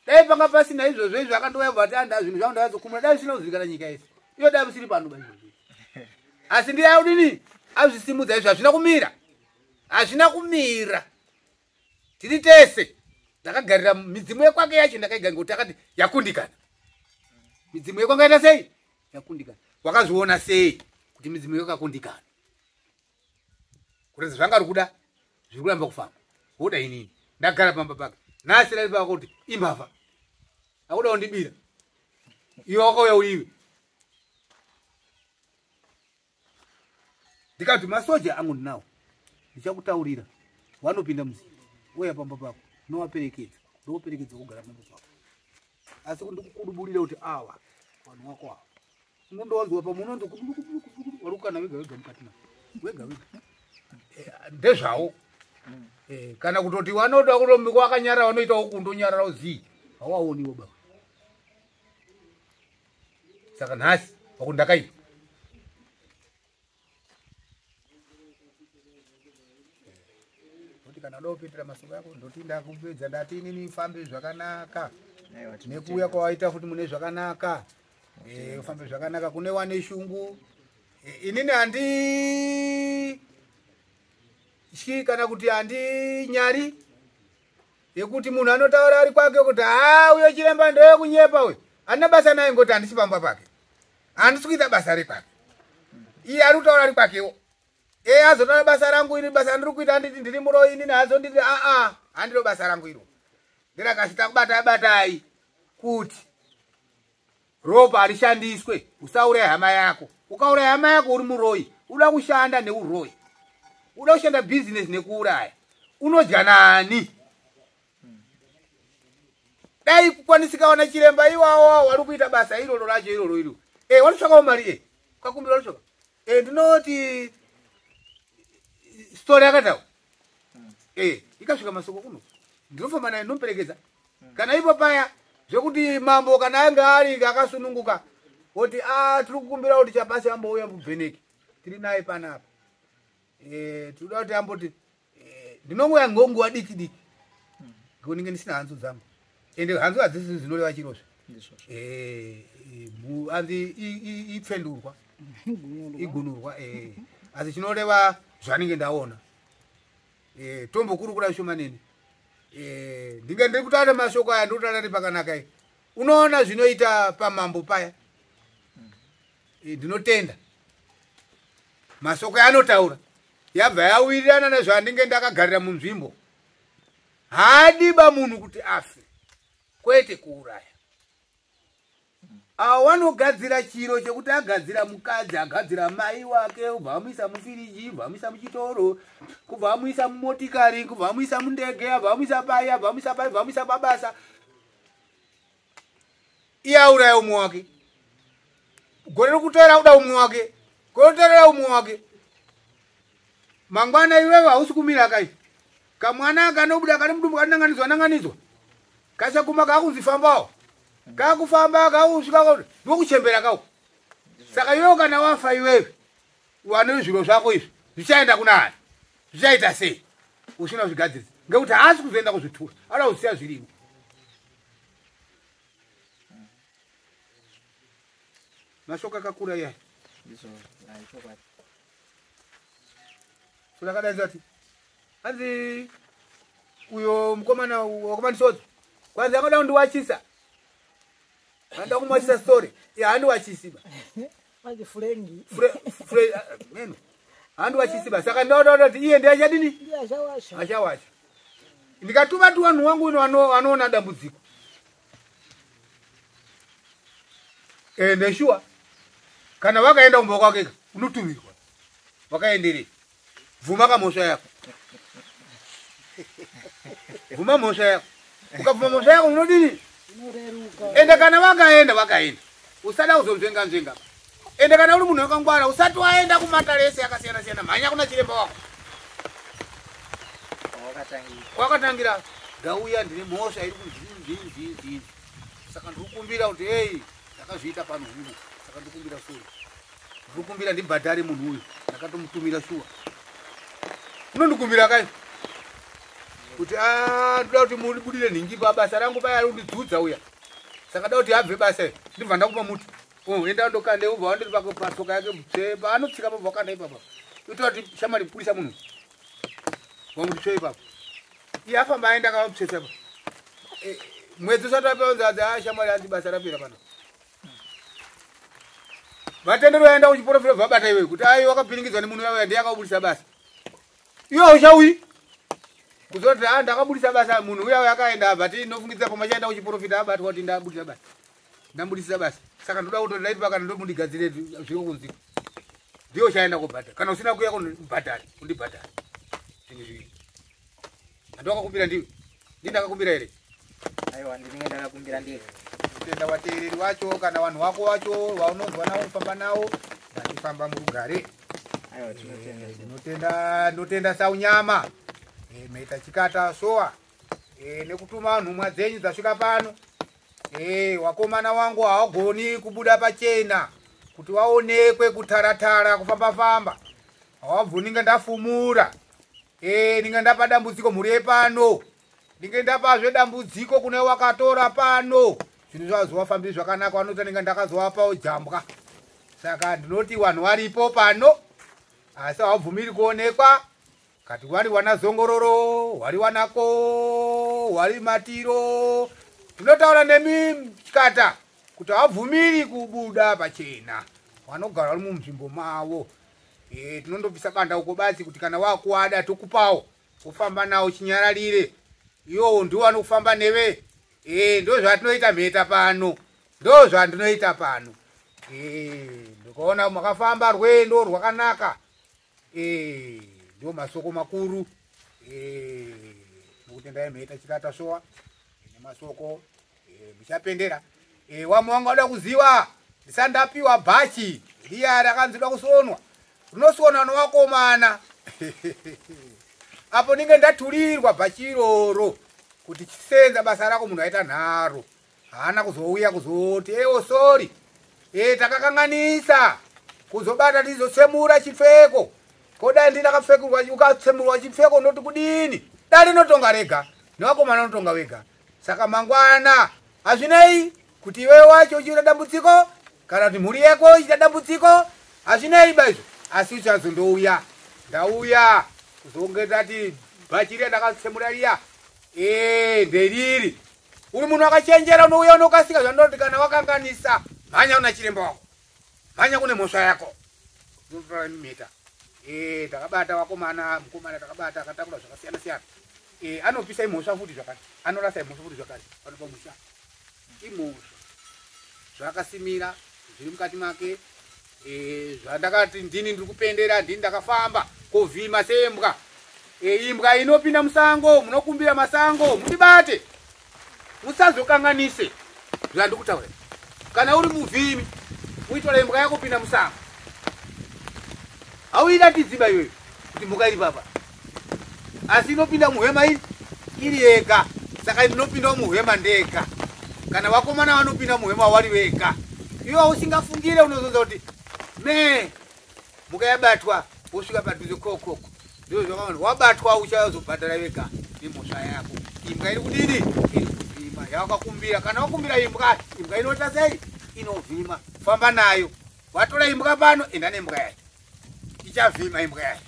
Dai panga pasina izvozvo izvo akandouya bva ati zvinhu zvangu ndakazokumura, dai zvisina kuzivikana nyika yese iyo, dai musiri pano ba izvozvo. Asi ndiye audini azvisimudza izvo, hazvina kumira, hazvina kumira. Tiri tese ndakagarira midzimu yekwake yacho ndakaiga, ngekuti akati yakundikana midzimu yekwanga ita sei yakundikana. Wakazviona sei kuti midzimu yakakundikana? Kuratidza zvanga ari kuda zviri kuramba kufamba. Woda inini ndagara pamba pake nhasi rari pako kuti imbavha akuda kundibira, iwe wakauya uriwe. Ndikati masoja angu ndinawo, ndichakutaurira vanopinda muzivi uya pamba pako, nowaperekedza ndoperekedza kugara pamba pako, asi ndikukuduburira kuti awa vanhu wako awa unondowanzwa pamwe unonzi kududu vari kukana wega wega mukati ma wega wega. Ndezvawo kana kutoti vanoda kutombikwa wakanyarara, vanoitawo kundonyarara zii, hawaoniwo baba. Saka nhasi pakuti ndakaipa kuti kana uda kupindira masoko yako, ndoti ndakupedza, ndati inini ufambe zvakanaka nekuuya kwawaita futi mune zvakanaka. Ufambe zvakanaka kune wane shungu. Inini handi tyi kana kuti handinyari yekuti munhu anotaura ari kwake kuti haa uyo chiremba ndewekunyepa uyu, handina basa naye ngoti handisi pamba pake, handisi kuita basa rekwake, iye ari kutaura ari kwakewo. E azotaura basa rangu iri, basa randiri kuita, handiti ndiri muroi inini, hazonditi aa handiro basa rangu iro, ndirakasita kubatai batai kuti ropa harishandiswe. Usauraya hama yako, ukauraya hama yako uri muroi, uda kushanda neuroi, uda kushanda bhizinesi nekuuraya, unodya nani? Dai kukwanisika wana chiremba iwawo wari kuita basa iroro racho iroro iro, wanotsvakawo mari, ukakumbira wanotsvaka. Ndinoti story yakataura ikasvika masoko kuno, ndinofamba naye ndinomuperekedza. Kana ipo paya zvekuti mambo kana ange ari akasununguka kuti a tiri kukumbira kuti chapasi ambouya mubveneki, tiri naye panapa, tinoda kuti amboti ndinongoya ngonguva diki diki ngonenge ndisina hanzu dzangu, ende hanzu hadzisi dzinoreva chirozve. anzi ipfendurwa igunurwa asi chinoreva zvanenge ndaona. Tombokurukura zvishomanene. Ndinge ndiri kutaura mashoko aya, ndikutaura pakanaka iyi. Unoona zvinoita pamambo paya. Ndinotenda masoko anotaura yabva yawirirana nezvandinge ndakagarira munzvimbo. Haadiba munhu kuti afe, kwete kuuraya. Awanogadzira chiro chekuti agadzira mukadzi, agadzira mai wake, ubva amuisa mufiriji, ubva amuisa muchitoro, kubva amuisa mumotikari, kubva amuisa mundege, abva amuisa pai, abva amuisa pai, abva amuisa pabasa. Iye auraya umwe wake. Gore rekuteera kuda umwe wake, gore rekuteera umwe wake. Mangwana iwewe hausi kumira kai. Kamwana kanobuda kane mudumbu kananganidzwa nanganidzwa. Kachaguma kakunzi fambawo. Kakufamba kakusvika ndokuchembera kawo. Saka iwewe kana wafa iwewe wane zviro zvako izvi zvichaenda kuna ani? Zvichaita sei? Usina kuzvigadzirisa. Ngekuti haasi kuzoenda kuzvitura. Anoda kusiya zvirimo. Mashoko akakura iyaya. Saka ati hanzi uyo mukomana wakomandisodza kwanzi angada kundiwachisa, anoda kumuwachisa story iye haandiwachisi ba. Furengi meno haandiwachisi ba. Saka ndaoda kuti iye ndiye achadini, achawasha. Ndikatuma tu vanhu wangu ino anoona dambudziko. Neshuwa kana wakaenda kumba kwake unotumirwa, wakaenderei? Bvuma kamhosva yako, bvuma mhosva yako. Ukabvuma mhosva yako unodini? Ende kana wakaenda wakaenda, usada kuzonzvenga nzvenga. Ende kana uri munhu wakangwara usati waenda kumatare ese akasiyana siyana, mhanya kuna chiremba wako wakatangira. Ndauya ndine mhosva iri kunzinzinzinzi, saka ndiri kukumbira kuti ei ndakazviita pano huno, saka ndikumbira sori, ndikumbira ndibhadhare munhu uyu ndakatomutumira shuwa. Unondikumbira kai kuti ndoda kuti mubudire nhingi pabasa rangu paya ari kundidzudza uya, saka da kuti abve basa iri ndibva ndakupa muti. Enda ndokande ubva wandiri patsoka yake tsve paanotsika pabva wakanda ipapa, ita kuti shamari budisa munhu wamuti tsve ipapo. Iye afamba aenda akavatsvesa ipapo. Mwedzi usati wapera unzi shamwari hanzi basa rapera pano. Vatenderi vaenda kuchiporofita vabata iwewe kuti ai wakapiringidzwa nemunhu uya ndiye akabudisa basa. Iwe hauchauyi kuzoti ndakabudisa basa munhu uya akaenda abva tinofungidza pamwe achaenda kuchiporofita abatwa kuti ndabudisa basa, ndabudisa basa. Saka ndoda kuti ndaiti pakana ndomundigadzire zviri kunziko, ndiyo uchaenda kubhadhara. Kana usina kuuya kundibhadhara, kundibhadhara zvinhu zviviri. Handowakakumbira ndiwe, ndii ndakakumbira here? Aiwa, ndinenge ndakakumbira ndega. Kutenda vateereri wacho kana vanhu wako wacho vaunonzwa nawo kufamba nawo, ngatifamba murugare. Aiwa, tinotenda. Ndinotenda, ndinotenda saunyama. Maita chikata soa nekutuma nhumwa dzenyu dzasvika pano. Wakomana wangu hawagoni kubuda pachena kuti waonekwe kutaratara kufamba famba, hawabvu ninge ndafumura. Ninge ndapa dambudziko mhuri yepano, ndinge ndapazve dambudziko kune wakatora pano. Zvinhu zvazovafambiri zvakanaka, vanoti ninge ndakazovapawo jambwa. Saka ndinoti vanhu varipo pano asi havabvumiri kuonekwa. Kati wari wana zongororo, wari wanako, wari matiro. Tinotaura nemi chikata kuti havabvumiri kubuda pachena, vanogara vari munzvimbo mavo. Tinondobvisa banda uko basi kuti kana wakuada tokupawo kufamba nawo chinyararire. Iwowo ndiwo anokufamba neve. Ndo zvatinoita mheta pano, ndo zvandinoita pano. Ndikaona makafamba rwendo rwakanaka. Ndo masoko makuru. Nokutendai mheta chikata soa nemasoko muchapendera. Wamwe wanga wada kuziva ndisati ndapiwa bhachi riya rakanzi da kusonwa, rinosonwa nowakomana. Apo ndinge ndaturirwa bhachi iroro kuti chisenza basa rako, munhu aita nharo haana kuzouya kuzoti ewo sori, takakanganisa kuzobata tizotsemura chipfeko. Kodai ndinakapfekurwa ukatsemurwa chipfeko ndoti kudini? Dai rinotonga rega nevakomana unotonga wega. Saka mangwana hazvinei kuti iwewe wacho uchiita dambudziko Kana kuti mhuri yako ichita dambudziko, hazvinei ba izvo. Asi uchazondouya. Ndauya kuzonge ndati bhachi riya ndakatsemura riya. Nderiri. Uri munhu wakachenjera, unouya unokasika. Zvandoti kana wakanganisa, mhanya una chiremba wako. Mhanya kune mhosva yako. Unotora mheta. Takabata vakomana, mukomana takabata akatakura zvakasiyana siyana. Anopisa imhosva futi zvakare. Anorasa imhosva futi zvakare. Pano pamusha. Imhosva. Zvakasimira zviri mukati make. Zvandakati ndini ndiri kupendera, ndini ndakafamba kovhima sembwa. Imbwa inopinda musango, munokumbira masango, mundibate. Musazokanganise zvandikutaura. Kana uri muvhimi, uitora imbwa yako pinda musango. Hauiratidziba iyoyo kuti mhuka iri papa. Asi inopinda muhwema iri yega. Saka ndinopinda muhwema ndega. Kana vakomana vanopinda muhwema vari vega. Iwe usingafungire unozonza kuti me mhuka yabatwa, wosvika padhuze kokoko. Ndizvo zvakaona wabatwa uchazobhadhara vega nemhosva yako. Imbwa iri kudini? Iri kuvhima. Yawakakumbira. Kana wakumbira imbwa, imbwa inoita sei? Inovhima. Famba nayo. Watora imbwa pano, enda nembwa yacho. Ichavhima imbwa yacho.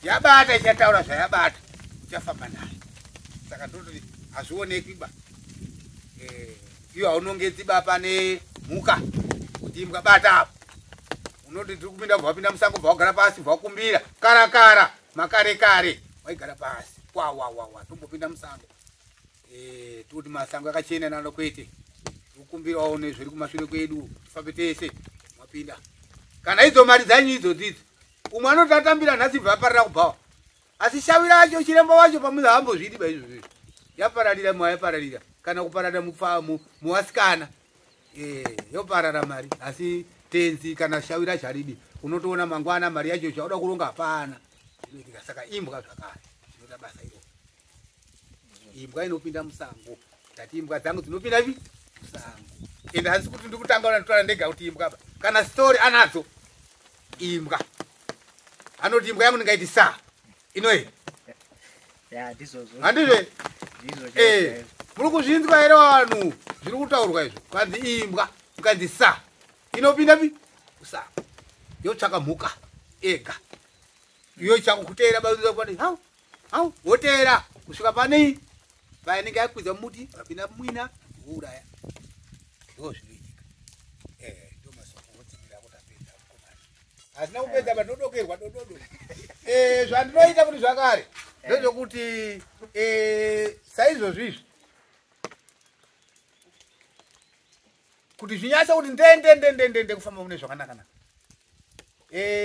Yabata ichataura zvayabata. Uchafamba nayo. Saka ndototi hazvionekwi ba. Iyo haunongedzi ba pane mhuka kuti imbwa bata apo. Unoti tiri kupinda, kubva wapinda musango, bva wagara pasi, bva wakumbira. Kara kara, makare kare, waigara pasi. Wa wa wa wa, tombopinda musango. Toti masango akachena nalo kwete. Tikukumbirawo nezviri kumashure kwedu, tifambe tese. Mwapinda. Kana idzo mari dzanyu idzo dzidzi. Umwe anoti atambira nhasi bva aparira kubhawa. Asi shawira acho chiremba wacho pamuzi haambozviiti ba izvozvo. Yapararira mwa yapararira. Kana kupararira muvasikana. Yoparara mari. Asi tenzi kana shawira charidi. Unotoona mangwana mari yacho chauda kuronga hapana. Zvinoitika. Saka imbwa zvakare. Zvinoita basa iro. Imbwa inopinda musango. Ndati imbwa dzangu dzinopinda vi? Musango. Ende handisi kuti ndikutanga ndinotaura ndega kuti imbwa ba. Kana story anadzo. Imbwa. Anoti imbwa yangu ndingaiti sa. Inoyi. Ya, ndizvozvo. Handizve? Ndizvo. Muri kuzvinzwa here vanhu zviri kutaurwa izvo? Kwanzi imbwa, ukanzi sa. Inopinda vi? Musango. Yotsvaka mhuka ega. Iyo ichakukuteera bazuza kwati hau. Hau, woteera kusvika panei? Painenge yakwidza muti, papinda mwina, wouraya. Ndizvo zvinoitika. Ndo masoko otsikira kuti apedza mukomana. Hazina kupedza ba dodokerwa dododo. Zvandinoita kuti zvakare ndezvekuti saizvozvo izvi kuti zvinyatse kuti ndende kufamba mune zvakanaka naka.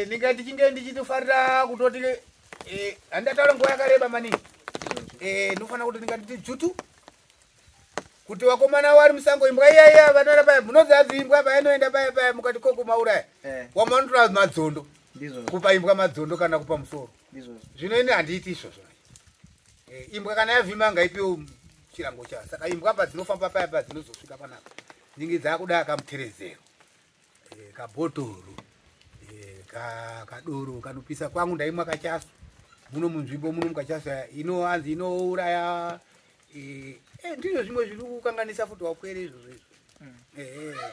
Ndinge ndichinge ndichitofarira kutoti handataura nguva yakareba maningi. Ndinofanira kuti ndingatiti dzvutu kuti vakomana vari musango imbwa iya iya vanoenda paya, munoziva imbwa painoenda paya paya mukati koko mauraya. Wamanotora madzondo. Kupa imbwa madzondo kana kupa musoro. Zvino ini handiiti izvozvo. Imbwa kana yavhima ngaipiwe chirango chayo. Saka imbwa padzinofamba paya padzinozosvika panapa dzinenge dzakuda kamuterezero, kabhotoro, kadoro kanopisa. Kwangu ndaimwa kachasu muno munzvimbo muno mukachasu inoanzi inouraya. Ndizvo zvimwe zviri kukanganisa futi wakwere izvozvo izvo.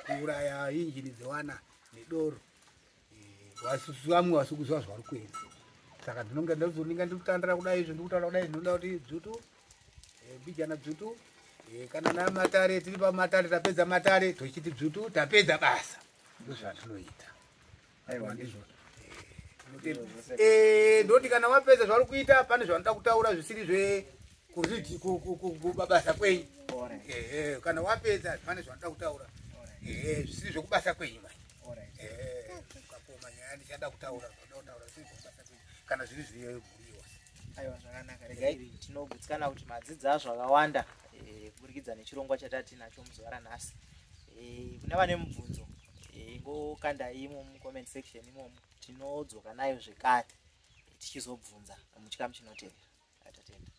Kuuraya injini dzewana nedoro. Vamwe vasi kuziva zvavari kuenda. Saka ndinonge ndinenge ndikutandara kudai izvo, ndikutaura kudai, ndinoda kuti dzvutu, mbijana dzvutu. Kana namatare tiri pamatare, tapedza matare tochiti dzvutu, tapedza basa. Ndozvatinoita. Aiwa, ndizvo. Ndoti kana wapedza zvauri kuita, pane zvaunoda kutaura zvisiri zve kubasa kwenyu. Kana wapedza pane zvaunoda kutaura zvisiri zvekubasa kwenyu manje. Ukakoma nyaya ndichada kutaura zvaunoda kutaura zvisiri zvekubasa kwenyu kana zviri zviri mhuri yose. Aiwa, zvakanaka. Regai tinogutsikana kuti madzidza zvakawanda kuburikidza nechirongwa chatinacho muzuva ranhasi. Kune vane mubvunzo, ingokandai imomo mucomment section imomo, tinodzoka nayo zvekare tichizobvunza muchikamu chinotevera. Tatenda.